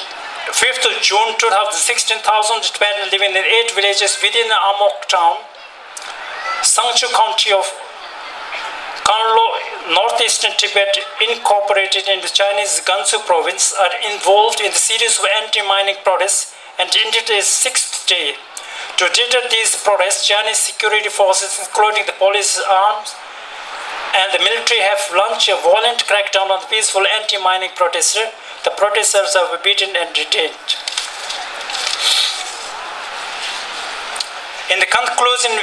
fifth of June two thousand sixteen, thousand Tibetans living in eight villages within Amok town, Sangchu County of Kanlo, northeastern Tibet, incorporated in the Chinese Gansu province, are involved in the series of anti-mining protests and into the sixth day. To deter these protests, Chinese security forces, including the police, arms, and the military, have launched a violent crackdown on the peaceful anti-mining protesters. The protesters have been beaten and detained. In the conclusion,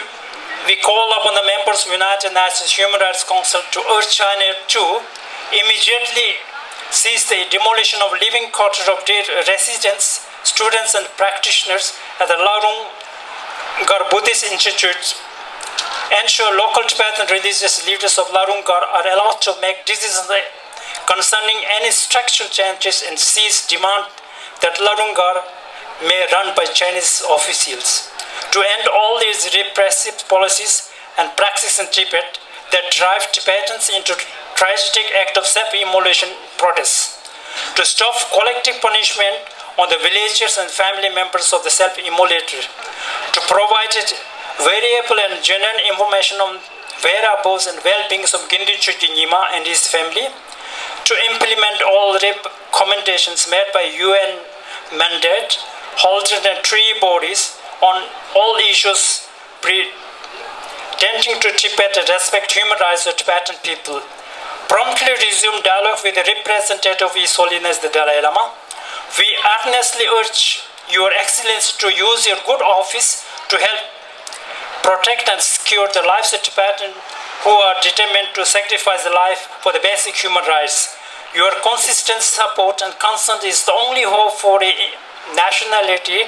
we call upon the members of United Nations Human Rights Council to urge China to immediately cease the demolition of living quarters of their residents, students and practitioners at the Larung Gar Buddhist Institute, ensure local Tibetan religious leaders of Larung Gar are allowed to make decisions concerning any structural changes and cease demand that Larung Gar may run by Chinese officials, to end all these repressive policies and practices in Tibet that drive Tibetans into tragic act of self-immolation protests, to stop collective punishment on the villagers and family members of the self-immolator, to provide reliable and genuine information on whereabouts and well-beings of Gyunden Chökyi Nyima and his family, to implement all recommendations made by U N mandate holders and treaty bodies on all issues pertaining to Tibet and respect human rights of Tibetan people. Promptly resume dialogue with the representative of His Holiness the Dalai Lama. We earnestly urge Your Excellency to use your good office to help protect and secure the lives of Tibetans who are determined to sacrifice life for the basic human rights. Your consistent support and concern is the only hope for a nationality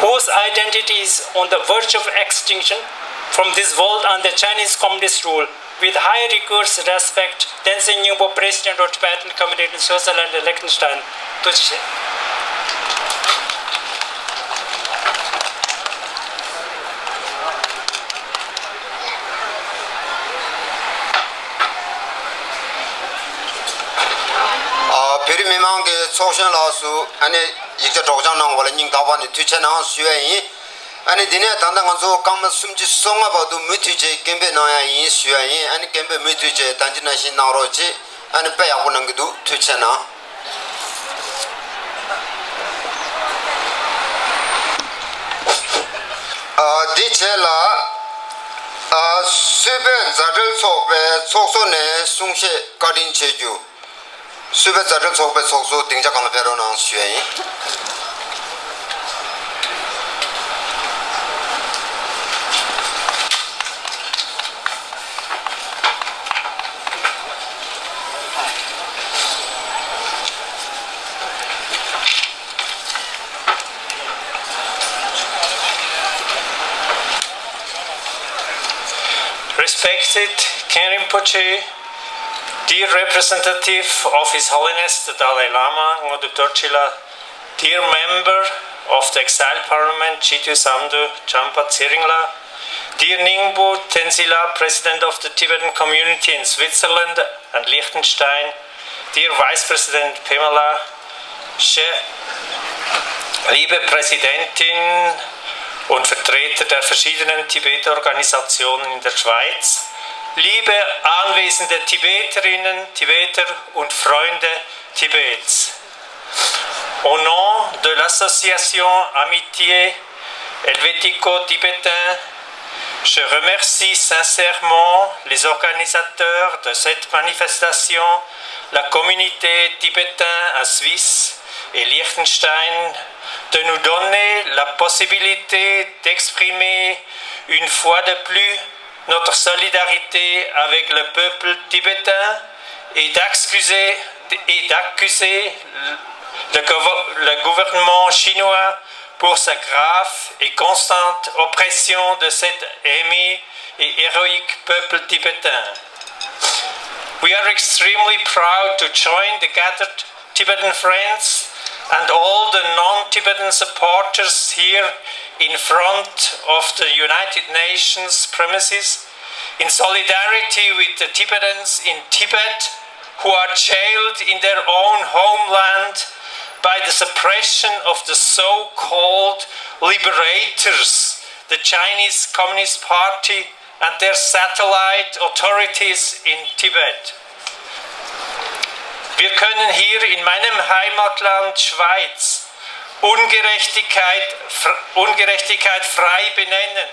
whose identity is on the verge of extinction from this world under Chinese communist rule. With high regards, respect, Tenzin Nyingbo, President of Tibetan Community in Switzerland and Liechtenstein. ཐུགས་རྗེ་ཆེ། ཨ། བོད་རིགས་མི་མང་གི་ཚོགས་གཞོན་ལགས་སུ་ཨ་ནི་ཡིག་ཆ་སྒྲོག་སྦྱང་གནང་བ་ལ་སྙིང་ཐག་པ་ནས་ཐུགས་རྗེ་གནང་ཞུ་བ་ཡིན། ཨ་ནི་འདི་ནས་ད་ལྟ་ང་ཚོ་སྐར་མ་སུམ་ཅུ་སོ་ལྔ་བར་དུ་མུ་མཐུད་བྱས་སྐད་འབོད་གནང་ཡ་ཡིན་ཞུ་ཡ་ཡིན། ཨ་ནི་སྐད་འབོད་མུ་མཐུད་བྱས་ད་ཅི་ནང་བཞིན་གནང་རོགས་བྱེད། ཨ་ནི་དཔེ་ཡག་པོ་གནང་གི་འདུག་ཐུགས་རྗེ་གནང་། ཨ། འདི་བྱས་ལ། ཨ། སུད་བོད་མཛའ་འབྲེལ་ཚོགས་པའི་ཚོགས་གཙོ་ནས་གསུང་བཤད་བཀའ་དྲིན་ཆེ་རྒྱུ། སུད་བོད་མཛའ་འབྲེལ་ཚོགས་པའི་ཚོགས་གཙོ་སྡིངས་ཆ་སྒང་ལ་ཕེབས་རོགས་གནང་ཞུ་ཡ་ཡིན། Respected Khenpo Rinpoche, dear representative of His Holiness the Dalai Lama, Ngödub Dorji la, dear member of the Exiled Parliament, Chitu Samdo Jampa Tsering la, dear Nyingbo Tenzin la, President of the Tibetan Community in Switzerland, and Liechtenstein, dear Vice President Pamela Sche, liebe Präsidentin und Vertreter der verschiedenen Tibet-Organisationen in der Schweiz, liebe anwesende Tibeterinnen, Tibeter und Freunde Tibets. Au nom de l'association Amitié Helvético-Tibétain, je remercie sincèrement les organisateurs de cette manifestation, la communauté tibétaine en Suisse et Liechtenstein, de nous donner la possibilité d'exprimer une fois de plus notre solidarité avec le peuple tibétain et d'accuser, et d'accuser le, gouver- le gouvernement chinois pour sa grave et constante oppression de cet ami et héroïque peuple tibétain. We are extremely proud to join the gathered Tibetan friends and all the non-Tibetan supporters here in front of the United Nations premises in solidarity with the Tibetans in Tibet who are jailed in their own homeland by the suppression of the so-called liberators, the Chinese Communist Party and their satellite authorities in Tibet. Wir können hier in meinem Heimatland Schweiz Ungerechtigkeit, Ungerechtigkeit frei benennen.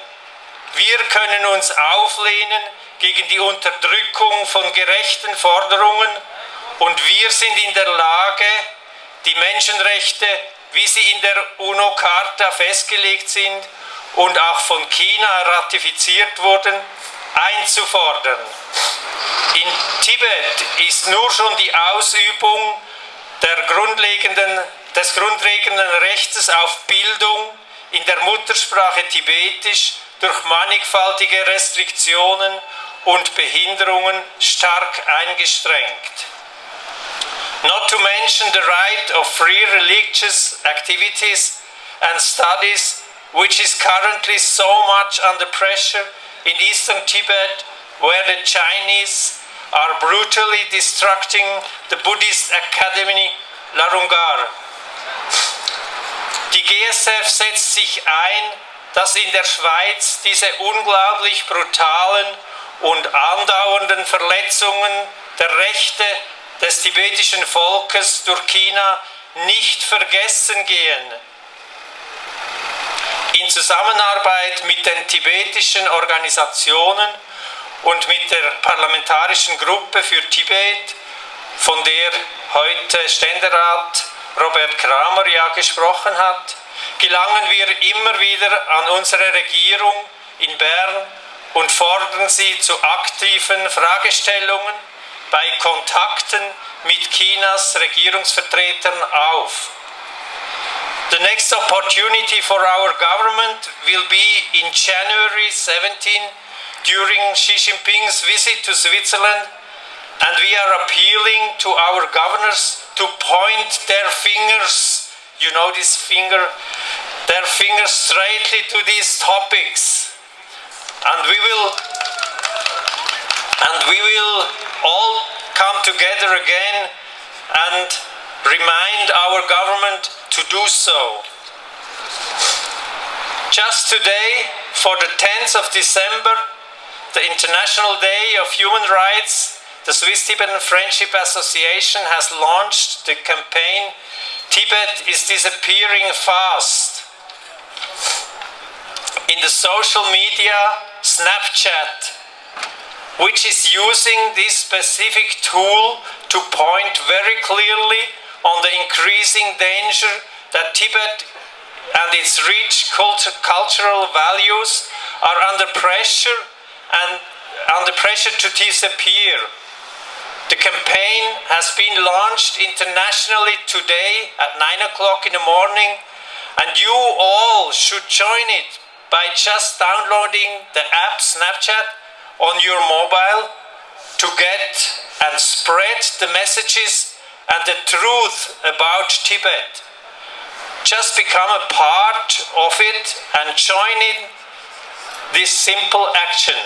Wir können uns auflehnen gegen die Unterdrückung von gerechten Forderungen und wir sind in der Lage, die Menschenrechte, wie sie in der UNO-Charta festgelegt sind und auch von China ratifiziert wurden, einzufordern. In Tibet ist nur schon die Ausübung der grundlegenden, des grundlegenden Rechtes auf Bildung in der Muttersprache Tibetisch durch mannigfaltige Restriktionen und Behinderungen stark eingeschränkt. Not to mention the right of free religious activities and studies, which is currently so much under pressure in eastern Tibet, where the Chinese are brutally destructing the Buddhist Academy Larungar. Die G S F setzt sich ein, dass in der Schweiz diese unglaublich brutalen und andauernden Verletzungen der Rechte des tibetischen Volkes durch China nicht vergessen gehen. In Zusammenarbeit mit den tibetischen Organisationen und mit der Parlamentarischen Gruppe für Tibet, von der heute Ständerat Robert Kramer ja gesprochen hat, gelangen wir immer wieder an unsere Regierung in Bern und fordern sie zu aktiven Fragestellungen bei Kontakten mit Chinas Regierungsvertretern auf. The next opportunity for our government will be in January seventeen during Xi Jinping's visit to Switzerland, and we are appealing to our governors to point their fingers, you know this finger, their fingers straightly to these topics. And we will, and we will all come together again and remind our government to do so. Just today, for the tenth of December, the International Day of Human Rights, the Swiss Tibetan Friendship Association has launched the campaign Tibet is Disappearing Fast. In the social media, Snapchat, which is using this specific tool to point very clearly on the increasing danger that Tibet and its rich cult- cultural values are under pressure and under pressure to disappear. The campaign has been launched internationally today at nine o'clock in the morning, and you all should join it by just downloading the app Snapchat on your mobile to get and spread the messages and the truth about Tibet. Just become a part of it and join in this simple action.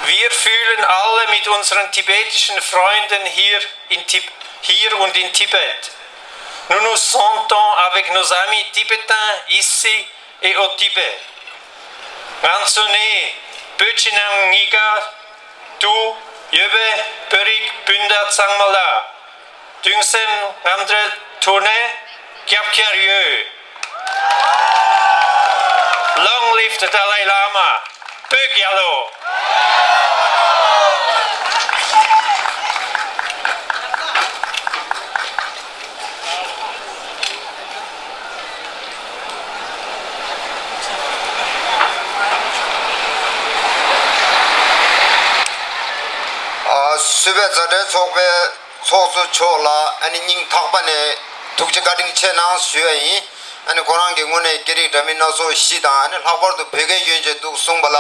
Wir fühlen alle mit unseren tibetischen Freunden hier, in Tib hier und in Tibet. Nous nous sentons avec nos amis tibétains ici et au Tibet. ང་ཚོ་ནི་བོད་ཕྱི་ནང་གཉིས་ཀ་དུ་ཡོད་པའི་བོད་རིགས་སྤུན་ཟླ་ཚང་མ་ལ་གདུང་སེམས་མཉམ་འབྲེལ་ཐོག་ནས་རྒྱབ་སྐྱོར་ཡོད། Long live the Dalai Lama. བོད་རྒྱལ་ལོ། ཨ། སུད་བྷེ་མཛའ་འབྲེལ་ཚོགས་པའི་ཚོགས་གཙོ་མཆོག་ལ་ཨ་ནི་སྙིང་ཐག་པ་ནས་ཐུགས་རྗེ་བཀའ་དྲིན་ཆེ་གནང་ཞུ་ཡ་ཡིན། ཨ་ནི་ཁོ་རང་གི་ངོས་ནས་སྐད་རིགས་འདྲ་མིན་སྣ་ཚོགས་བཞི་དང་ཨ་ནི་ལྷག་པར་དུ་བོད་སྐད་སྐྱོན་བརྗོད་འདུག་གསུངས་པ་ལ་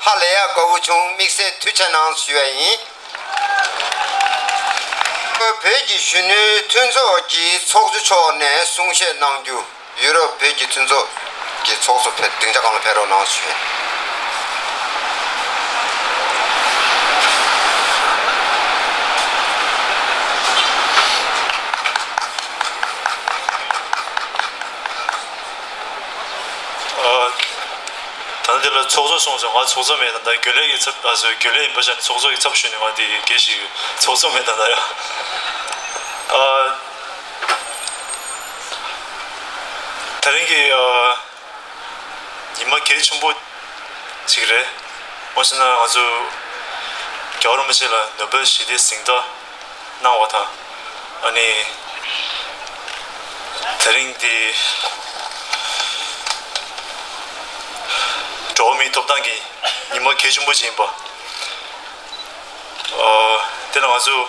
ཧ་ལས་ཡ་དགའ་བོ་བྱུང་། དམིགས་བསལ་ཐུགས་རྗེ་ཆེ་གནང་ཞུ་ཡ་ཡིན། བོད་ཀྱི་གཞོན་ནུའི་མཐུན་ཚོགས་ཀྱི་ཚོགས་གཙོ་མཆོག་ནས་གསུང་བཤད་གནང་རྒྱུ། ཡུ་རོབ་བོད་ཀྱི་མཐུན་ཚོགས་ཀྱི་ཚོགས་གཙོ་ཕེབས། སྡིངས་ཆ་སྒང་ལ་ཕེབས་རོགས་གནང་ཞུ། ཨ། ད་ནི་འདི་ལ་ཚོགས་གཙོ་གསུངས་སོང་། ང་ཚོགས་གཙོ་མེད་ད། ད་རྒྱུན་ལས་ཀྱི་ཚབ། ཨ། སོ། རྒྱུན་ལས་ཡིན་པ་ཤ་ནི་ཚོགས་གཙོ་ཡི་ཚབ་ཞུས་ནས་ང་འདི་དགེ་ཞིག་ཡོད། ཚོགས་གཙོ་མེད་ད་ད་ཡ། ཨ། དེ་རིང་གི། ཨ། ཉི་མ་གལ་ཆེན་པོ་ཅིག་རེད། དངོས་བཤད་ན་ང་ཚོ་རྒྱལ་བ་རིན་པོ་ཆེ་ལ་ནོ་བེལ་ཞི་བདེའི་གཟེངས་རྟགས་གནང་བ་དང་། ཨ་ནི་དེ་རིང་འདི་འགྲོ་བ་མིའི་ཐོབ་ཐང་གི་ཉི་མ་གལ་ཆེན་པོ་ཅིག་ཡིན་པ། ཨ། དེ་ལ་ང་ཚོ་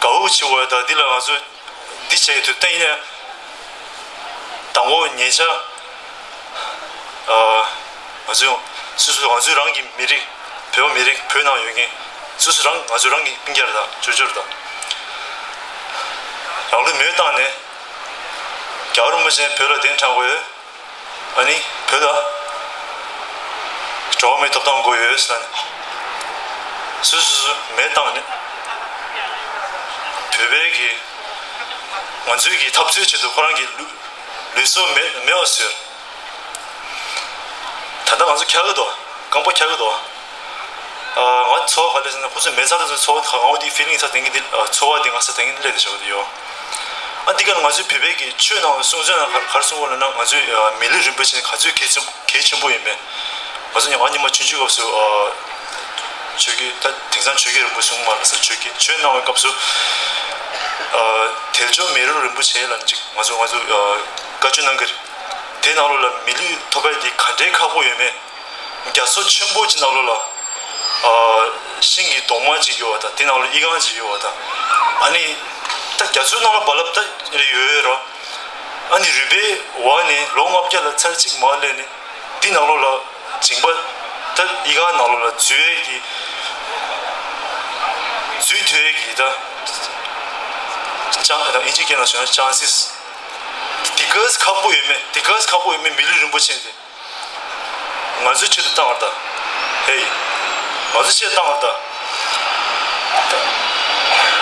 དགའ་བོ་བྱེད་དགོས་ཡ། ད་འདི་ལ་ང་ཚོ་འདི་བྱས་ཡོད་དུས་ད་ཡིན་ན་དང་པོ་ཉེ་ཆར། ཨ། ང་ཚོ་སོ་སོ་ང་ཚོའི་རང་གི་མི་རིགས། བོད་པ་མི་རིགས། བོད་ནང་ཡོད་མཁན་སོ་སོ་རང་ང་ཚོ་རང་གི་སྤུན་ཀྱག་དང་ཅོ་ཅོ་དང་རང་ལུས་མེ་བཏང་ནས་རྒྱལ་བ་རིན་པོ་ཆེ་བོད་ལ་གདན་དྲངས་དགོས་ཡོད། ཨ་ནི་བོད་ལ་འགྲོ་བ་མིའི་ཐོབ་ཐང་དགོས་ཡོད་ཟེར་ནས་སོ་སོ་སོ་མེ་བཏང་ནས་བོད་པའི་གི་ང་ཚོའི་གི་འཐབ་རྩོད་ཆེད་དུ་ཁོ་རང་གི་ལུས་ལུས་སྲོག་མེ་མེ་བ་ཟེར། ད་ལྟ་ང་ཚོ་འཁྱག་གི་འདུག་རྐང་པ་འཁྱག་གི་འདུག་ཨ། ང་ཚོ་ག་ལས་ཟེར་ན་ཁོ་ཚོ་མེ་ཚ་དེ་ཚོ་ཚོ་ག་ང་འོ་དེ་ཕི་ལིང་ཚ་དེང་གི་དེ། ཨ། ཚོ་བ་དེ་ང་ས་དེང་གི་སླེབས་དེ་བྱ་བ་དེ་ཡོད། ཨ། འདི་ག་ང་ཚོའི་བོད་པའི་གི་ཆོས་ནང་གསུང་ཆོས་ནང་ག་ག་རེ་གསུང་གོ་ལབ་ན། ང་ཚོའི། ཨ། མི་ལུས་རིན་པོ་ཆེ་ག་ཚོད་གལ་ཆེན་གལ་ཆེན་པོ་ཡིན་མེད། ང་ཚོ་ཉི་མ་ཆུང་ཆུང་སྐབས་སུ། ཨ། ཆོས་ཀྱི་ད་དེང་སང་ཆོས་ཀྱི་རིན་པོ་ཆེ་གསུང་མ་རེད་ཟེར། ཆོས་ཀྱི་ཆོས་གནང་བའི་སྐབས་སུ། ཨ། དལ་འབྱོར་མེ་རོ་རིན་པོ་ཆེ་ལབ་ཅིག་ང་ཚོ་ང་ཚོ། ཨ། བཀའ་ཆོས་གནང་གི་རེད། དེ་ནང་ལོགས་ལ་མི་ལུས་ཐོབ་པ་དེ་ག་འདྲའི་ཁག་པོ་ཡོད་མེད། རྒྱ་མཚོ་ཆེན་པོ་ཅིག་ནང་ལོགས་ལ། ཨ། ཤིང་གི་གདོང་མ་ཅིག་ཡོད་པ་དང་། དེ་ནང་ལོགས་ཨི་ཁུང་ཅིག་ཡོད་པ་དང་། ཨ་ནི་ད་རྒྱ་མཚོའི་ནང་ལ་རྦ་རླབས་ད་རེ་ཡོད་ཡོད་ར། ཨ་ནི་རུས་པའི་འོག་ནས་ལོ་ལྔ་བརྒྱ་ལ་ཚར་གཅིག་མར་སླེབས་ནས་འདི་ནང་ལོགས་ལ་མཇིང་པ་ད་ཨི་ཁུང་ནང་ལོགས་ལ་འཛུལ་ཡས་ཀྱི་འཛུལ་ཐུབ་ཡས་ཀྱི་ད་ཅང་ད་ཨིན་ཇི་སྐད་ནང་ཞུས་ན་ཅང་སིས་དེ་ག་ཙམ་ཁག་པོ་ཡོད་མེད། དེ་ག་ཙམ་ཁག་པོ་ཡོད་མེད། མི་ལུས་རིན་པོ་ཆེ་དེ། ང་ཚོའི་ཆེད་དུ་བཏང་བ་ད། ཧེ། ང་ཚོའི་ཆེད་བཏང་བ་ད།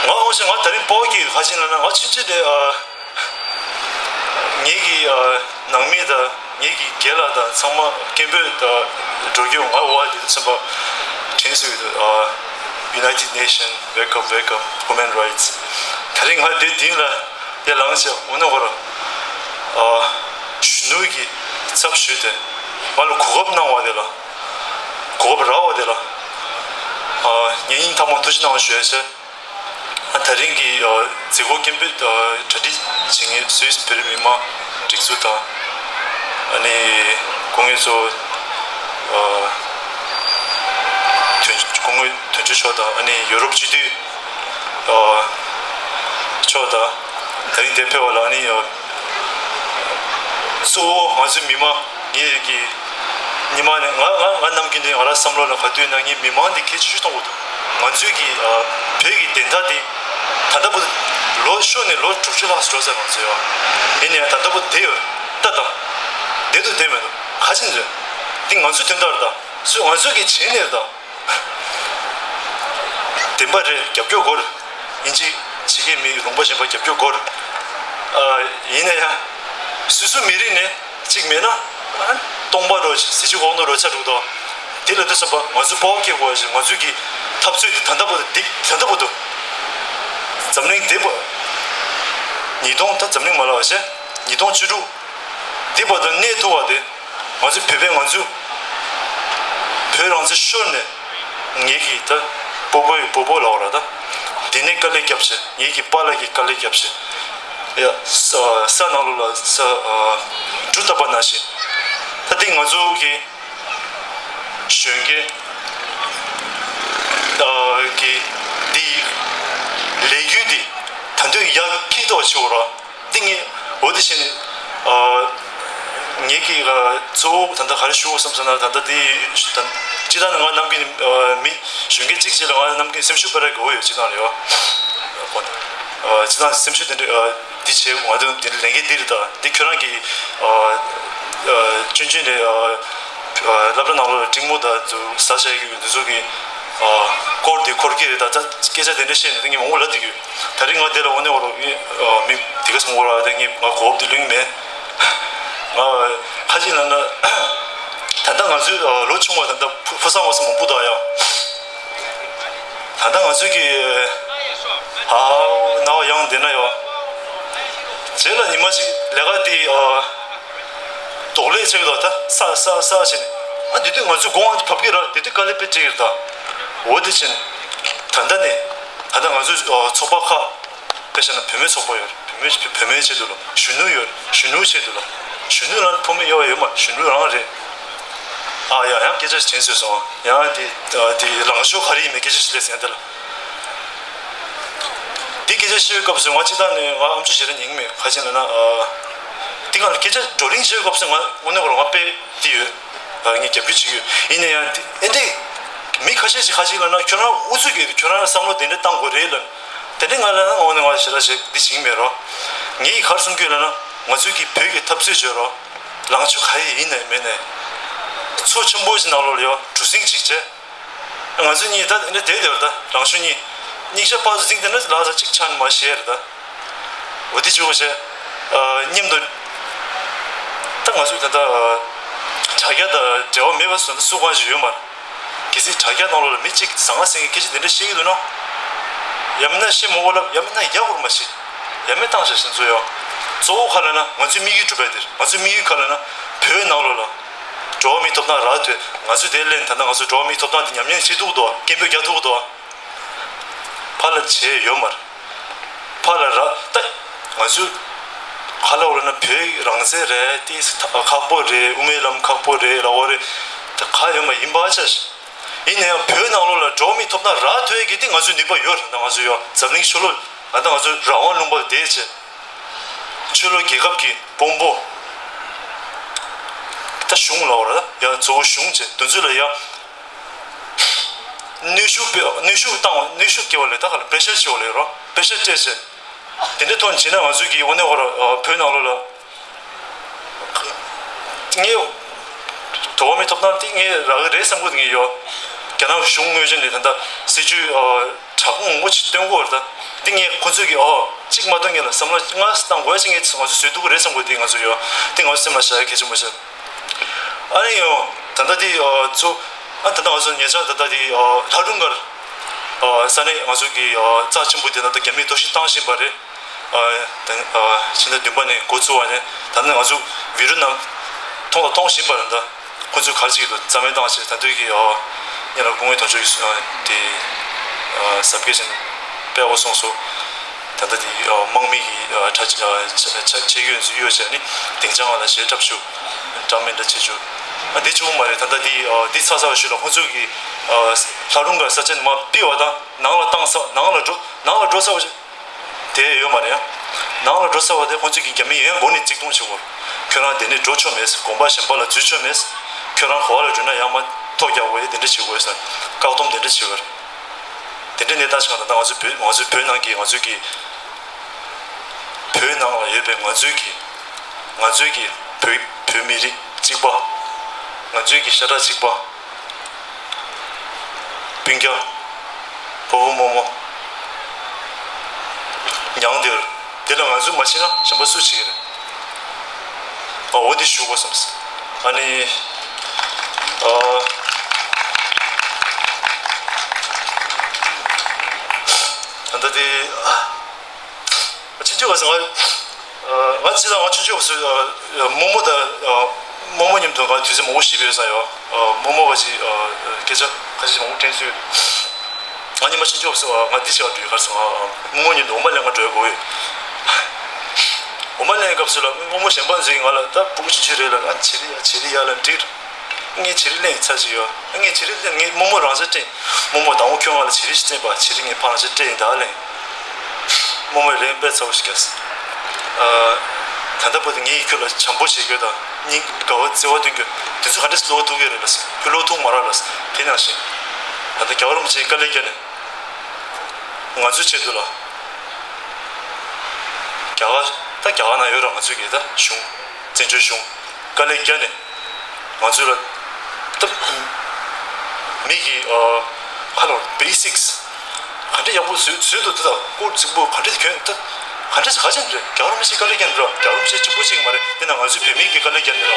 ང་འོ་ཞེས་ང་དེ་རིང་སྤོ་གི་ཁ་ཆེན་ལ་ན་ང་ཆུང་ཆུང་དེ། ཨ། ངེད་ཀྱི། ཨ། ནང་མི་དང་ངེད་ཀྱི་རྒན་ལགས་དང་ཚང་མ་སྐད་འབོད་དང་འགྲོ་རྒྱུ་ང་འོ་དེ་དུས་ཙམ་པ་དྲན་གསོས་ཡོད་དུ། ཨ། United Nation, wake up, wake up, human rights. དེ་རིང་ང་དེ་དིན་ལ། དེ་ལངས་ཤག་འོ་ན་ཁོ་ར། ཨ། གཞོན་ནུ་གི་ཚབ་ཞུས་ཏེ། ང་ལ་གོ་སྐབས་གནང་བ་དེ་ལ། གོ་སྐབས་རག་པ་དེ་ལ། ཨ། ངས་སྙིང་ཐག་པ་ཐུགས་རྗེ་གནང་ཞུ་ཡ་བྱས། ཨ། དེ་རིང་གི། ཨ། མཛད་སྒོ་སྐད་འབོད། ཨ། གྲ་སྒྲིག་བྱེད་མཁན་སུད་སི་བོད་རིགས་མི་མང་སྒྲིག་འཛུགས་དང་། ཨ་ནི་སྐུ་ངལ་གཙོ་བོ། ཨ། དོན། སྐུ་ངོ་དོན་གཅོད་མཆོག་དང་། ཨ་ནི་ཡོ་རོབ་སྤྱི་འཐུས། ཨ། མཆོག་དང་། དེ་རིང་འདིར་ཕེབས་པ་ལ་ཨ་ནི། ཨ། གཙོ་བོ་ང་ཚོའི་མི་མང་། ངེད་ཀྱི་ཉི་མ་ནས་ང་ང་ང་ནམ་རྒྱུན་དུ་ང་རང་བསམ་བློ་ལ་ག་དུས་ན་ངའི་མི་མང་འདི་གལ་ཆེ་ཤོས་མཐོང་གི་འདུག་ང་ཚོའི་གི། ཨ། བོད་ཀྱི་བདེན་མཐའ་འདི་ད་ལྟ་བུ་ལོ་ཤོར་ནས་ལོ་དྲུག་ཅུ་ལྷག་འགྲོ་ཚར། ང་ཚོའི། ཨ། ཡིན་ནའང་ད་ལྟ་བུ་བསྡད་ཡོད་ད། ད་བསྡད་དུ་བསྡད་མི་འདུག་ག་ཅི་ནས་འདི་ང་ཚོའི་དོན་དག་རེད་ད། སུ་ང་ཚོ་གི་བྱེད་ནས་དང་། བདེན་པ་རེད། རྒྱབ་སྐྱོར་དགོས། ཨིན་ཇི་ཕྱི་རྒྱལ་མི་ལུང་པ་གཞན་པ་རྒྱབ་སྐྱོར་དགོས། ཨ། ཡིན་ན་ཡང་། སུ་སུ་མི་རིགས་ནས་གཅིག་མེད་ན། སྟོང་པ་རོ་གཟི་བརྗིད་འོག་ནོ་རོ་ཆ་འགྲོ་གི་འདུག་དེ་ལ་དུས་བསམ་པ་ང་ཚོ་སྤོབས་པ་སྐྱེ་དགོས་ཤིང་། ང་ཚོའི་གི་འཐབ་རྩོད་དེ་ད་ལྟ་བར་དུ་འདི་ད་ལྟ་བར་དུ། འཛམ་གླིང་འདི་བར། ཉིས་སྟོང་ད་འཛམ་གླིང་མ་ལབ་པ་བྱས། ཉིས་སྟོང་བཅུ་དྲུག་འདི་བར་དུ་གནས་ཐུབ་པ་དེ། ང་ཚོ་བོད་པས་ང་ཚོ་བོད་རང་བཙན་ཤོར་ནས། ངེད་ཀྱི་ད་སྤོ་བོའི་སྤོ་བོ་ལབ་ར་ད། དེ་ནས་དཀའ་ལས་བརྒྱབ་བྱས། ངེད་ཀྱི་པཱ་ལགས་ཀྱིས་དཀའ་ལས་བརྒྱབ་བྱས། ཡ། ས་ས་ནང་ལོགས་ལ་ས་ཨ་གྲུ་བཏབ་པ་ནང་བཞིན། ད་དེ་ང་ཚོ་གི་གཞོན་སྐྱེས་ཨ་ཀྱི་འདི་ལས་འགུལ་འདི་ད་དུང་ཡར་འཁྱེར་ཐུབ་པ་བྱེད་དགོས་ར། འདི་ངས་འོ་དེ་བྱས་ནས། ཨ། ངེད་ཀྱིས་ཨ་གཙོ་བོ་ད་ལྟ་ག་རེ་ཞུ་དགོས་བསམ་སོང་ན། ད་ལྟ་འདི་ད་སྤྱིར་བཏང་ནས་ང་ནམ་རྒྱུན་ནས་ཨ་མི་གཞོན་སྐྱེས་གཅིག་བྱས་ལ་ང་ནམ་རྒྱུན་སེམས་ཤུགས་སྤར་ཡག་གི་འོ་ཡོད། སྤྱིར་བཏང་ནས་ཡོད། ཨ་སྤྱིར་བཏང་སེམས་ཤུགས་དེ་འདྲ་ཨ་འདི་བྱས། ང་ཚོ་འདི་ལས་འགན་འདི་རེད། ད་འདི་ཁྱོད་རང་གིས་ཨ་ཨ་ཆུང་ཆུང་ནས་ཨ་ཨ་སློབ་གྲྭ་ནང་ལོགས་ལ་འགྲིག་མོ་ད་ཚོ་ཟ་བྱ་ཡི་འདི་ཚོ་གི་ཨ་སྐོར་དེ་འཁོར་གྱི་རེད། ད་ད་སྐད་ཆ་དེ་འདྲ་བཤད་ནས་ངས་མང་པོ་ལབ་བསྡད་ཀྱི་ཡོད། ད་རིང་ང་འདི་ལ་འོ་ནས་འོ་རོ་ངས་ཨ་མི་དེ་ག་སོང་བ་ར། ད་ངས་ང་གོ་བབ་དེ་ལོན་གྱི་མེད། ང་ཁ་ཅིག་ལབ་ན་ད་ལྟ་ང་ཚོའི་ཨ་ལོ་ཆུང་བ་ད་ལྟ་ཕོ་ཕོ་གསར་བ་སོ་མང་པོ་འདུག་ཨ་ཡ། ད་ལྟ་ང་ཚོའི་གི་ཨ་རྣ་བ་ཡང་བསྡད་ན་ཡ། རྗེས་ལ་ཉི་མ་ཞིག་ལས་ཀ་དེ་ཨ་རྡོག་ལས་ཆགས་འདུག་ད་ས་ས་ས་བྱས་ནས། ཨ་དེ་དུས་ང་ཚོའི་དགོངས་པ་བབས་ཀྱི་ར། དེ་དུས་དཀའ་ལས་དཔེ་འཕྲད་ཀྱི་རེད་ད། འོ་དེ་བྱས་ནས་ད་ལྟ་ནས་ད་ལྟ་ང་ཚོའི་ཨ་ཚོགས་པ་ཁག་དཔེ་བཞག་ན་བུད་མེད་ཚོགས་པ་ཡོད་རེད། བུད་མེད་བུད་མེད་ཆེད་དུ་ལ་གཞོན་ནུ་ཡོད་རེད། གཞོན་ནུ་ཆེད་དུ་ལ། གཞོན་ནུ་ལ་ཕོ་མོ་དབྱེ་བ་ཡོད་མ་རེད། གཞོན་ནུ་རང་རེད། ཨ་ཡ་ཡང་སྐད་ཆ་ཞིག་དྲན་སོང་། ཡང་དེ་དེ་ལངས་ཕྱོགས་ག་རེ་ཡིན་མིན་སྐད་ཆ་ཞིག་སླེབས་ཟིན་ཡང་དེ་ལ། དེ་སྐད་ཆ་བཤད་པའི་སྐབས་སུ་ང་སྤྱིར་བཏང་ནས་ང་ཨམ་ཅོག་བཞེས་ར་ཉན་གྱི་མེད། ག་ཅི་ལབ་ན་ཨ་དེ་ག་ལ་སྐད་ཆ་བགྲོ་གླེང་བྱེད་པའི་སྐབས་སུ་ང་དངོས་གནས་ཁོ་རང་ང་དཔེ་དེ་ཡོད། ཨ་ངས་རྒྱབ་སྐྱོར་བྱེད་ཀྱི་ཡོད། ཡིན་ན་ཡང་དེ་ཨེ་འདྲས་མི་ཁ་ཤས་ཤིག་ག་ཅི་ལབ་ན། ཁྱོད་རང་ཨུ་ཚུགས་ཀྱིས་ཁྱོད་རང་བསམ་བློ་དེ་འདྲས་བཏང་དགོས་རེད་ལབ། དེ་འདྲས་ང་ལབ་ན་དངོས་གནས་ང་ཞེ་དྲག་ཞིག་འདི་བྱེད་ཀྱི་མེད་རོ། ངས་ག་རེ་གསུང་གི་ཡོད་ལབ་ན། ང་ཚོས་ཀྱི་བོད་ཀྱི་འཐབ་རྩོད་བྱེད་རོ། ལངས་ཕྱོགས་ག་རེ་ཡིན་ནའི་མེད་ནའི། མཚོ་ཆེན་པོ་ཞིག་ནང་ལོགས་ལ་ཡོད་གྲུ་གཟིངས་གཅིག་བྱས། ང་ཚོ་གཉིས་ད་འདི་བསྡད་བསྡད་པ་ད་རང་ཤུགས་གཉིས། གཉིས་ཆ་ཕར་ཚུར་འཛིང་བསྡད་ན་ལག་ས་གཅིག་ཆག་ནས་མར་བཞག་རེད་ད། འོ་དེ་བྱེད་དགོས་བྱས། ཨ་མཉམ་དུ། ད་ང་ཚོས་ད་ལྟ་དྲ་རྒྱ་དང་འབྲེལ་བ་མེད་པ་བཟོ་ན་སུ་གང་ཞིག་ཡོད་མ་རེད། གལ་སྲིད་དྲ་རྒྱ་ནང་ལོགས་ལ་མི་གཅིག་ཟང་ངེ་ཟིང་ངེ་སྐད་ཆ་དེ་འདྲ་བཤད་ཀྱི་འདུག་ན། ཡང་མིན་ན་བཤད་མ་དགོས་ལབ། ཡང་མིན་ན་ཡག་པོར་མ་བཤད། ཡང་མིན་བཏང་བཞག་བཞིན་བཟོ་ཡོང་། གཙོ་བོ་ག་ལབ་ན་ང་ཚོའི་དམིགས་ཡུལ་གྲུབ་པ་དེ་རེད། ང་ཚོའི་དམིགས་ཡུལ་ག་ལབ་ན་བོད་ནང་ལོགས་ལ་འགྲོ་བ་མིའི་ཐོབ་ཐང་རག་ཐུབ། ང་ཚོས་དེ་ལན་ད་ལྟ་ང་ཚོ་འགྲོ་བ་མིའི་ཐོབ་ཐང་དེ་ཉམས་ཉེས་བྱེད་ཐུབ་ཀྱི་འདུག་སྐད་འབོད་རྒྱག་ཐུབ་ཀྱི་འདུག་ཕར་ལ་བྱས་ཡོད་མ་རེད། ཕར་ལ་ར་ད་ང་ཚོས་ག་ལབ་དགོས་ལབ་ན་བོད་རང་བཙན་རེད། དེ་ཁག་པོ་རེད། དབུ་མའི་ལམ་ཁག་པོ་རེད་ལབ་དགོས་རེད། ད་ག་ཡོད་མ་ཡིན་པ་ཆ་ཞིག་ཡིན་ན་ཡང་བོད་ནང་ལོགས་ལ་འགྲོ་བ་མིའི་ཐོབ་ཐང་རག་ཐུབ་ཡས་ཀྱི་དེ་ང་ཚོའི་ནུས་པ་ཡོད་རེད། ད་ང་ཚོ་ཡོད་འཛམ་གླིང་ཆོས་ལུགས་ད་ལྟ་ང་ཚོ་རང་དབང་ལུང་པར་བསྡད་བྱས། ཆོས་ལུགས་རྒྱལ་ཁབ་ཀྱི་དཔོན་པོ། ད་གཞུང་ལབ་དགོས་རེད། ད་ཡང་གཙོ་བོ་གཞུང་བྱས་དེ་ཚོ་ལ་ཡང་གནོན་ཤུགས་སྤེལ། གནོན་ཤུགས་བཏང་བ། གནོན་ཤུགས་སྐྱེལ་བ་ལས་ད་ག་ལ་པེ་ཤར་བྱེད་པ་ལས་རོ། པེ་ཤར་སྤྲད་བྱས། དེ་འདྲའི་ཐོག་ནས་བྱས་ན་ང་ཚོས་ཀྱི་དངོས་གནས་ཁོ་ར་བོད་ནང་ལོགས་ལ། ངས་འགྲོ་བ་མིའི་ཐོབ་ཐང་དེ་ངས་རག་གི་རེད་བསམ་གྱི་ངས་ཡོད། རྒྱ་ནག་གཞུང་ངོས་ཕྱོགས་ནས་ད་ལྟ་སྲིད་ཇུས་ཨ་དྲག་པོ་མང་པོ་ཅིག་སྟོན་གྱི་ཡོད་རེད་ད། འདི་ངས་ཁོ་ཚོས་ཀྱི་ཨོ་གཅིག་མ་གཏོགས་ངས་ལ་བསམ་བློ་སྔ་ཙམ་བཏང་དགོས་ཅིག་ངས་ང་ཚོས་བཟོས་ཐུབ་ཀྱི་རེད་བསམ་གྱི་དེ་ང་ཚོ་ཡོད། དེ་ང་ཚོ་སེམས་ལ་བཞག་ཡ་གལ་ཆེན་པོ་ཞིག་ཨ་ནི་ཡང་ད་ལྟ་དེ་ཨ་ཚོ་ཨ་ད་ལྟ་ང་ཚོ་ཉེ་ཆར་ད་ལྟ་དེ་ཨ་ལྷ་སྒྲུང་སྒར་ཨ་ས་གནས་ང་ཚོ་གི་ཨ་རྩ་ཆེན་པོ་དེ་ད་ལྟ་རྒྱ་མིས་གཏོར་བཤིག་བཏང་བཞིན་པ་རེད། ཨ་ད་ཨ་ཕྱི་ཟླ་བདུན་པ་ནས་འགོ་བཙུགས་པ་ནས་ད་ནི་ང་ཚོ་བི་རུ་ནང་མཐོང་དང་མཐོང་བཞིན་པ་རེད་ད། ཁོ་ཚོས་ག་རེ་བྱེད་ཀྱི་འདུག་རྩ་མེད་བཏང་བྱས་ད་དུས་ཀྱི་ཨ་ཉེ་ལ་སྐུ་ངོ་དོན་གཅོད་ཀྱི་ཨ་དེ་ཨ་ཟབ་རྒྱས་ཅན་སྤེལ་བ་སོང་སོང་། ད་ལྟ་དེ་ཨ་དམག་མི་གི་ཨ་ཁྲ་ཆ་ཆ་ཆ་ཆ་ཡོད་ཚུལ་ཡོད་བྱས་ནི་སྡིངས་ཆ་ང་ལ་ཞལ་གྲབས་ཞུ། འདྲ་མི་འདྲ་བྱེད་ཞུ། ཨ་དེ་བྱུང་མ་རེད། ད་ལྟ་དེ་ཨ་དེ་ཚ་ཚ་བ་ཞུ་ལ་ཁོ་ཚོས་ཀྱི་ཨ་ལྷ་རུང་ག་ས་ཆ་ནས་མར་ཕུད་པ་དང་ནང་ལ་བཏང་ས་ནང་ལ་འགྲོ་ནང་ལ་འགྲོ་ས་བ་ཞིག་དེ་ཡོད་མ་རེད། ནང་ལ་འགྲོ་ས་བ་དེ་ཁོང་ཚོས་ཀྱི་རྒྱ་མི་ཡོན་མགོ་ནས་གཅིག་མཐོང་བྱེད་དགོས། ཁྱོད་རང་དེ་ནས་འགྲོ་ཆོག་མེད། དགོན་པ་གཞན་པ་ལ་འཛུལ་ཆོག་མེད། ཁྱོད་རང་ག་བ་ལ་འགྲོ་ན་ཡང་མ་ཐོ་རྒྱག་དགོས་ཡ་དེ་འདྲ་བྱེད་དགོས་ཟེར། བཀག་སྡོམ་དེ་འདྲ་བྱེད་དགོས། དེ་འདྲའི་གནས་སྟངས་ཤིག་ད་ལྟ་ང་ཚོ་བོད་ང་ཚོའི་བོད་ནང་གི་ང་ཚོའི་གི་བོད་ནང་ལ་ཡོད་པའི་ང་ཚོའི་གི་ང་ཚོའི་གི་བོད་བོད་མི་རིགས་གཅིག་པ། ང་ཚོའི་གི་ཤ་ཁྲག་གཅིག་པ། སྤུན་ཀྱག་ཕོ་བོ་རྨོ་མོ་མྱངས་དེར་དེ་ལ་ང་ཚོས་མ་བྱས་ན་གཞན་པ་སུས་བྱེད་ཀྱི་རེད། ཨ་འོ་འདི་ཞུ་དགོས་བསམས། ཨ་ནི་ཨ་ད་ལྟ་དེ་ཨ། ཕྱིན་ཆད་བ་ཟེར་ང་། ང་ཚེ་དང་ང་ཆུང་ཆུང་བ་སུ་རྨོ་མོ་དང་རྨོ་མོ་མཉམ་དུ་ང་དུས་ཚོད་མང་པོ་ཤི་བས་ས་ཡོད། རྨོ་མོ་བ་ཅི་སྐད་ཆ་ཁ་ཤས་མང་པོ་དྲན་སོང་། ང་ཉི་མ་ཕྱིན་ཆད་བ་སུ་ང་འདི་བྱས་པ་འགྲོ་ཡི་གར་སོང་ང་རྨོ་མོ་མཉམ་དུ་འོ་མ་ལེན་ག་འགྲོ་ཡ་གོ་ཡོད། འོ་མ་ལེན་སྐབས་སུ་ལ་རྨོ་མོ་གཞན་པ་ཚོས་ང་ལ་ད་ཕྲུ་གུ་ཆུང་ཆུང་རེད་ལ་ང་བྱི་རིལ་ཡ་བྱི་རིལ་ཡ་ལ་འགྲིག་ངས་བྱི་རིལ་ལེན་ཚར་ཅིག་ཡོད། ངས་བྱི་རིལ་ལེན་ངས་རྨོ་མོ་རང་ཚོད་སྤྲད། རྨོ་མོ་དང་པོ་ཁྱོད་ང་ལ་བྱི་རིལ་ཞིག་བསྟན་པ་བྱི་རིལ་ངས་ཕར་རང་ཚོད་སྤྲད་ཡིན་ད་ལེན། རྨོ་མོས་ལན་དཔེ་ཚ་བོ་ཞིག་བརྒྱབ། ཨ། ད་ལྟ་བར་དུ་ངས་ཁྱོད་ལ་བྱམས་པོ་བྱེད་རྒྱུ་དང་སྙིང་དགའ་བ་བརྩེ་བ་སྟོན་རྒྱུ་དེ་ཚོ་ག་འདྲས་བློ་ཐུག་གི་རེད་ལ། ཁྱོད་བློ་ཐུག་མ་རག་ལ། དེ་ནང་བཞིན་ད་ལྟ་རྒྱལ་བ་རིན་པོ་ཆེས་དཀའ་ལས་བརྒྱབ་ནས་ང་ཚོའི་ཆེད་དུ་ལ་རྒྱ་གར་ད་རྒྱ་གར་ན་ཡོད་ར་ང་ཚོའི་གི་ད་གཞུང་བཙན་བྱོལ་གཞུང་དཀའ་ལས་བརྒྱབ་ནས། ང་ཚོས་ལ་ད་མི་གི་ཁ་ལོ་བེ་སིག་ག་འདྲ་ཡག་པོ་བཟོས་བཟོས་འདུག་ད་ལྟ་སྐོར་རྫིག་པོ་ག་འདྲ་གྱོན་ད་ག་འདྲ་ག་ཅན་རེད། རྒྱལ་བ་རིན་པོ་ཆེ་དཀའ་ལས་བརྒྱབ་འདུག་རྒྱལ་བ་རིན་པོ་ཆེ་གཅིག་པོ་གཅིག་མ་རེད། དེ་ན་ང་ཚོའི་བོད་མི་གི་དཀའ་ལས་བརྒྱབ་འདུག་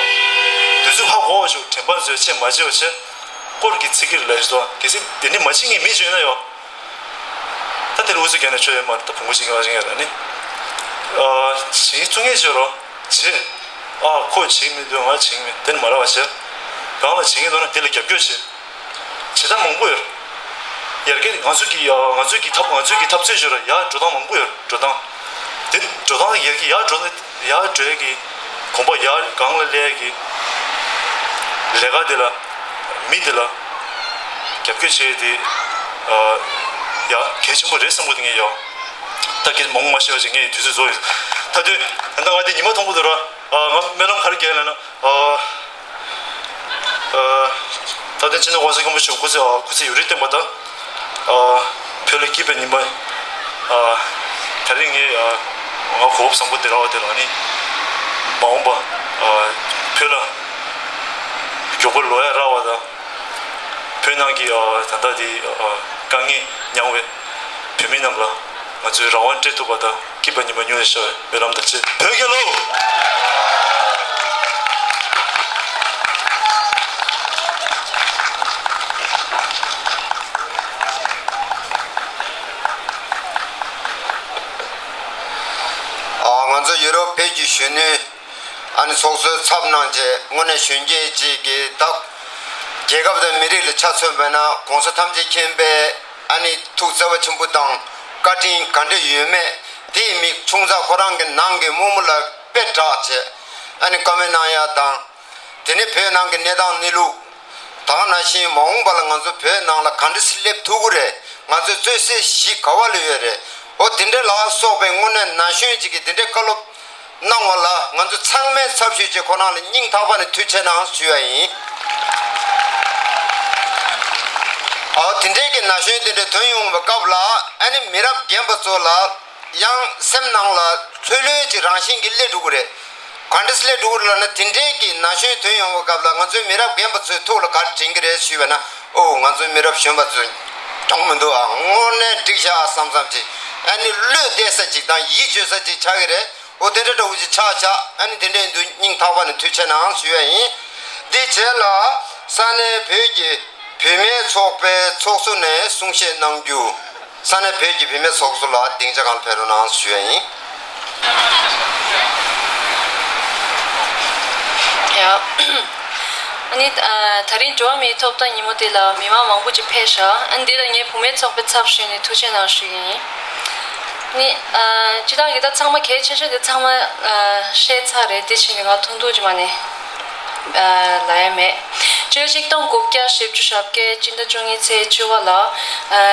དེ་ཚོ་ཧ་གོ་བ་ཞིག་དྲན་པ་བཟོས་ཆེ་མ་བྱེད་བ་ཆེ་སྐོར་གི་ཚིག་གི་ལས་བཟོ་གལ་སྲིད་དེ་ནི་མ་བྱེད་ངེས་མི་བྱོས་ན་ཡོ། ད་དེ་ལ་ཨུ་ཚུགས་རྒྱག་ན་ཆོ་ཡོད་མ་རེད། ད་བུ་མོ་གཅིག་ང་བཞིན་ཡོད་ལ་ནི། ཨ་བྱེད་ཚུགས་ངེས་བྱོས་རོགས། བྱེད། ཨ་ཁོ་བྱེད་མི་འདུག་ང་བྱེད་མི་དེ་ནི་མ་ར་བ་བྱེད། རང་ལ་བྱེད་ངེས་འདུག་ན་དེ་ལ་རྒྱབ་སྐྱོར་བྱེད། བྱེད་སྟངས་མང་པོ་ཡོད། ཡར་རྒྱས་ང་ཚོ་གི་ང་ཚོའི་གི་ཐབས་ང་ཚོའི་གི་འཐབ་རྩོད་བྱོས་ར་ཡར་འགྲོ་སྟངས་མང་པོ་ཡོད། འགྲོ་སྟངས། དེ་འགྲོ་སྟངས་ཡར་གི་ཡར་འགྲོ་ན་ཡར་འགྲོ་ཡ་གི་གོམ་པ་ཡར་སྒང་ལ་སླེབས་ཡ་གི་ལས་ཀ་དེ་ལ་མི་དེ་ལ་རྒྱབ་སྐྱོར་བྱེད་ཡ་དེ་ཡ་གལ་ཆེན་པོ་རེད་བསམ་གི་འདུག་ངས་ཡ། ད་གལ་མང་མ་བཤད་པ་ཞིག་ངས་དུས་ཚོད་རྫོགས་ཡོད། ད་དུས་ད་ལྟ་ང་དེ་ཉི་མ་མཐོང་གི་འདུག་ར། ང་སྨོན་ལམ་ག་རེ་རྒྱག་ལབ་ན། ད་ལྟ་སྤྱི་ནོར་༸གོང་ས་༸སྐྱབས་མགོན་ཆེན་པོ་སྐུ་ཚེ་སྐུ་ཚེ་ཡུན་རིང་བརྟན་པ་དང་། བོད་ལ་སྐྱིད་པའི་ཉི་མ། ད་རིང་ངས་ང་གོ་སྐབས་བཟང་པོ་འདི་རག་པ་དེ་ལ་ནི་མ་འོངས་པ་བོད་ལ་མགྱོགས་པོ་ལོག་ཡ་རག་པ་དང་། བོད་ནང་གི་ད་ལྟ་དེ་དཀའ་ངལ་མྱངས་པའི་བོད་མི་རྣམས་ལ་ང་ཚོས་རང་དབང་སྤྲད་ཐུབ་པ་དང་། སྐྱིད་པ་ཉི་མ་མྱོང་ཡོད་ཤག་སྨོན་ལམ་དང་བཅས་བོད་རྒྱལ་ལོ། ཨ་ང་ཚོ་ཡུ་རོབ་བོད་ཀྱི་གཞོན་ནུ་ཨ་ནི་ཚོགས་གཙོའི་ཚབ་གནང་བྱས་དངོས་གནས་གཞོན་སྐྱེས་ཅིག་གིས་ད་རྒྱལ་ཁབ་དང་མི་རིགས་ལ་ཆ་མཚོན་པ་ན་༸གོང་ས་ཐམས་ཅད་མཁྱེན་པའི་ཨ་ནི་ཐུགས་བརྩེ་བ་ཆེན་པོ་དང་བཀའ་དྲིན་ག་འདྲ་ཡོད་མེད་དེའི་མིག་ཆུང་ཙག་ཁོ་རང་གི་ནང་གི་རྨོ་མོ་ལ་དཔེ་བསྒྲགས་བྱས་ཨ་ནི་བཀའ་མོལ་གནང་ཡ་དང་། དེ་ནས་བོད་ནང་གི་གནས་སྟངས་གནས་ལུགས། ད་ག་ནང་བཞིན་མ་འོངས་པ་ལ་ང་ཚོ་བོད་ནང་ལ་ག་འདྲ་སེ་སླེབས་ཐུབ་ཀྱི་རེད། ང་ཚོའི་རྩོད་སའི་གཞི་ག་བ་ལ་ཡོད་རེད། འོ་དེ་འདྲ་ལ་སོགས་པའི་དངོས་གནས་ན་གཞོན་ཅིག་གིས་དེ་འདྲའི་བཀའ་སློབ་གནང་བ་ལ་ང་ཚོ་ཚང་མའི་ཚབ་ཞུས་བྱས་ཁོ་རང་ལ་སྙིང་ཐག་པ་ནས་ཐུགས་རྗེ་ཆེ་གནང་ཞུ་ཡ་ཡིན། ཨ་དེ་འདྲའི་གི་ན་གཞོན་དེ་འདྲ་ཐོན་ཡོང་བའི་སྐབས་ལ་ཨ་ནི་མི་རབས་རྒན་པ་ཚོ་ལ་ཡང་སེམས་ནང་ལ་ལྷོད་ལྷོད་ཀྱི་རང་བཞིན་གྱི་སླེབས་འགྲོ་གི་རེད། ག་འདྲ་སེ་སླེབས་འགྲོ་གི་རེད་ལབ་ན་དེ་འདྲའི་གི་ན་གཞོན་ཐོན་ཡོང་བའི་སྐབས་ལ་ང་ཚོའི་མི་རབས་རྒན་པ་ཚོའི་ཐུགས་ལ་ག་རེ་དྲན་གི་རེད་ཞུས་པ་ན། ཨོ་ང་ཚོའི་མི་རབས་གཞོན་པ་ཚོས་གྱོང་མི་འདུག་ཨ། དངོས་གནས་འགྲིག་ཤག་བསམ་བསམ་ཅིག་ཨ་ནི་བློས་གཏད་ས་ཅིག་དང་ཡིད་ཆེས་ས་ཅིག་ཆགས་ཀྱི་རེད། འོ་དེ་འདྲ་འདྲ་བོ་ཅིག་ཆགས་ཆགས་ཨ་ནི་དེ་འདྲ་ཡིན་དུས་སྙིང་ཐག་པ་ནས་ཐུགས་རྗེ་ཆེ་གནང་ཞུ་ཡ་ཡིན། འདི་རྗེས་ལ་ས་གནས་བོད་ཀྱི་བུད་མེད་ཚོགས་པའི་ཚོགས་གཙོ་ནས་གསུང་བཤད་གནང་རྒྱུ། ས་གནས་བོད་ཀྱི་བུད་མེད་ཚོགས་གཙོ་ལགས་སྡིངས་ཆ་སྒང་ལ་ཕེབས་རོགས་གནང་ཞུ་ཡ་ཡིན། ཡ། ཨ་ནི་ཨ་ད་རིང་འགྲོ་བ་མིའི་ཐོབ་ཐང་ཉིན་མོ་དེ་ལ་མི་མང་མང་པོ་ཅིག་ཕེབས་ཤག་ཨ་ནི་འདི་ལ་ངས་བུད་མེད་ཚོགས་པའི་ཚབ་ཞུས་ནས་ཐུགས་རྗེ་གནང་ཞུ་གི་ཡིན། ནི་ཨ་སྤྱིར་བཏང་གི་ད་ཚང་མ་གལ་ཆེ་ཤོས་དེ་ཚང་མ་ཨ་བཤད་ཚར་རེད། དེ་བཞིན་དུ་ང་ཐུང་ཐུང་ཅིག་མ་ནས་ཨ་ལབ་ཡ་མེད། སྤྱི་ལོ་ཆིག་སྟོང་དགུ་བརྒྱ་བཞི་བཅུ་ཞེ་བརྒྱད་སྤྱི་ཟླ་བཅུ་གཉིས་ཚེས་བཅུ་པ་ལ་ཨ་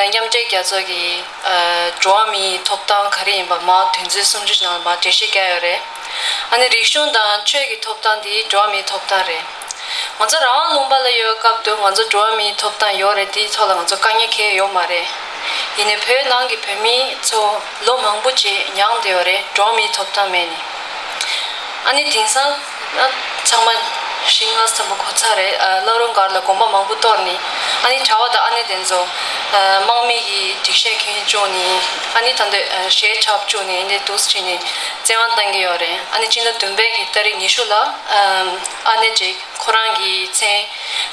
མཉམ་འབྲེལ་རྒྱལ་ཚོགས་ཀྱི་ཨ་འགྲོ་བ་མིའི་ཐོབ་ཐང་ག་རེ་ཡིན་པ་མར་དོན་ཚན་སུམ་ཅུ་ནང་ལ་མར་འགྲེལ་བཤད་བརྒྱབ་ཡོད་རེད། ཨ་ནི་རིག་གཞུང་དང་ཆོས་ཀྱི་ཐོབ་ཐང་དེ་འགྲོ་བ་མིའི་ཐོབ་ཐང་རེད། ང་ཚོ་རང་དབང་ལུང་པ་ལ་ཡོད་སྐབས་དུ་ང་ཚོ་འགྲོ་བ་མིའི་ཐོབ་ཐང་ཡོད་རེད། དེའི་ཐོག་ལ་ང་ཚོ་དཀའ་ངལ་གང་ཡང་ཡོད་མ་རེད། ཡིན་ནའི་བོད་ནང་གི་བོད་མི་ཚོ་ལོ་མང་པོ་ཅིག་མྱངས་བསྡད་ཡོད་རེད། འགྲོ་བ་མིའི་ཐོབ་ཐང་མེད་ནས། ཨ་ནི་དེང་སང་ཨ་ཚང་མ་ཤིང་ནགས་ཚན་པ་གོ་ཚར་རེད། ཨ་བླ་རུང་སྒར་ལ་དགོན་པ་མང་པོ་གཏོར་ནས་ཨ་ནི་གྲྭ་པ་དང་ཨ་ནེ་དེ་ཚོ་ དམག་མི་གི་སྒྲིག་ཆས་གྱོན་བཅུག་ནས་ཨ་ནི་ད་ལྟ་གཞས་འཁྲབ་བཅུག་ནས་འདི་འདུག་སེ་བྱས་ནས་བཙན་དབང་བཏང་གི་ཡོད་རེད། ཨ་ནི་སྤྱི་ཟླ་བདུན་པའི་གི་ཏ་རིག་ཉི་ཤུ་ལ་ཨ་ནེ་ཅིག་ཁོ་རང་གི་མཚན་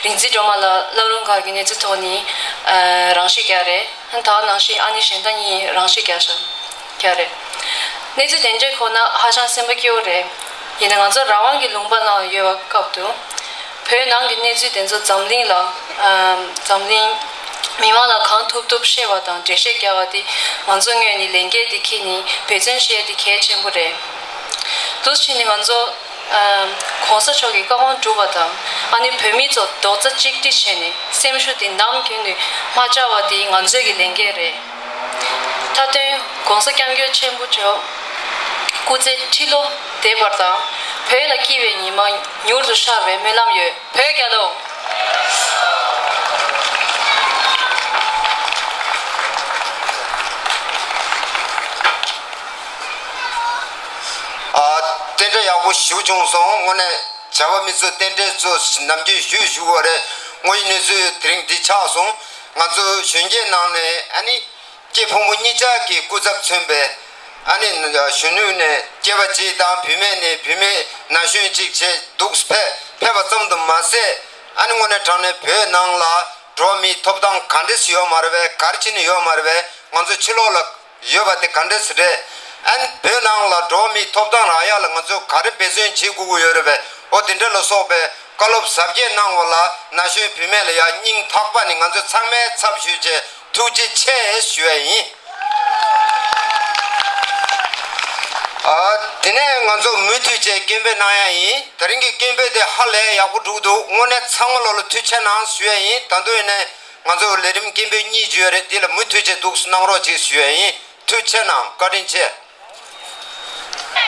རིག་འཛིན་སྒྲོལ་མ་ལགས་བླ་རུང་སྒར་གྱི་གནས་ཚུལ་ཐོག་ནས་རང་ཤི་བརྒྱབ་རེད། ད་ནང་བཞིན་ཨ་ནེ་གཞན་དག་གཉིས་རང་ཤི་བརྒྱབ་ཤག་རེད། གནས་ཚུལ་དེ་འདྲ་གོ་ན་ཧ་ཅང་སེམས་པ་སྐྱོ་བོ་རེད། ཡིན་ནའི་ང་ཚོ་རང་དབང་གི་ལུང་པ་ནང་ཡོད་པའི་སྐབས་དུ། བོད་ནང་གི་གནས་ཚུལ་དེ་ཚོ་འཛམ་གླིང་ལ་ཨ་འཛམ་གླིང་མི་མང་ལ་གང་ཐུབ་ཐུབ་བཤད་པ་དང་འགྲེལ་བཤད་རྒྱག་པ་དེ་ང་ཚོ་ངོས་ནས་ལས་འགན་དེ་འཁྱེར་ནས་འབད་བརྩོན་བྱེད་ཡ་དེ་གལ་ཆེན་པོ་རེད། འདུག་སེ་བྱས་ནས་ང་ཚོ་ཨ་གོང་ས་མཆོག་གི་བཀའ་དགོངས་སྒྲུབ་པ་དང་ཨ་ནི་བོད་མི་ཚོ་རྡོག་རྩ་གཅིག་སྒྲིལ་བྱས་ནས་སེམས་ཤུགས་དེ་ནམ་རྒྱུན་ནས་མ་ཆག་པ་དེ་ང་ཚོའི་གི་ལས་འགན་རེད། མཐའ་དོན་༸གོང་ས་༸སྐྱབས་མགོན་ཆེན་པོ་མཆོག་སྐུ་ཚེ་ཁྲི་ལོ་བརྟན་པར་དང་། བོད་ལ་སྐྱིད་པའི་ཉི་མ་མྱུར་དུ་ཤར་བའི་སྨོན་ལམ་ཡོད། བོད་རྒྱལ་ལོ། ཨ། རྟེན་འབྲེལ་ཡག་པོ་ཞེ་པོ་བྱུང་སོང་། དངོས་གནས་བྱ་བ་མི་ཚོ་རྟེན་འབྲེལ་ཚོ་ནམ་རྒྱུན་ཞུ་ཞུ་བ་རེད། དངོས་ཡོད་གནས་ཚུལ་དེ་རིང་འདི་ཆགས་སོང་། ང་ཚོ་གཞོན་སྐྱེས་ནང་ནས་ཨ་ནི། སྐྱེས་ཕོ་མོ་གཉིས་ཆ་གི་སྐུ་ཚབ་མཚོན་པའི་ཨ་ནི་གཞོན་ནུ་ནས་སྐྱེས་པ་གཅིག་དང་བུད་མེད་ནས་བུད་མེད་ན་གཞོན་གཅིག་བྱས་འདུག་ཕེབས་ཕེབས་པ་ཙམ་དུ་མ་ཟད། ཨ་ནི་དངོས་གནས་དྲང་གནས་བོད་ནང་ལ་འགྲོ་བ་མིའི་ཐོབ་ཐང་ག་འདྲས་ཡོད་མ་རེད་པས། ག་རེ་བྱས་ནས་ཡོད་མ་རེད་པས། ང་ཚོ་ཕྱི་ལོགས་ལ་ཡོད་པ་དེ་ག་འདྲས་རེད། ཨ་ནི་བོད་ནང་ལ་འགྲོ་བ་མིའི་ཐོབ་ཐང་རག་ཡ་ལ་ང་ཚོ་ག་རེ་འབད་བརྩོན་བྱེད་དགོས་ཀྱི་ཡོད་རེད་པས། འོ་དེ་འདྲ་ལ་སོགས་པའི་བཀའ་སློབ་ཟབ་རྒྱས་གནང་བ་ལ་ན་གཞོན་བུད་མེད་ལ་ཡང་སྙིང་ཐག་པ་ནས་ང་ཚོ་ཚང་མའི་ཚབ་ཞུས་བྱས་ཐུགས་རྗེ་ཆེ་ཞུ་ཡ་ཡིན། ཨ། དེ་ནས་ང་ཚོ་མུ་མཐུད་བྱས་སྐད་འབོད་གནང་ཡ་ཡིན། དེ་རིང་གི་སྐད་འབོད་དེ་ཧ་ལས་ཡག་པོ་འགྲོ་གི་འདུག་དངོས་གནས་ཚང་མ་ལོ་ལ་ཐུགས་རྗེ་གནང་ཞུ་ཡ་ཡིན། ད་དུང་ཡིན་ནའི་ང་ཚོ་ལས་རིམ་སྐད་འབོད་གཉིས་བརྒྱུད་ཡོད་རེད། འདི་ལ་མུ་མཐུད་བྱས་འདུག་གནང་རོགས་བྱེད་ཞུ་ཡ་ཡིན། ཐུགས་རྗེ་གནང་། བཀའ་དྲིན་ཆེ།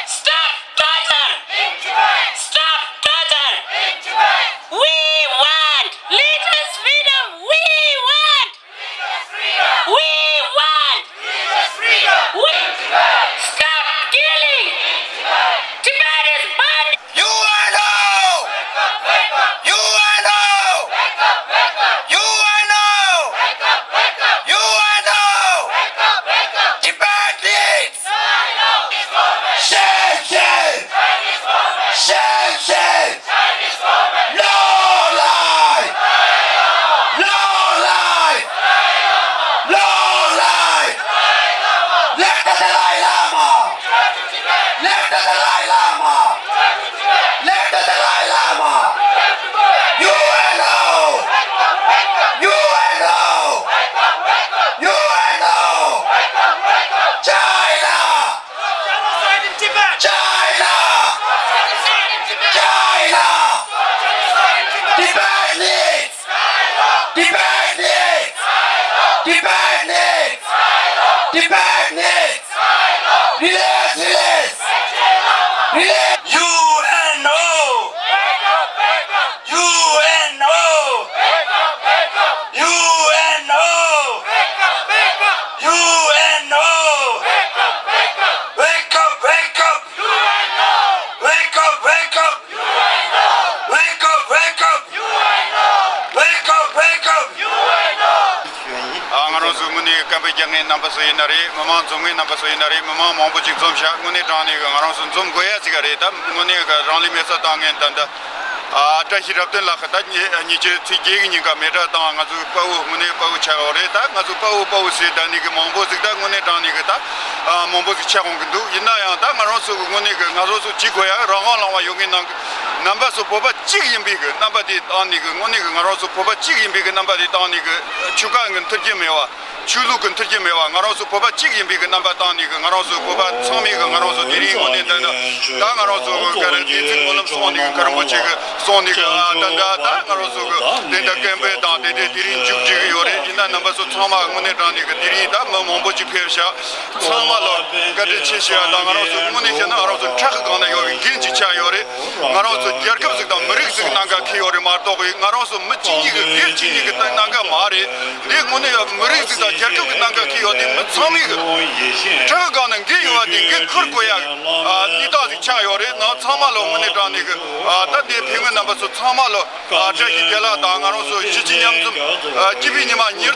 Stop torture! In Tibet! Stop torture! In Tibet! We want religious freedom! We want religious freedom! We want religious freedom! We stop killing! In Tibet! Tibet is burning! U N O! U N O! U N O! U N O! Tibet needs Shame, shame! Shame, shame! No life! No life! No life! Let the Dalai Lama! Let the Dalai Lama! Let the Dalai Lama! U N O! U N O! U N O! China! Genocide in Tibet! China! Genocide in Tibet! China! Genocide in Tibet! Tibet needs! Tibet needs! Tibet needs! Tibet needs! Release! Release! Release! U N O! Wake up! Wake up! U N O! Wake up! Wake up! U N O! Wake up! Wake up! U N O! Wake up! Wake up! Wake up! Wake up! Wake up! U N O! Wake up! Wake up! U N O! Wake up! Wake up! U N O! ཨ། ང་རང་ཚོ་དངོས་གནས་སྐད་འབོད་རྒྱག་མཁན་རྣམ་པ་ཚོ་ཡིན་ན་རེད། མི་མང་འཛོམས་མཁན་རྣམ་པ་ཚོ་ཡིན་ན་རེད། མི་མང་མང་པོ་ཅིག་འཛོམས་ཤག་དངོས་གནས་དྲང་གནས་ཀྱི་ང་རང་ཚོ་འཛོམས་དགོས་ཡ་ཅིག་རེད། ད་དངོས་གནས་ཀྱི་རང་ལུས་མེ་སྲེག་བཏང་མཁན་ད་ལྟ་ཨ། བཀྲ་ཤིས་རབ་བརྟན་ལགས་ད་ཉེ་ཉེ་ཆར་ཚེས་བརྒྱད་ཀྱི་ཉིན་ཀ་མེ་སྲེག་བཏང་། ང་ཚོའི་དཔའ་བོ་དངོས་གནས་དཔའ་བོ་ཆགས་ཡོད་རེད། ད་ང་ཚོ་དཔའ་བོ་དཔའ་བོ་ཟེར་ད་ནི་གི་མང་པོ་ཟིག་ད་དངོས་གནས་དྲང་གནས་གི་ད་ཨ། མང་པོ་ཟིག་ཆགས་འོང་གི་འདུག་ཡིན་ན་ཡང་ད་ང་རང་ཚོ་གི་དངོས་གནས་གི་ང་རང་ཚོ་བྱེད་དགོས་ཡ་རང་དབང་ལུང་པ་ཡོད་མཁན་ནང་གི་རྣམ་པ་ཚོ་བོད་པ་གཅིག་ཡིན་པའི་གི་རྣམ་པ་དེ་བཏང་ནས་གི་དངོས་གནས་གི་ང་རང་ཚོ་བོད་པ་གཅིག་ཡིན་པའི་གི་རྣམ་པ་དེ་བཏང་ནས་གི་ཆོལ་ཁ་གི་འཐུར་རྒྱུ་མེད་པ། ཆོས་ལུགས་ཀྱི་འཐུར་རྒྱུ་མེད་པ། ང་རང་ཚོ་བོད་པ་གཅིག་ཡིན་པའི་གི་རྣམ་པ་བཏང་ནས་གི་ང་རང་ཚོ་བོད་པ་ཚང་མས་གི་ང་རང་ཚོ་དེ་རིང་དངོས་གནས་ད་ད་ད་ང་རང་ཚོ་གི་ག་རེ་བདེ་སྐྱིད་སྨོན་ལམ་གསུངས་ནས་གི་ག་རེ་མོ་ཅིག་གི་གསུངས་ནས་གི་ཨ། ད་ད་ད་ང་རང་ཚོ་གི་དེ་འདྲ་སྐད་འབོད་དང་དེ་འདྲའི་དེ་རིང་མཇུག་སྒྲིལ་གི་ཡོད་རེད། ཡིན་ན་རྣམ་པ་ཚོ་ཚང་མ་དངོས་གནས་དྲང་གནས་གི་དེ་རིང་ད་མི་མང་པོ་ཅིག་ཕེབས་ཤག་ཚང་མ་ལ་བཀའ་དྲིན་ཆེ་ཞུ་ཡ་དང་། ང་རང་ཚོ་དངོས་གནས་བཤད་ན་ང་རང་ཚོ་ཁྲག་གི་སྒང་ན་ཡོད་པའི་འགན་ཅིག་ཆགས་ཡོད་རེད། ང་རང་ཚོ་རྒྱལ་ཁབ་ཟིག་དང་མི་རིགས་ཟིག་གནད་འགག་འཁེལ་ཡོད་རེད་མ་གཏོགས་པའི་ང་རང་ཚོ་མི་གཅིག་གཉིས་ཀྱི་སྒེར་གཅིག་གཉིས་ཀྱི་གནད་འགག་མ་རེད། འདི་དངོས་གནས་ཡང་མི་རིགས་ཟིག་དང་རྒྱལ་ཁབ་ཀྱི་གནད་འགག་འཁེལ་ཡོད་དེ་མི་ཚང་མས་གི་ཁྲག་གི་སྒང་ན་འགན་ཡོད་པ་དེ་འགན་འཁུར་དགོས་ཡ་གནས་སྟངས་ཟིག་ཆགས་ཡོད་རེད། ནང་ཚང་མ་ལ་དངོས་གནས་དྲང་གནས་གི་ད་འདི་ཕེབས་མཁན་རྣམ་པ་ཚོ་ཚང་མ་ལ་བཀྲ་ཤིས་བདེ་ལེགས་དང་། ང་རང་ཚོ་གཞིས་བྱེས་མཉམ་འཛོམས་སྐྱིད་པའི་ཉི་མ་ཉེར་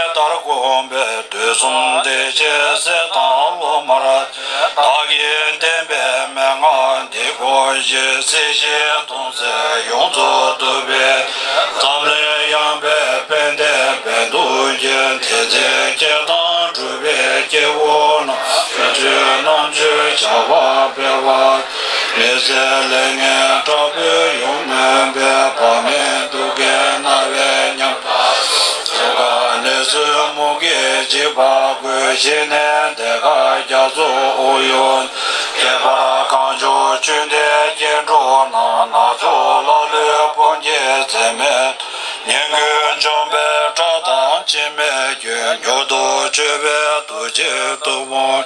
ལྟར་བསྒོམས་པས། དུས་གསུམ་བདེ་གཤེགས་སྲས་དང་སློབ་མར། བདག་གིས་བསྟན་པའི་མན་ངག་འདི་ཀུན་ཞིག་སྲིད་ཞིའི་སྟོང་གསེས་ཡོངས་སུ་བསྡུས་པའི། འཛམ་གླིང་ཡངས་པའི་ཕན་བདེ་འབད་དུ་འགྱུར། དེ་ཚེ་སྐྱེ་དང་འགྲུབ་པའི་སྐྱེ་བོ་རྣམས། ཆོས་རྣམས་ཀྱི་བྱ་བ་སྤེལ་བ། མི་བཟད་ལས་ངན་དྲག་པོས་ཡོངས་གནོད་པའི། བག་མེད་དུག་གིས་མནར་བའི་ཉམ་ཐག་སེལ། གནས་ཚུལ་མུ་གེས་འཇིགས་པ་བཀོད། ཞི་གནས་སྡེ་དཀར་རྒྱ་མཚོའི་དབུས་ཡུལ། ཁྱད་པར་གངས་ལྗོངས་ཆོས་ལྡན་སྐྱེ་འགྲོ་རྣམས། སྣ་ཚོགས་ལ་ལུས་ཕུང་གི་ཚད་མེད། ཉེས་ཀུན་འཇོམས་པའི་སྐྲག་དང་འཆི་མེད་ཁྱོད། མྱུར་དུ་མཆོད་པའི་ཐུགས་རྗེས་བཏུད་པར།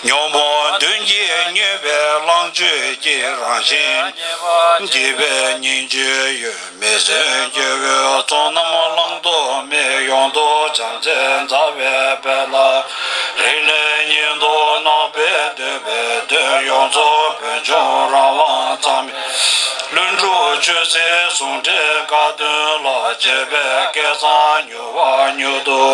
ཉོན་མོངས་གདོན་གྱིས་མྱོས་པའི་གླང་ཆེན་གྱི། རང་བཞིན་བརྗིད་པའི་སྙིང་རྗེའི་འོད། མི་བཟད་སྐྱེ་བོའི་ཚོགས་རྣམས་བླང་དོར་མེད། ཡོངས་རྫོགས་བྱང་སེམས་རྩ་བའི་དཔལ་ལ། རིང་ནས་ཉིད་དུ་བརྣག་པའི་འདོད་པའི་དོན། ཡོངས་རྫོགས་བོད་ལྗོངས་རང་དབང་གཙང་མའི། ལྷུན་གྲུབ་ ཆོས་སྲིད་ཟུང་འབྲེལ་དགའ་སྟོན་ལ། བཅས་པའི་སྐལ་བཟང་མྱུར་བ་མྱུར་དུ།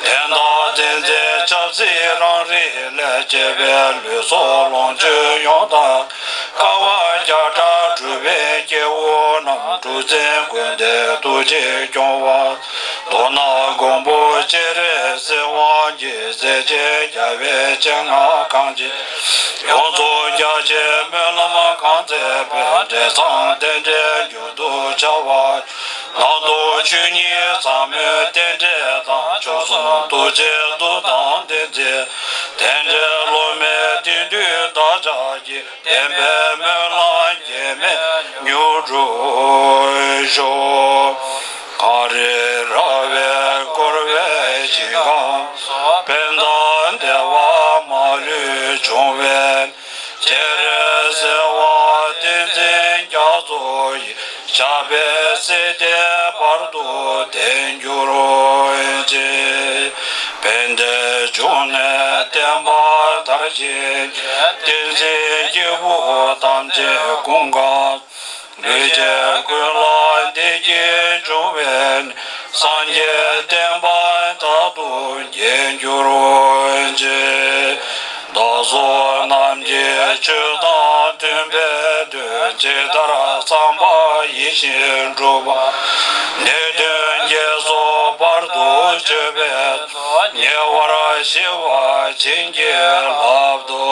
དོན་དག་མཚན་མཚན་ཆབ་སྲིད་རང་རིགས་ལས། བཅས་པའི་ལུས་སྲོག་ལོངས་སྤྱོད་ཡོངས་དག་དཀའ་བ་བརྒྱ་ཕྲག་སྒྲུབ་པའི་སྐྱེ་བོ་རྣམས། སྤྲུལ་མཛད་ཀུན་ལྡན་ཐུགས་རྗེས་སྐྱོང་བ། མདོར་ན་མགོན་པོ་སྤྱན་རས་གཟིགས་དབང་གིས། སྲས་ཆེན་རྒྱལ་བའི་སྤྱན་སྔར་གང་མཇལ། ཡོངས་རྫོགས་རྒྱ་ཆེའི་སྨོན་ལམ་གང་མཛད་པའི། འབྲས་བཟང་རྟེན་འབྲེལ་མྱུར་དུ་འཆར་བར། ནང་དུ་ཆོས་ཉིད་ཟབ་མོའི་རྟེན་འབྲེལ་དང་། མཆོག་གསུམ་ཐུགས་རྗེའི་མཐུ་དང་ལྡན་མཛད། རྟེན་འབྲེལ་སློབ་མའི་རྟེན་འདུས་བདག་ཅག་གི། བདེན་པའི་སྨོན་ལམ་འགལ་མེད་མྱུར་འགྲུབ་ཤོག་གངས་རི་ར་བས་བསྐོར་བའི་ཞིང་ཁམས་སུ། ཕན་དང་བདེ་བ་མ་ལུས་འབྱུང་བའི། སྤྱན་རས་གཟིགས་དབང་བསྟན་འཛིན་རྒྱ་མཚོ་ཡི། ཞབས་པད་སྲིད་མཐའི་བར་དུ་བརྟན་གྱུར་ཅིག །ཕན་བདེའི་འབྱུང་གནས་བསྟན་པ་དར་ཞིང་རྒྱས། བསྟན་འཛིན་སྐྱེས་བུ་ཐམས་ཅད་ཀུན་དགའ། ལུས་ཅན་ཀུན་ལ་བདེ་སྐྱིད་འབྱུང་བའི། སངས་རྒྱས་བསྟན་པ་དག་ཏུ་རྒྱས་གྱུར་ཅིག །བདག་སོགས་རྣམས་ཀྱི་ཆོས་དང་མཐུན་པའི་དོན། ཇི་ལྟར་བསམ་པ་ཡིད་བཞིན་འགྲུབ་པ། ནད་གདོན་བགེགས་སོགས་བར་དུ་གཅོད་པའི། ཉེ་བར་ཞི་བ་བྱིན་གྱིས་བརླབ་ཏུ་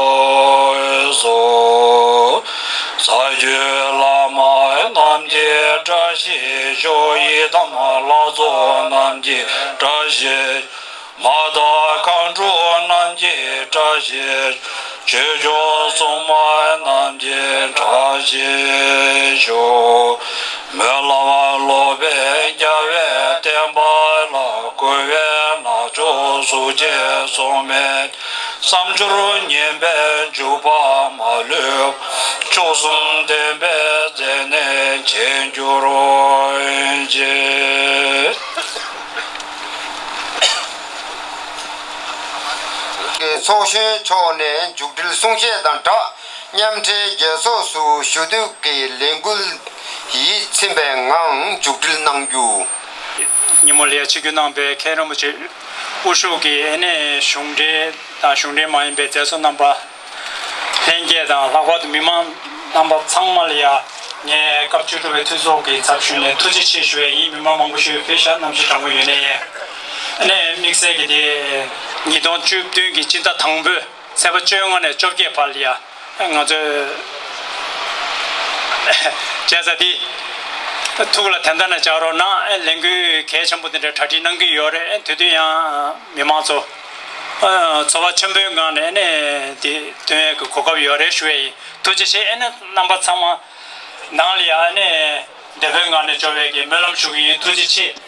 གསོལ། ས་བཅུའི་བླ་མ་རྣམས་ཀྱི་བཀྲ་ཤིས་ཤོག །ཡི་དམ་ལྷ་ཚོགས་རྣམས་ཀྱི་བཀྲ་ཤིས། མ་དག་མཁའ་འགྲོ་རྣམས་ཀྱི་བཀྲ་ཤིས། ཆོས་སྐྱོང་སྲུང་མ་རྣམས་ཀྱི་བཀྲ་ཤིས་ཤོག །སྨོན་ལམ་སློབ་པའི་རྒྱལ་བའི་བསྟན་པ་ལ། འགོ་བའི་ནག་ཕྱོགས་གཟུགས་ཅན་སྲུང་མའི། བསམ་སྦྱོར་ངན་པའི་འཇུག་པ་མ་ལུས་པ། མཆོག་གསུམ་བདེན་པའི་མཛད་གནས་བྱེད་གྱུར་ཅིག །ཚོགས་གཞོན་མཆོག་ནས་མཇུག་སྒྲིལ་གསུང་བཤད་དང་སྦྲགས། མཉམ་འབྲེལ་རྒྱལ་ཚོགས་སུ་ཞུ་གཏུག་གི་ལས་འགུལ་ཡིད་ཚིམ་པའི་ངང་མཇུག་སྒྲིལ་གནང་རྒྱུ། ཉིན་མོ་ལ་ཆིབས་བསྒྱུར་གནང་བའི་མཁན་རིན་པོ་ཆེ་དབུ་བཞུགས་ཀྱི་ཨ་ནེ་གཞུང་འབྲེལ་དང་གཞུང་འབྲེལ་མ་ཡིན་པའི་མཛད་གཙོ་རྣམ་པ། ལྷན་རྒྱས་དང་ལྷག་པར་དུ་མི་མང་རྣམ་པ་ཚང་མ་ལ་ཡ་ངས་སྐབས་བཅུ་དྲུག་པའི་འཐུས་ཚོགས་ཀྱི་ཚབ་ཞུས་ནས་ཐུགས་རྗེ་ཆེ་ཞུ་བ་ཡིན། མི་མང་མང་པོ་ཞིག་ཕེབས་ཤག །གནམ་གཤིས་གྲང་མོ་ཡོད་ནའི་ཡང་། ཨ་ནེ་དམིགས་བསལ་གྱི་དེ་ཉིས་སྟོང་བཅུ་བདུན་གྱི་སྤྱི་ཟླ་དང་པོའི་ཚེས་པ་བཅོ་ལྔ་ནས་བཅོ་བརྒྱད་བར་ལ་ཡ། ང་ཚོས་བྱས་ཙང་འདི་ཐུགས་ལ་དོན་དག་ན་འཇགས་རོགས་གནང་། ལས་འགུལ་གལ་ཆེན་པོ་འདི་འདྲ་གྲ་སྒྲིག་གནང་གི་ཡོད་རེད། དེ་དུས་ཡང་མི་མང་ཚོ་ཚོར་བ་ཆེན་པོའི་ངང་ནས་ནས་འདི་སྟོན་ཡས་ཀྱི་གོ་སྐབས་ཡོད་རེད་ཞུ་ཡས་ཡིན། ཐུགས་རྗེ་ཆེ། ཨ་ནེ་རྣམ་པ་ཚང་མ་ནང་ལ་ཡ་ཨ་ནེ་བདེ་པོའི་ངང་ནས་འབྱོར་བའི་གི་སྨོན་ལམ་ཞུ་གི་ཡིན། ཐུགས་རྗེ་ཆེ།